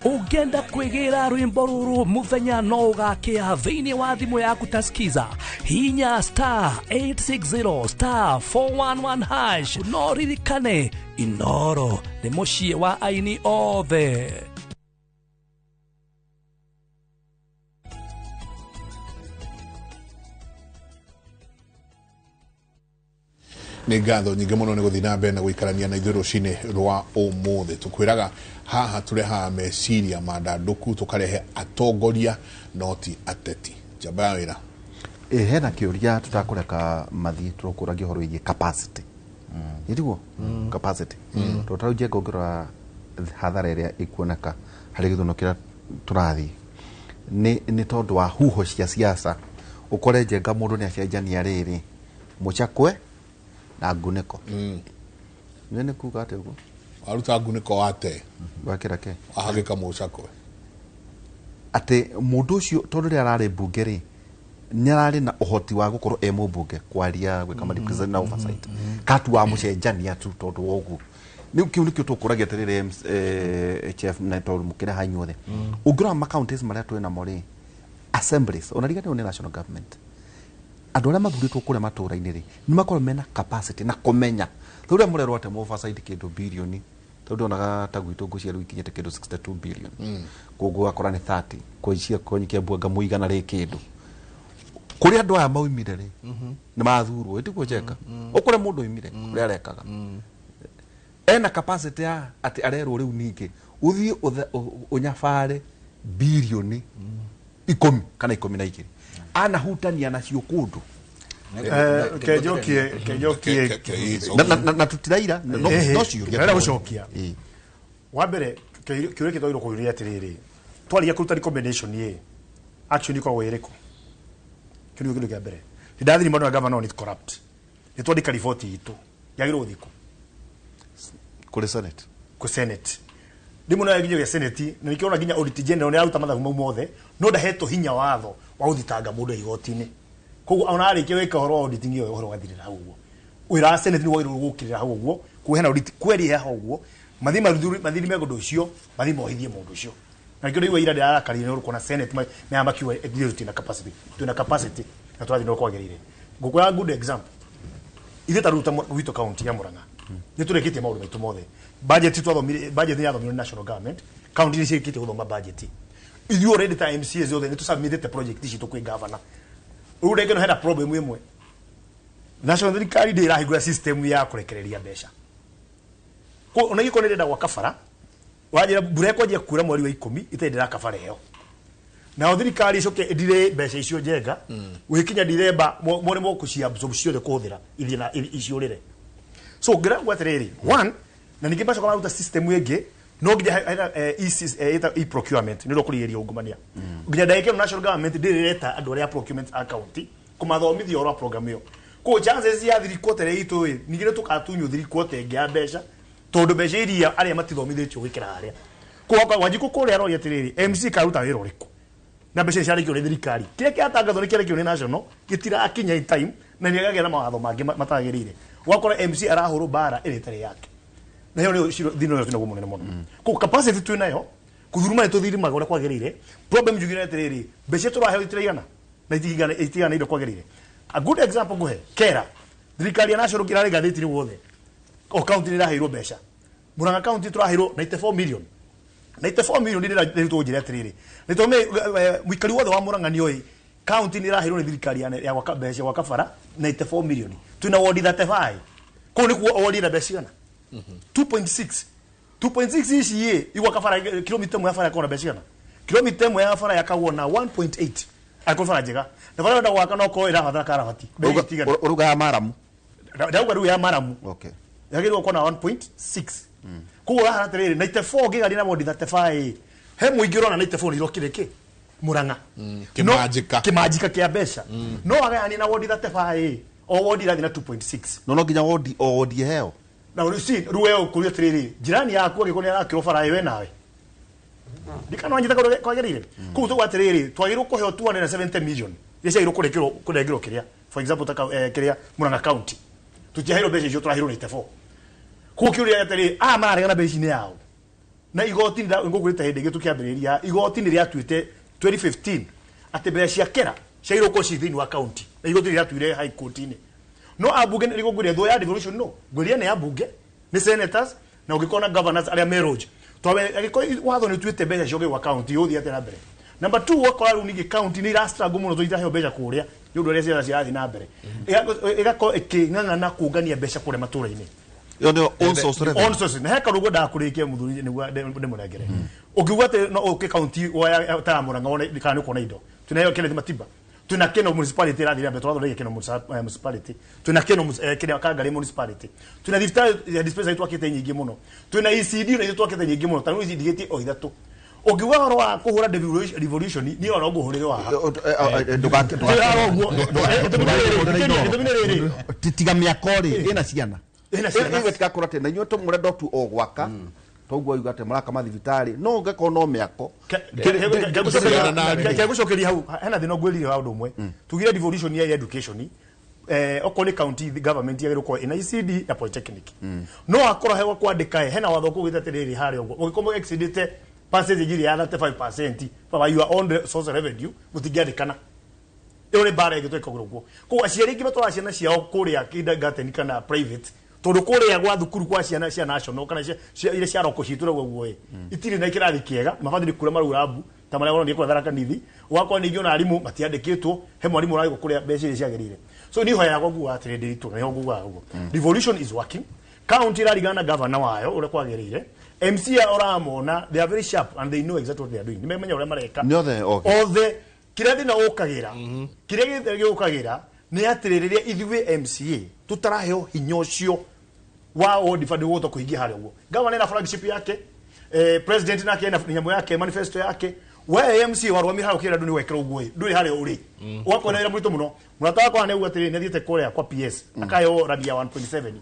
Ũngĩenda kwĩgĩra rwĩmbo rũrũ mũthenya no ũgakĩa thĩinĩ wa thimũ yaku ta skiza, hinya star 860 star 411 hash. No ririkane Inoro nĩ mũciĩ wa aini othe. Nĩ ngatho nyingĩ mũno nĩ gũthiĩ na mbere na gũikarania na ithuĩ rũcinĩ rwa ũmũthĩ. Tũkwĩraga haha tũrehaga meciria mandandũku, tũkarehe atongoria no ti ateti. Njamba ya wĩra. Ĩ hena kĩũria tũtakũreka mathiĩ, tũrokũragia ũhoro wĩgiĩ capacity. Nĩtiguo? Capacity. Tondũ ta rĩu Njenga ũngĩrora hathara ĩrĩa ĩkuoneka harĩ gĩthurano kĩrĩa tũrathiĩ nĩ tondũ wa huho cia siasa. Ũkore Njenga mũndũ nĩ acenjania rĩrĩ mũcakwe na ngunĩko. Nĩ nĩ kuga atĩa ũguo? Waruta ngunĩko wate wakĩra kĩ? Wahagĩka mũcakwe. Atĩ mũndũ ũcio tondũ rĩrĩa ararĩ mbunge rĩ nĩ ararĩ na ũhoti wa gũkorwo e mũmbunge kwaria, gwĩka ma represent na oversight. Katu wa mũcenjania tu tondũ wa ũguo. Nĩ kĩu nĩkĩo tũkũragia atĩrĩrĩ, chef, na tondũ mũkĩre ha inyuothe. Ũngĩrora ma counties marĩa twĩ namo rĩ, assemblies, ona riganĩrwo nĩ national government, andũ arĩa mathurĩtwo kũrĩa matũũra-inĩ rĩ nĩ makorwo mena capacity na kũmenya. Ta ũrĩa mũrerwo atĩ oversight kĩndũ birioni, tondũ ndonaga ta gwitũ ngũcia rĩu ikinyĩte kĩndũ 62 billion, koguo ũgakora nĩ 30 kũicia kũnyikia mbwanga mũigana rĩ kĩndũ. Kũrĩa andũ aya maumire rĩ nĩ mathurwo, ĩtiguo Njenga? Ũkũrĩa mũndũ oimire, kũrĩa arekaga ena capacity ya atĩ arerwo rĩu ningĩ ũthiĩ ũnyabare birioni 10 kana 12 anahutania nacio kũndũ. Kenjokie na tutiraira no ciũria ndĩrenda gũcokia. Wa mbere kĩũria kĩtwagĩrĩirwo kũũria atĩrĩrĩ, twaria kũruta recommendation ĩ action ikoragwo ĩrĩkũ? Kĩu nĩkĩo kĩndũ kĩa mbere. Nĩndathiĩ mwena wa governor ni corrupt, nĩ twandĩka riboti itũ yagĩrĩirwo gũthiĩ kũ? Kũrĩ Senate. Kũ Senate. Rĩmwe no yakinya gĩa Senate na nĩkĩo ona nginya Audit General nĩ aruta mathabu mau mothe, no ndahetwo hinya watho wa gũthitanga mũndũ igoti-inĩ. Koguo ona arĩkia gwĩka ũhoro wa auditing ĩyo ũhoro wathirĩra hau ũguo. Wĩra wa Senate nĩ wagĩrĩirwo gũkĩrĩra hau ũguo, kuheana audit kweri he hau ũguo, mathime ũndũ ũcio, mathi mohithie mũndũ ũcio. Na nĩkĩo ndĩraigua ira ndĩrarakarire nĩ ũrũkona Senate maya makiuga ithuĩ tũtirĩ capacity, twĩna capacity na tũrathiĩ na kwagĩrĩire. Ngũkũra good example. Ithuĩ ta rĩu ta gwitũ county ya Murang'a nĩ tũrĩkĩtie maũndũ maitũ mothe. Budget twathomire, budget nĩ yathomirwo nĩ national government, county nĩ ciĩkĩtie gũthoma budget. Ithuĩ already ta MCAs othe nĩ tũsubmitĩte project citũ kwĩ governor. Rĩu rĩngĩ no hena problem ĩmwe. National thirikari ndĩrahingũra system ya kũrekereria mbeca. Ona ingĩkorwo nĩ ndĩrenda gwaka bara, wanjĩra mbura ĩkwanjia kuura mweri wa 10 itarĩ ndĩraka bara ĩyo. Nao thirikari icoke ĩndire mbeca icio njenga, gũgĩkinya Dithemba mũrĩmwo kũciabsorb ciothe kũhũthĩra ithiĩ na iciũrĩre. So ngĩra atĩrĩrĩ, one, na ningĩ macoka maruta system ĩngĩ, no nginya e-procurement nĩ ũndũ wa kũrigĩrĩria ungumania. Nginya ndagĩka ĩno national government ndĩrĩreta andũ arĩa a procurement a county kũmathomithia ũhoro wa program ĩyo. Koguo chances ya thiri quarter itũ ĩ, ningĩ nĩ tũgatunywo thiri quarter ĩngĩ ya mbeca, tondũ mbeca iria arĩa matithomithĩtio gwĩkĩra harĩa. Koguo Wanjikũ kũrĩa aroria atĩrĩrĩ, MC karuta wĩra ũrĩkũ? Na mbeca ciarĩkio nĩ thirikari. Kĩrĩa kĩratangathwo nĩ kĩarĩkio nĩ national, gĩtirakinya in time, na nĩ agagĩa na mawatho mangĩ matagĩrĩire. Ũgakora MC arahũrwo mbara ĩrĩa ĩtarĩ yake. Na ĩyo nĩyo thĩna ũrĩa twĩnaguo mũnene mũno. Koguo capacity twĩ nayo, kũthuruma nĩ tũthirimaga ũrĩa kwagĩrĩire. Problem njugire atĩrĩrĩ, mbeca tũraheo itiraigana na itigana indo kwagĩrĩire. A good example ngũhe, Kera, thirikari ya national ĩrarĩ ngathĩti-inĩ guothe. O county nĩ ĩraheirwo mbeca. Murang'a county tũraheirwo 94 million. 94 million nĩ njĩra atĩrĩrĩ. Nĩ tondũ mũikari wothe wa Murang'a nĩ oĩ county nĩ ĩraheirwo nĩ thirikari ya gwaka mbeca gwaka bara 94 million. Twĩna ward 35. Kũu nĩkuo ward ĩna mbeca cigana? 2.6. 2.6 ici ĩ igwaka bara kilomita ĩmwe ya bara ĩkorwo na mbeca cigana? Kilomita ĩmwe ya bara yakagwo na 1.8. Angĩkorwo bara njega. Na bara ĩrenda gwaka no korwo ĩrabatara karabati. Mbeca itigana. Ũruga ya maramu. Ndauga rĩu ya maramu. Okay. Yagĩrĩirwo gũkorwo na 1.6. Koguo ũrahara atĩrĩrĩ, 94 ngĩgaria na ward 35 he mũingĩ ũrona 94 nĩ irokire kĩ? Murang'a. Kĩmanjĩka. Kĩmanjĩka kĩa mbeca. No wagayania na ward 35 o ward ĩrathiĩ na 2.6. No nginya ward o ward ĩheo. Na rĩu si rĩu we ũkũria atĩrĩrĩ, jirani yaku angĩkorwo nĩ arakĩrwo bara ĩ we nawe. Ndikana wanyita kwagĩrĩire. Koguo tuga atĩrĩrĩ, twagĩrĩirwo kũheo 270 million. Iria ciagĩrĩirwo kũrengerwo kĩrĩa. For example ta kĩrĩa Murang'a county. Tũtiaheirwo mbeca icio tũraheirwo 94. Koguo kĩũria atĩrĩrĩ, aya mararegana mbeca ici nĩ yao. Na igoti ngũkwĩrĩte hĩndĩ ĩngĩ tũkĩambĩrĩria, igoti nĩ rĩatuĩte 2015 atĩ mbeca cia Kera ciagĩrĩirwo gũkorwo ciĩ thĩinĩ wa county. Na igoti rĩatuire high court-inĩ. No ambunge nĩ ngũkwĩra thũ ya devolution no. Ngwĩria nĩ ambunge, nĩ senators na ũngĩkorwo na governors arĩa me road. Tondũ angĩkorwo watho nĩ ũtuĩte mbeca ciũke gwa county, ũthiĩ atĩa na mbere. Number 2, ũgakora rĩu ningĩ county nĩ ira struggle mũno tondũ itiraheo mbeca kũrĩa nĩ ũndũ ũrĩa ciana cirathiĩ na mbere. Ĩgakorwo ĩkĩng'ang'ana kũngania mbeca kũrĩa matũũra-inĩ. Ĩyo nĩyo own source revenue. Own source. Na he kaũndũ ngwendaga kũrĩkia mũthuri nĩguo ndĩmũnengere. Ũngiuga atĩ no ũke county ta ya Murang'a wone kana nĩ ũkuona indo. Twĩna Kenneth Matiba. Twĩna Keno municipality ĩrathiĩ na mbere, tũrathondeka Keno municipality. Twĩna Keno kĩrĩa Kangari municipality. Twĩna thibitarĩ ya dispensary twakĩte nyingĩ mũno. Twĩna ECD na ithuĩ twakĩte nyingĩ mũno. Ta rĩu ECD gĩtie o ithatũ. Ũngiuga ũhoro wa kũhũra devolution, niĩ ona ngũhũrĩre wa haha. Tiga mĩako rĩ, ĩna ciana. Ĩna ciana. Ĩyo ĩtigakora atĩ na inyuĩ tũmũrenda tu o gwaka. Toguo yuga atĩ maraka mathibitarĩ, no ũngĩkorwo no mĩako. Kegũcokeria hau, hena thĩna ngwĩrire wa ũndũ ũmwe. Tugire devolution ya education, okorwo nĩ county government yagĩrĩirwo gũkorwo ĩna ECD na polytechnic. No akorwo he kwandĩka hena watho ũkũgĩte atĩrĩrĩ harĩa ũguo. Ũngĩkorwo exceedĩte percentage ĩrĩa ya 35% baba your own source revenue mũtingĩandĩkana. Ĩyo nĩ mbara ĩngĩ twĩkagwo ũguo. Koguo aciari aingĩ matwaraga ciana ciao kũrĩa kindergarten kana private, tondũ kũrĩa gwa thukuru kwa ciana cia national kana iria cia roko citũ ũguo ũguo ĩ, itirĩ na kĩrathi kĩega, mabathiri kura maraura mbu ta marĩa wonanie kũrĩa Tharaka Nithi. Ũgakora ningĩ ona arimũ matiandĩkĩtwo, he mwarimũ ũrarĩhwo kũrĩa mbeca iria ciagĩrĩire. So niĩ hoya yakwa ngugaga atĩrĩ, ndĩritũ, na nĩho ngugaga ũguo. Devolution is working. County ĩrarigana na governor wayo ũrĩa kwagĩrĩire. MC a ũramona, they are very sharp and they know exactly what they are doing. Nĩmemenya ũrĩa mareka. Nĩ othe okay. Othe. Kĩrĩa thĩna ũkagĩra, kĩrĩa gĩũkagĩra nĩ atĩrĩ, rĩrĩa ithuĩ MCA tũtaraheo hinya ũcio wa ward fund gũhota kũhingia harĩa ũguo. Governor ena flagship yake, president nake ena nyamũ yake, manifesto yake. We MC warũgamire harĩa ũkĩra andũ nĩ wekĩra ũguo ĩ, ndũrĩ harĩa ũrĩ. Ũgakora wĩra mũritũ mũno. Mũrata wakwa nĩ auga atĩrĩrĩ, nĩ athiĩte kũrĩa kwa PS, akaheo rami ya 1.7.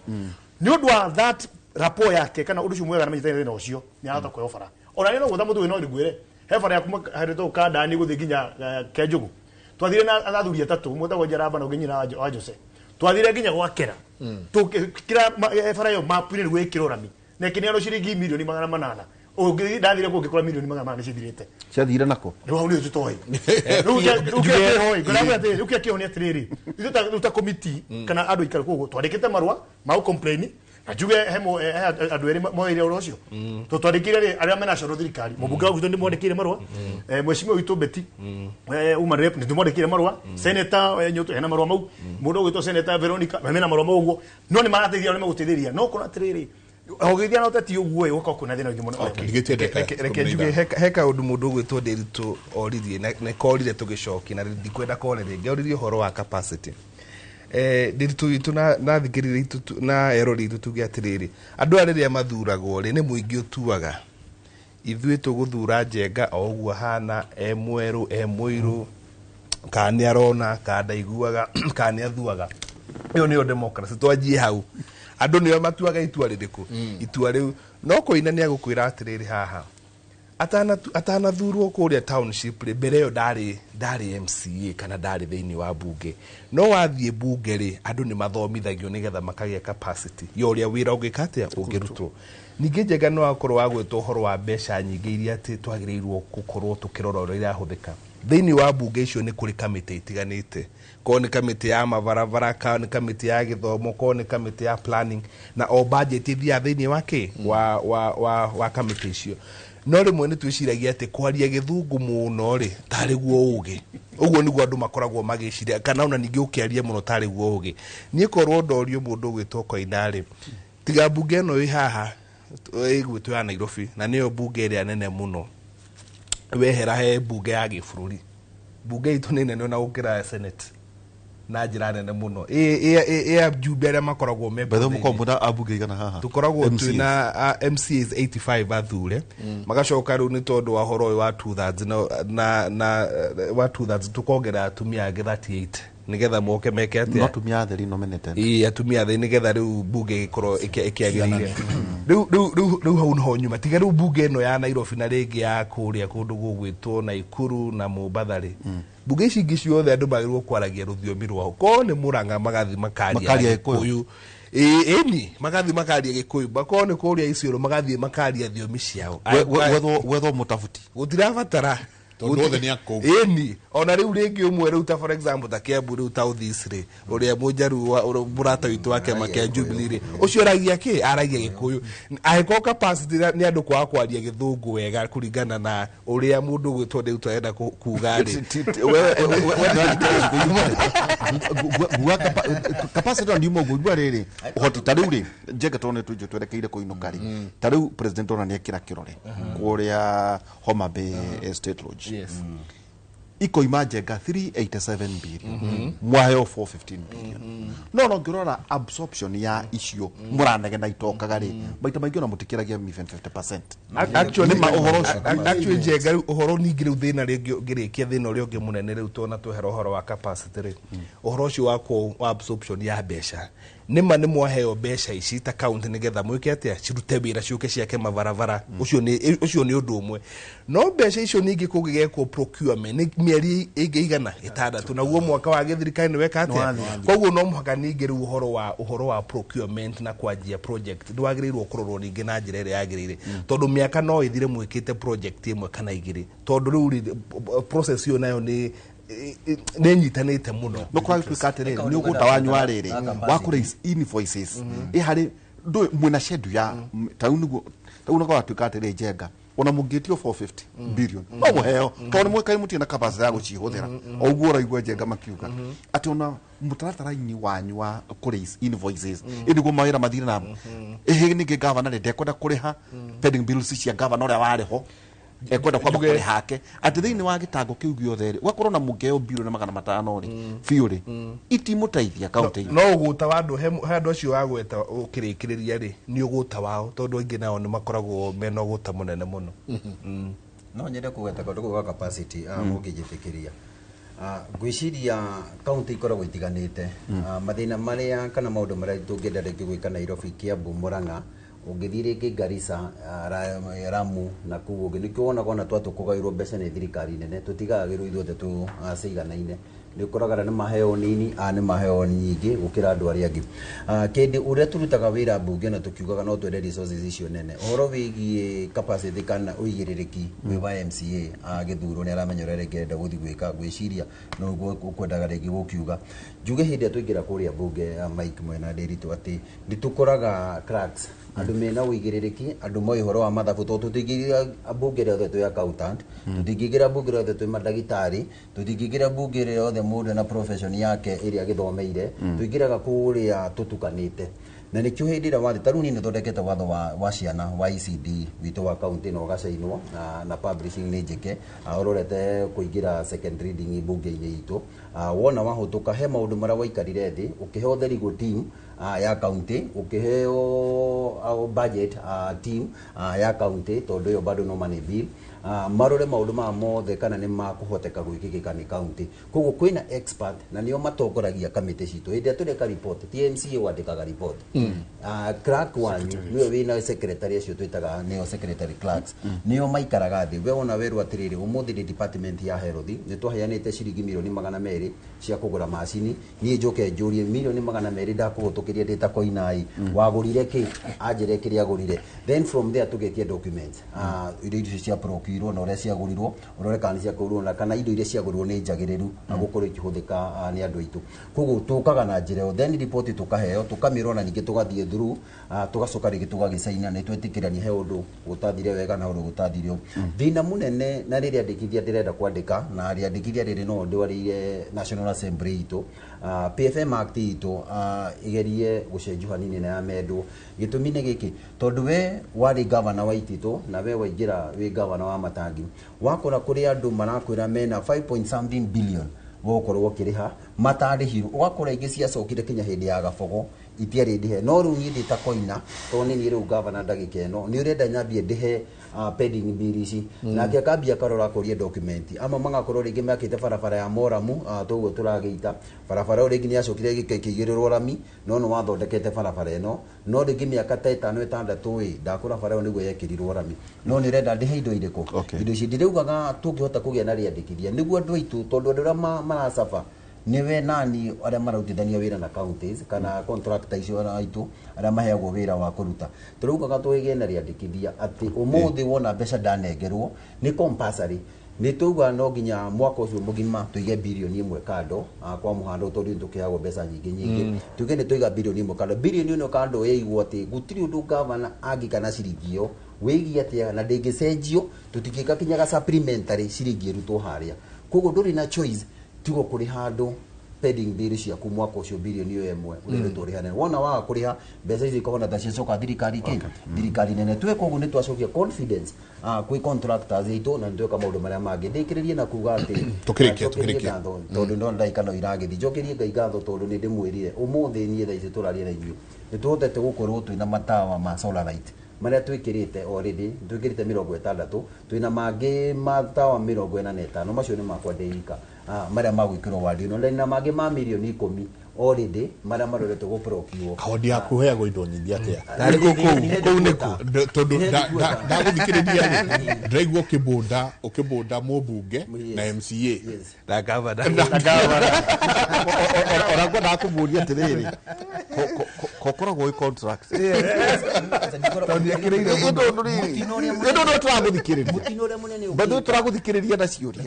Nĩ ũndũ wa that rapport yake kana ũndũ ũcio mwega na manyitane thĩna ũcio, nĩ arahota kũheo bara. Ona nĩ no gwetha mũndũ wĩna ngwĩre, he bara ya kuma harĩ tũ kandani gũthiĩ nginya Kenjugu. Twathire na athuri atatu mwetagwo Njaramba na ũngĩ nyina wa Jose. Twathire nginya gwakera. Tukira bara ĩyo mapu-inĩ nĩguo ĩkĩrwo rami. Na ĩkĩneanwo ciringi milioni 800. Ũngĩ ndathire kũu ngĩkora milioni 800 cithirĩte. Ciathire nako. Rĩu hau nĩho tũtoĩ. Rĩu kĩrĩa kĩho ĩ, ngoragwo atĩrĩrĩ, rĩu kĩrĩa kĩho nĩ atĩrĩrĩ, ithuĩ rĩu ta komiti kana andũ aikara kũu twandĩkĩte marũa ma gũ-complain na njuge he andũ erĩ moeire ũhoro ũcio. Tondũ twandĩkĩire rĩ arĩa mena coro thirikari, mũmbunge wa gwitũ nĩ mwandĩkĩire marũa, mheshimiwa witũ Betty woman rep nĩ tũmwandĩkĩire marũa, senator Nyũtũ hena marũa mau, mũndũ ũgwĩtwo senator Veronica mena marũa mau ũguo, no nĩ marateithia nĩ megũteithĩrĩria, no ũkona atĩrĩrĩ, ũgĩthiĩ na ũteti ũguo ĩ, gũkorwo kwĩna thĩna ũngĩ mũno. Reke njuge he kaũndũ mũndũ ũgwĩtwo Ndiritu oririe na korire tũgĩcokia na ndikwenda kore rĩngĩ. Oririe ũhoro wa capacity. Ndiritu witũ na thikĩrĩria itũ na erori itũ tuge atĩrĩrĩ, andũ aya rĩrĩa mathuragwo rĩ, nĩ mũingĩ ũtuaga. Ithuĩ tũgũthura Njenga o ũguo ahana, e mwerũ, e mũirũ, kana nĩ arona, kana ndaiguaga, kana nĩ athuaga. Ĩyo nĩyo democracy. Twanjie hau. Andũ nĩo matuaga itua rĩrĩkũ? Itua rĩu. No Koina nĩ agũkwĩra atĩrĩrĩ haha, atanathurwo kũrĩa township rĩ, mbere ĩyo ndarĩ MCA kana ndarĩ thĩinĩ wa bunge. No wathiĩ bunge rĩ, andũ nĩ mathomithagio nĩgetha makagĩa capacity ya ũrĩa wĩra ũngĩka atĩa ũngĩrutwo. Ningĩ Njenga no akorwo wa gwĩtwo ũhoro wa mbeca nyingĩ iria atĩ twagĩrĩirwo gũkorwo tũkĩrora ũrĩa irahũthĩka. Thĩinĩ wa bunge icio nĩ kũrĩ kamĩtĩ itiganĩte. Korwo nĩ kamĩtĩ ya mabarabara, korwo nĩ kamĩtĩ ya gĩthomo, korwo nĩ kamĩtĩ ya planning, na o budget ĩthiaga thĩinĩ wa kĩ? Wa kamĩtĩ icio. No rĩmwe nĩ twĩciragia atĩ kwaria gĩthũngũ mũno rĩ, tarĩ guo ũgĩ. Ũguo nĩguo andũ makoragwo magĩciria, kana ona ningĩ ũkĩaria mũno tarĩ guo ũgĩ. Niĩ korwo ndorio mũndũ ũgwĩtwo Koina rĩ, tiga mbunge ĩno ĩ haha, ĩgwĩtwo ya Nairobi, na nĩyo mbunge ĩrĩa nene mũno. Wehera he mbunge ya gĩbũrũri. Mbunge itũ nĩ nene ona gũkĩra Senate na njĩra nene mũno. Ĩ ajumbe arĩa makoragwo me By the way, mũkoragwo mwĩna ambunge igana haha? Tũkoragwo MCAs. twĩna MCAs 85 athure. Magacoka rĩu nĩ tondũ wa ũhoro ũyũ wa two thirds na wa two thirds tũkongerera atumia angĩ 38 nĩgetha moke meke atĩa? No atumia atheri nominated. Ĩĩ, atumia atheri nĩgetha rĩu mbunge ĩgĩkorwo ĩkĩagĩrĩire. Rĩu hau nĩho nyuma. Tiga rĩu mbunge ĩno ya Nairobi na rĩngĩ ya kũrĩa kũndũ gũgwĩtwo Naikuru na Mombatha rĩ. Mbunge ici ingĩ ciothe andũ magĩrĩirwo kwaragia rũthiomi rwao. Korwo nĩ Murang'a magathi makaria Makaria Gĩkũyũ. Gĩkũyũ. Ĩĩ, ĩni, magathi makaria Gĩkũyũ. Makorwo nĩ kũrĩa Isiolo magathiĩ makaria thiomi ciao. Gwethwo mũtabuti. Gũtirabatara. Tondũ othe nĩ akũu. Ĩni, ona rĩu rĩngĩ ũmwe rĩu ta for example ta Kiambu rĩu ta Othis rĩ, ũrĩa mũnjaru wa ũrĩa mũrata witũ wa kĩama kĩa Jubilee rĩ, ũcio aragia kĩ? Aragia Gĩkũyũ. Angĩkorwo capacity nĩ andũ kwaga kwaria Gĩthũngũ wega kũringana na ũrĩa mũndũ ũgwĩtwo Ndiritu arenda kuga rĩ. Nguga capacity ndiuma ũguo, igua rĩrĩ, ũhoti ta rĩu rĩ, Njenga tondũ nĩ tũnjũ twerekeire kũinũka rĩ, ta rĩu president ona nĩ ekĩra kĩrore kũrĩa Homa Bay State Lodge. Ikoima Njenga 387 billion, mwaheo 415 billion. No no ngĩrora absorption ya icio mũranegena itokaga rĩ, maita maingĩ ona mũtikĩragia even 50%. Actually, Nĩ ma ũhoro ũcio. Actually, Njenga rĩu ũhoro ningĩ rĩu thĩna rĩngĩ ũngĩrĩkia thĩna ũrĩa ũngĩ mũnene rĩu tona twehera ũhoro wa capacity rĩ, ũhoro ũcio wa absorption ya mbeca. Nĩ ma nĩ mwaheo mbeca ici ta county nĩgetha mwĩke atĩa, cirute wĩra ciũke ciake mabarabara. Ũcio nĩ ũndũ ũmwe. No mbeca icio ningĩ kũngĩgekwo procurement nĩ mĩeri ĩngĩ igana ĩtandatũ, naguo mwaka wa gĩthirikari nĩ weka atĩa. Koguo no mũhaka ningĩ rĩu ũhoro wa procurement na kwanjia project ndwagĩrĩirwo kũrorwo ningĩ na njĩra ĩrĩa yagĩrĩire, tondũ mĩaka no ĩthire mwĩkĩte project ĩmwe kana igĩrĩ, tondũ rĩu rĩ, process ĩyo nayo nĩ nĩ nyitanĩte mũno. No kũragĩtuĩka atĩrĩrĩ, nĩ ũgũta wanyu wa rĩrĩ wa kũ raise invoices ĩ harĩ ndũ mwĩna schedule ya ta rĩu nĩguo ta rĩu nĩguo gwatuĩka atĩrĩ Njenga ona mũngĩtio 450 billion no mũheo tondũ nĩ mũĩkaine mũtirĩ na capacity ya gũcihũthĩra. O ũguo ũraigua Njenga makiuga atĩ ona mũtaratara-inĩ wanyu wa kũ raise invoices ĩ nĩguo mawĩra mathire na ĩhĩ ningĩ gavana rĩ ndekwenda kũrĩha pending bills cia gavana ũrĩa warĩ ho, ekwenda kwamba kũrĩha hake atĩ thĩinĩ wa gĩtango kĩu gĩothe rĩ ũgakorwo na mũngĩheo bilioni 500 rĩ biũ rĩ itimũteithia kaunti-inĩ. No ũgũta wa andũ he andũ acio wagweta ũkĩrĩkĩrĩria rĩ nĩ ũgũta wao, tondũ aingĩ nao nĩ makoragwo mena ũgũta mũnene mũno. No nyende kũgweta kaũndũ kau ga capacity, mũngĩnjĩtĩkĩria. Ngwĩciria kaunti ikoragwo itiganĩte. Mathĩna marĩa kana maũndũ marĩa tũngĩenda rĩngĩ gwĩka Nairobi, Kiambu, Murang'a Ũngĩthiĩ rĩngĩ Garissa, Ramu na kũu ũngĩ, nĩkĩo wonaga ona twatũkũgaĩrwo mbeca nĩ thirikari nene, tũtigagĩrwo ithuothe tũ ciganaine. Nĩ ũkoraga nĩ maheo nini, a nĩ maheo nyingĩ gũkĩra andũ arĩa angĩ. Kĩndũ ũrĩa tũrutaga wĩra mbunge na tũkiugaga no twende resources icio nene, ũhoro wĩgiĩ capacity kana ũigĩrĩrĩki wĩ wa MCA agĩthurwo nĩ aramenya ũrĩa rĩngĩ arenda gũthiĩ gwĩka, ngwĩciria noguo ũkwendaga rĩngĩ gũkiuga. Njuge hĩndĩ ĩrĩa twaingĩra kũrĩa mbunge ya Mike Mwena Ndĩritũ atĩ nĩ tũkoraga cracks, andũ mena ũigĩrĩrĩki, andũ moĩ ũhoro wa mathabu, tondũ tũtingĩingĩra mbunge ĩrĩa othe twĩ accountant, tũtingĩingĩra mbunge ĩrĩa othe twĩ mandagĩtarĩ, tũtingĩingĩra mbunge ĩrĩa othe mũndũ na profession yake ĩrĩa agĩthomeire, tũingĩraga kũrĩa tũtukanĩte. Na nĩkĩo hĩndĩ ĩrĩa wathiĩ, ta rĩu niĩ nĩthondekete watho wa ciana wa ECD witũ wa county na ũgacainwo na publishing nĩ njĩke, ũrorete kũingĩra second reading mbunge-inĩ itũ. Wona wahũtũka he maũndũ marĩa waikarire thĩ, ũkĩheo the legal team ya county, ũkĩheo budget team ya county, tondũ ĩyo bado no money bill, marore maũndũ maya mothe kana nĩ makũhoteka gwĩkĩkĩka nĩ county. Koguo kwĩna expert na nĩo matongoragia kamĩtĩ citũ. Hĩndĩ ĩrĩa tũreka report, ti MCA wandĩkaga report, clerk wanyu nĩwe wĩna secretary acio twĩtaga nĩo secretary clerks, nĩo maikaraga thĩ. We wona werwo atĩrĩrĩ, ũmũthĩ nĩ department ya health nĩ twaheanĩte ciringi 200,000,000 cia kũgũra macini, niĩ njoke njũrie 200,000,000 ndakũhũtũkĩria ndĩ ta Koinai, wagũrire kĩ? Anjĩre kĩrĩa agũrire. Then from there tũgetie documents, indo icio cia procure na ũrĩa ciagũrirwo, ũrore kana nĩ ciakũrirwo na kana indo iria ciagũrirwo nĩ njagĩrĩru na gũkorwo ikĩhũthĩka nĩ andũ aitũ. Koguo tũkaga na njĩra ĩyo, then report tũkaheo, tũkamĩrora na ningĩ tũgathiĩ through, tũgacoka rĩngĩ tũgagĩcaina nĩ twetĩkĩrania he ũndũ gũtathire wega na ũndũ gũtathire ũũ. Thĩna mũnene na rĩrĩa andĩkithia ndĩrenda kwandĩka, na rĩandĩkithia rĩrĩ no ndwarĩire National Assembly itũ, PFM Act itũ ĩgerie gũcenjio hanini na yamendwo. Gĩtũmi nĩ gĩkĩ, tondũ we warĩ gavana wa Ititũ na we waingĩra wĩ gavana wa Matangi, wakora kũrĩ andũ marakwĩra mena 5 point something billion gũkorwo ũkĩrĩha matarĩhirwo, ũgakora ingĩ ciacokire kinya hĩndĩ ya Gabogo itiarĩ ndĩhe. No rĩu niĩ ndĩ ta Koina, tondũ nĩ niĩ rĩu gavana ndagĩka ĩno, nĩ ũrenda nyambie ndĩhe pending bill ici, nake akambia akarora akũrie document, amwe magakorwo rĩngĩ makĩte barabara ya Moramu, toguo tũragĩita barabara ĩyo rĩngĩ nĩ yacokire ĩkĩigĩrĩrwo rami, no nĩ wathondekete barabara ĩno, no rĩngĩ mĩaka ta 5 6 ĩ ndakũra bara ĩyo nĩguo yekĩrirwo rami, no nĩ ũrenda ndĩhe indo irĩkũ? Indo ici ndĩraugaga tũngĩhota kũgĩa na rĩandĩkithia nĩguo andũ aitũ, tondũ andũ arĩa maracaba nĩwe nani arĩa mararutithania wĩra na counties kana contractor icio aitũ arĩa maheagwo wĩra wa kũruta, tũraugaga tũgĩe na rĩandĩkithia atĩ ũmũthĩ wona mbeca ndanengerwo nĩ compulsory, nĩ tauga no nginya mwaka ũcio mũgima tũige 1 billion kando, kwa mũhano tondũ nĩ tũkĩheagwo mbeca nyingĩ nyingĩ, tuge nĩ twaiga 1 billion kando, 1 billion ĩno kando yaigwo atĩ gũtirĩ ũndũ gavana angĩka na ciringi ĩyo wĩgiĩ atĩa na ndĩngĩcenjio, tũtingĩka kinyaga supplementary ciringi ĩrutwo harĩa. Koguo ndũrĩ na choice tigo kũrĩha andũ pending bill ciaku mwaka ũcio 1 billion ũrĩrĩtwo ũrĩhane. Wona waga kũrĩha mbeca icio ikahona ta ciacoka thirikari kĩ thirikari nene. Tweka ũguo nĩ twacokia confidence kwĩ contractors aitũ na nĩ tweka maũndũ marĩa mangĩ. Ndĩkĩrĩrie na kuga atĩ Tũkĩrĩkia, njokerie tũkĩrĩkia. ngatho tondũ ndona ndagĩka no iragĩthiĩ, njokerie Ngai ngatho tondũ nĩ ndĩmwĩrire ũmũthĩ niĩ thaa ici tũraria na inyuĩ nĩ tũhotete gũkorwo twĩna matawa ma solar light marĩa twĩkĩrĩte already, twĩkĩrĩte 60, twĩna mangĩ matawa 45, macio nĩ makwa ndĩ ika, marĩa magwĩkĩrwo wadi ĩno, na mangĩ ma 10 million already marĩa maroretwo gũprocure. Kaũndi yaku ũheagwo indo nyingĩ atĩa? Tarĩ kũ kũu? Kũu nĩkũ? Tondũ ndagũthikĩrĩria rĩ, ndĩraigua ũkĩbũnda mũmbunge na MCA na gavana. Ona ngwendaga kũmũria atĩrĩrĩ, kokoragwo wĩ contract? Tondũ rĩrĩ, ĩndũ tũragũthikĩrĩria. Mũtino ũrĩa mũnene Bado tũragũthikĩrĩria na ciũria.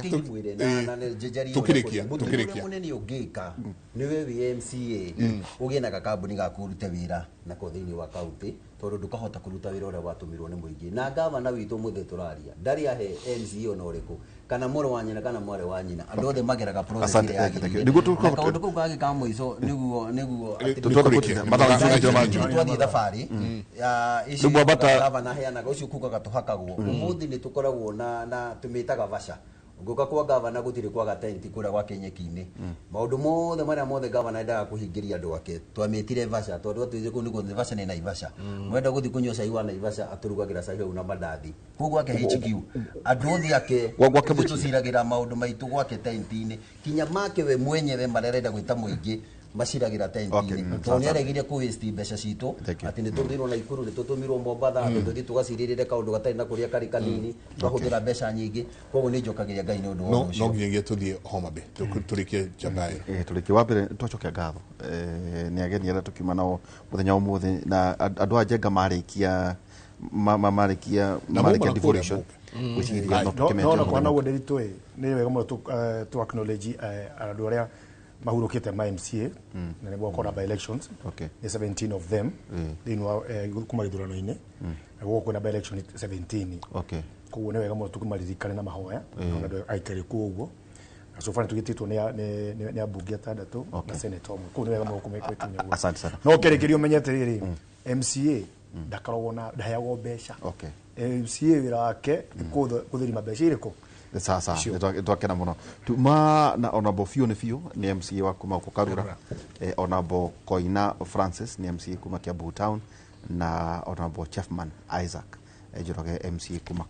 Tũkĩrĩkia, Tũkĩrĩkia, tũkĩrĩkia. Mũnene ũngĩka nĩwe wĩ MCA ũgĩe na gakambuni gaku ũrute wĩra nako thĩinĩ wa county, tondũ ndũkahota kũruta wĩra ũrĩa watũmirwo nĩ mũingĩ. Na gavana witũ mũthĩ tũraria ndarĩ ahe MCA ona ũrĩkũ kana mũrũ wa nyina kana mwarĩ wa nyina, andũ othe mageraga process Asante, ĩrĩa thank you, thank you. yagĩrĩire. Nĩguo Na kaũndũ kau kangĩ ka mũico nĩguo atĩ Tũkũrĩkia. Mathaa twathiĩ thabarĩ ya ici Rĩu mwambata- gavana aheanaga ũcio kugaga tũhakagwo ũmũthĩ nĩ tũkoragwo na tũmĩtaga vaca. Ngũka kwa gavana gũtirĩ kwaga tenti kũrĩa gwake nyeki-inĩ, maũndũ mothe marĩa mothe gavana endaga kũhingĩria andũ ake twamĩtire vaca, tondũ atwĩte kũu nĩkuo vaca nĩ Naivasha. Mwenda gũthiĩ kũnyua cai wa Naivasha, atũrugagĩra cai hau na mandathi kũu gwake HQ, andũ othe ake Gwake ithuĩ mũciĩ. tũciragĩra maũndũ maitũ gwake tenti-inĩ, kinya make we mwenyewe marĩa arenda gwĩta mũingĩ Maciragĩra tent-inĩ tondũ nĩ aregire kũ waste mbeca citũ atĩ nĩ tũtũmirwo Naikuru, nĩ tũtũmirwo Mombatha, atĩ tũthiĩ tũgacirĩrĩre kaũndũ gatarĩ na kũrĩa karĩ kanini, twahũthĩra mbeca nyingĩ. Koguo nĩ njokagĩria Ngai nĩ ũndũ wa No ũndũ ũcio. no nginyagia tũthiĩ Homa Bay tũrĩkie njamba ĩyo. Tũrĩkie. Wa mbere twacokia ngatho nĩ ageni arĩa tũkiuma nao mũthenya wa ũmũthĩ na andũ a Njenga marĩkia marĩkia Na marĩkia mauma na kũrĩa devolution mũke. gwĩciria no No tũkĩmenje no na mũthenya kwana ũguo ndĩritũ nĩ wega mũno tũ acknowledge andũ arĩa mahurũkĩte ma MCA na nĩ gwakorwo na by elections. Nĩ 17 of them thĩinĩ wa kuma gĩthurano-inĩ na gũgũkorwo kwĩna by election 17. Koguo nĩ wega mũno tũkĩmaririkane na mahoya na andũ aikari kuo ũguo, na so far nĩtũgĩtĩtwo nĩ ambunge atandatũ na senator ũmwe. Koguo nĩ wega mũno kũmĩkinya ũguo. Asante sana. No kĩrĩkĩrio ũmenye atĩrĩrĩ, MCA ndakoragwo na ndaheagwo mbeca. MCA wĩra wake nĩ kũthũrima mbeca irĩkũ. Sasa Sure. twakena muno tuma na onabo biũ nĩ biũ nĩ MCA wa kuma gũkũ Karura, onabo Koina Francis nĩ MCA kuma Kiambu Town, na onabo Chefman Isaac Njoroge, MCA kuma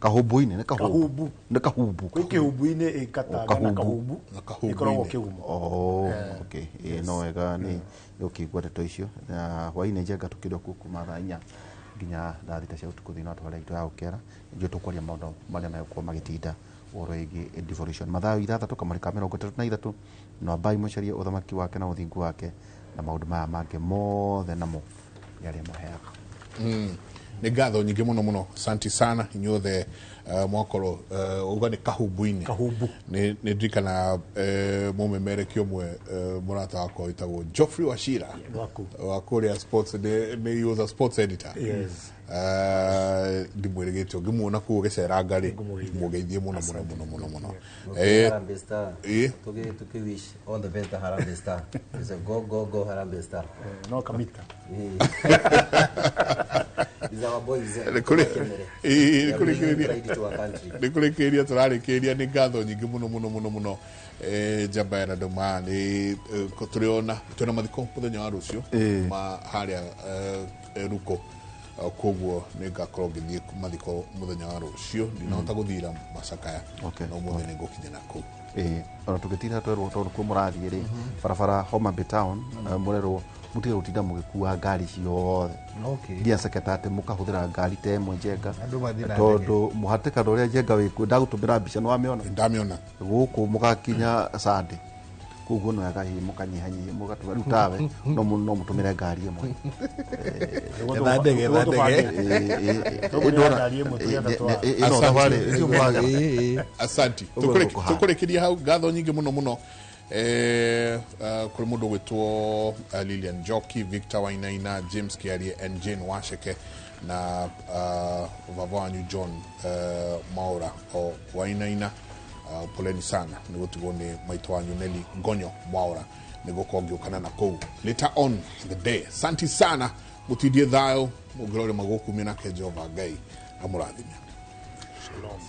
Kahumbu-inĩ. Nĩ Kahumbu, nĩ Kahumbu. Kwĩ Kĩhumbu-inĩ ĩkatanga na Kahumbu ĩkoragwo Kĩgumo. Oh, okay. No wega nĩ ũkĩigua ndeto icio. Na hwaĩ-inĩ Njenga tũkĩrĩ kuo kuma thaa 4 nginya thaa 6 cia ũtukũ thĩinĩ wa tabarĩra itũ ya Gũkĩara, nĩguo tũkwaria maũndũ marĩa megũkorwo magĩtinda ũhoro wĩgiĩ devolution. Mathayo 6 kamũri ka 33, no ambai mũcarie ũthamaki wake na ũthingu wake, na maũndũ maya mangĩ mothe namo nĩ arĩa mũheaga. Nĩ ngatho nyingĩ mũno mũno, asante sana inyuothe. Mwakorwo uga nĩ Kahumbu-inĩ. Kahumbu. Nĩ ndirikana mũmemerekia ũmwe, mũrata wakwa wĩtagwo Geoffrey Wachira Waku. Wa kũrĩa sports, nĩ he was a sports editor. Ndimwĩrĩgĩte ũngĩmuona kũu ũgĩceranga rĩ, mũgeithie mũno mũno mũno mũno mũno. Harambee Star. Tuki wish all the best to Harambee Star. It's a go go go Harambee Star. No kamita. These are our boys. Nĩ kũrĩ- They nĩ are bringing kũrĩkĩrĩria pride to our country. Nĩ kũrĩkĩrĩria tũrarĩkĩrĩria. Nĩ ngatho nyingĩ mũno mũno mũno mũno. Njamba ya ndũma nĩ tũrĩona twĩna mathiko mũthenya wa rũciũ ma harĩa Ruko. Koguo nĩ ngakorwo ngĩthiĩ mathiko mũthenya wa rũciũ, ndinahota gũthira macakaya no mũthĩ nĩ ngũkinya nakũu. Ĩĩ, ona tũgĩtinda twerwo tondũ kuo mũrathiĩ rĩ, barabara Homa Bay Town, mũrerwo mũtige gũtinda mũgĩkua ngari ciothe nginya seketa, atĩ mũkahũthĩra ngari ta ĩmwe Njenga Andũ mathiĩ na tondũ mũhatĩkano ũrĩa Njenga wĩkuo. Ndagũtũmĩra mbica nĩ wamĩona. Ndamĩona. Gũkũ mũgakinya Sunday, koguo no wega hihi mũkanyihanyihia mũgatũma rĩu tawe no mũtũmĩre ngari ĩmwe. Etha ndege, etha ndege. Tũgũtũmĩra ngari ĩmwe tũrĩ atatũ a- Ĩno thabarĩ ĩcio mũragera. Asanti. Ũguo nĩguo kũhana. Tũkũrĩkĩria hau. Ngatho nyingĩ mũno mũno kũrĩ mũndũ ũgwĩtwo Lilian Njoki, Victor Wainaina, James Kiarie and Jane Wacheke na baba wanyu John Maura o Wainaina. Poleni sana nĩ gũtigwo nĩ maitũ wanyu Nelly Ngonyo Mwaura. Nĩ gũkorwo ngĩũkana na kũu later on the day. Asanti sana, mũtindie thayũ, mũngĩrore magũkumia nake Jehova Ngai amũrathime. Shalom.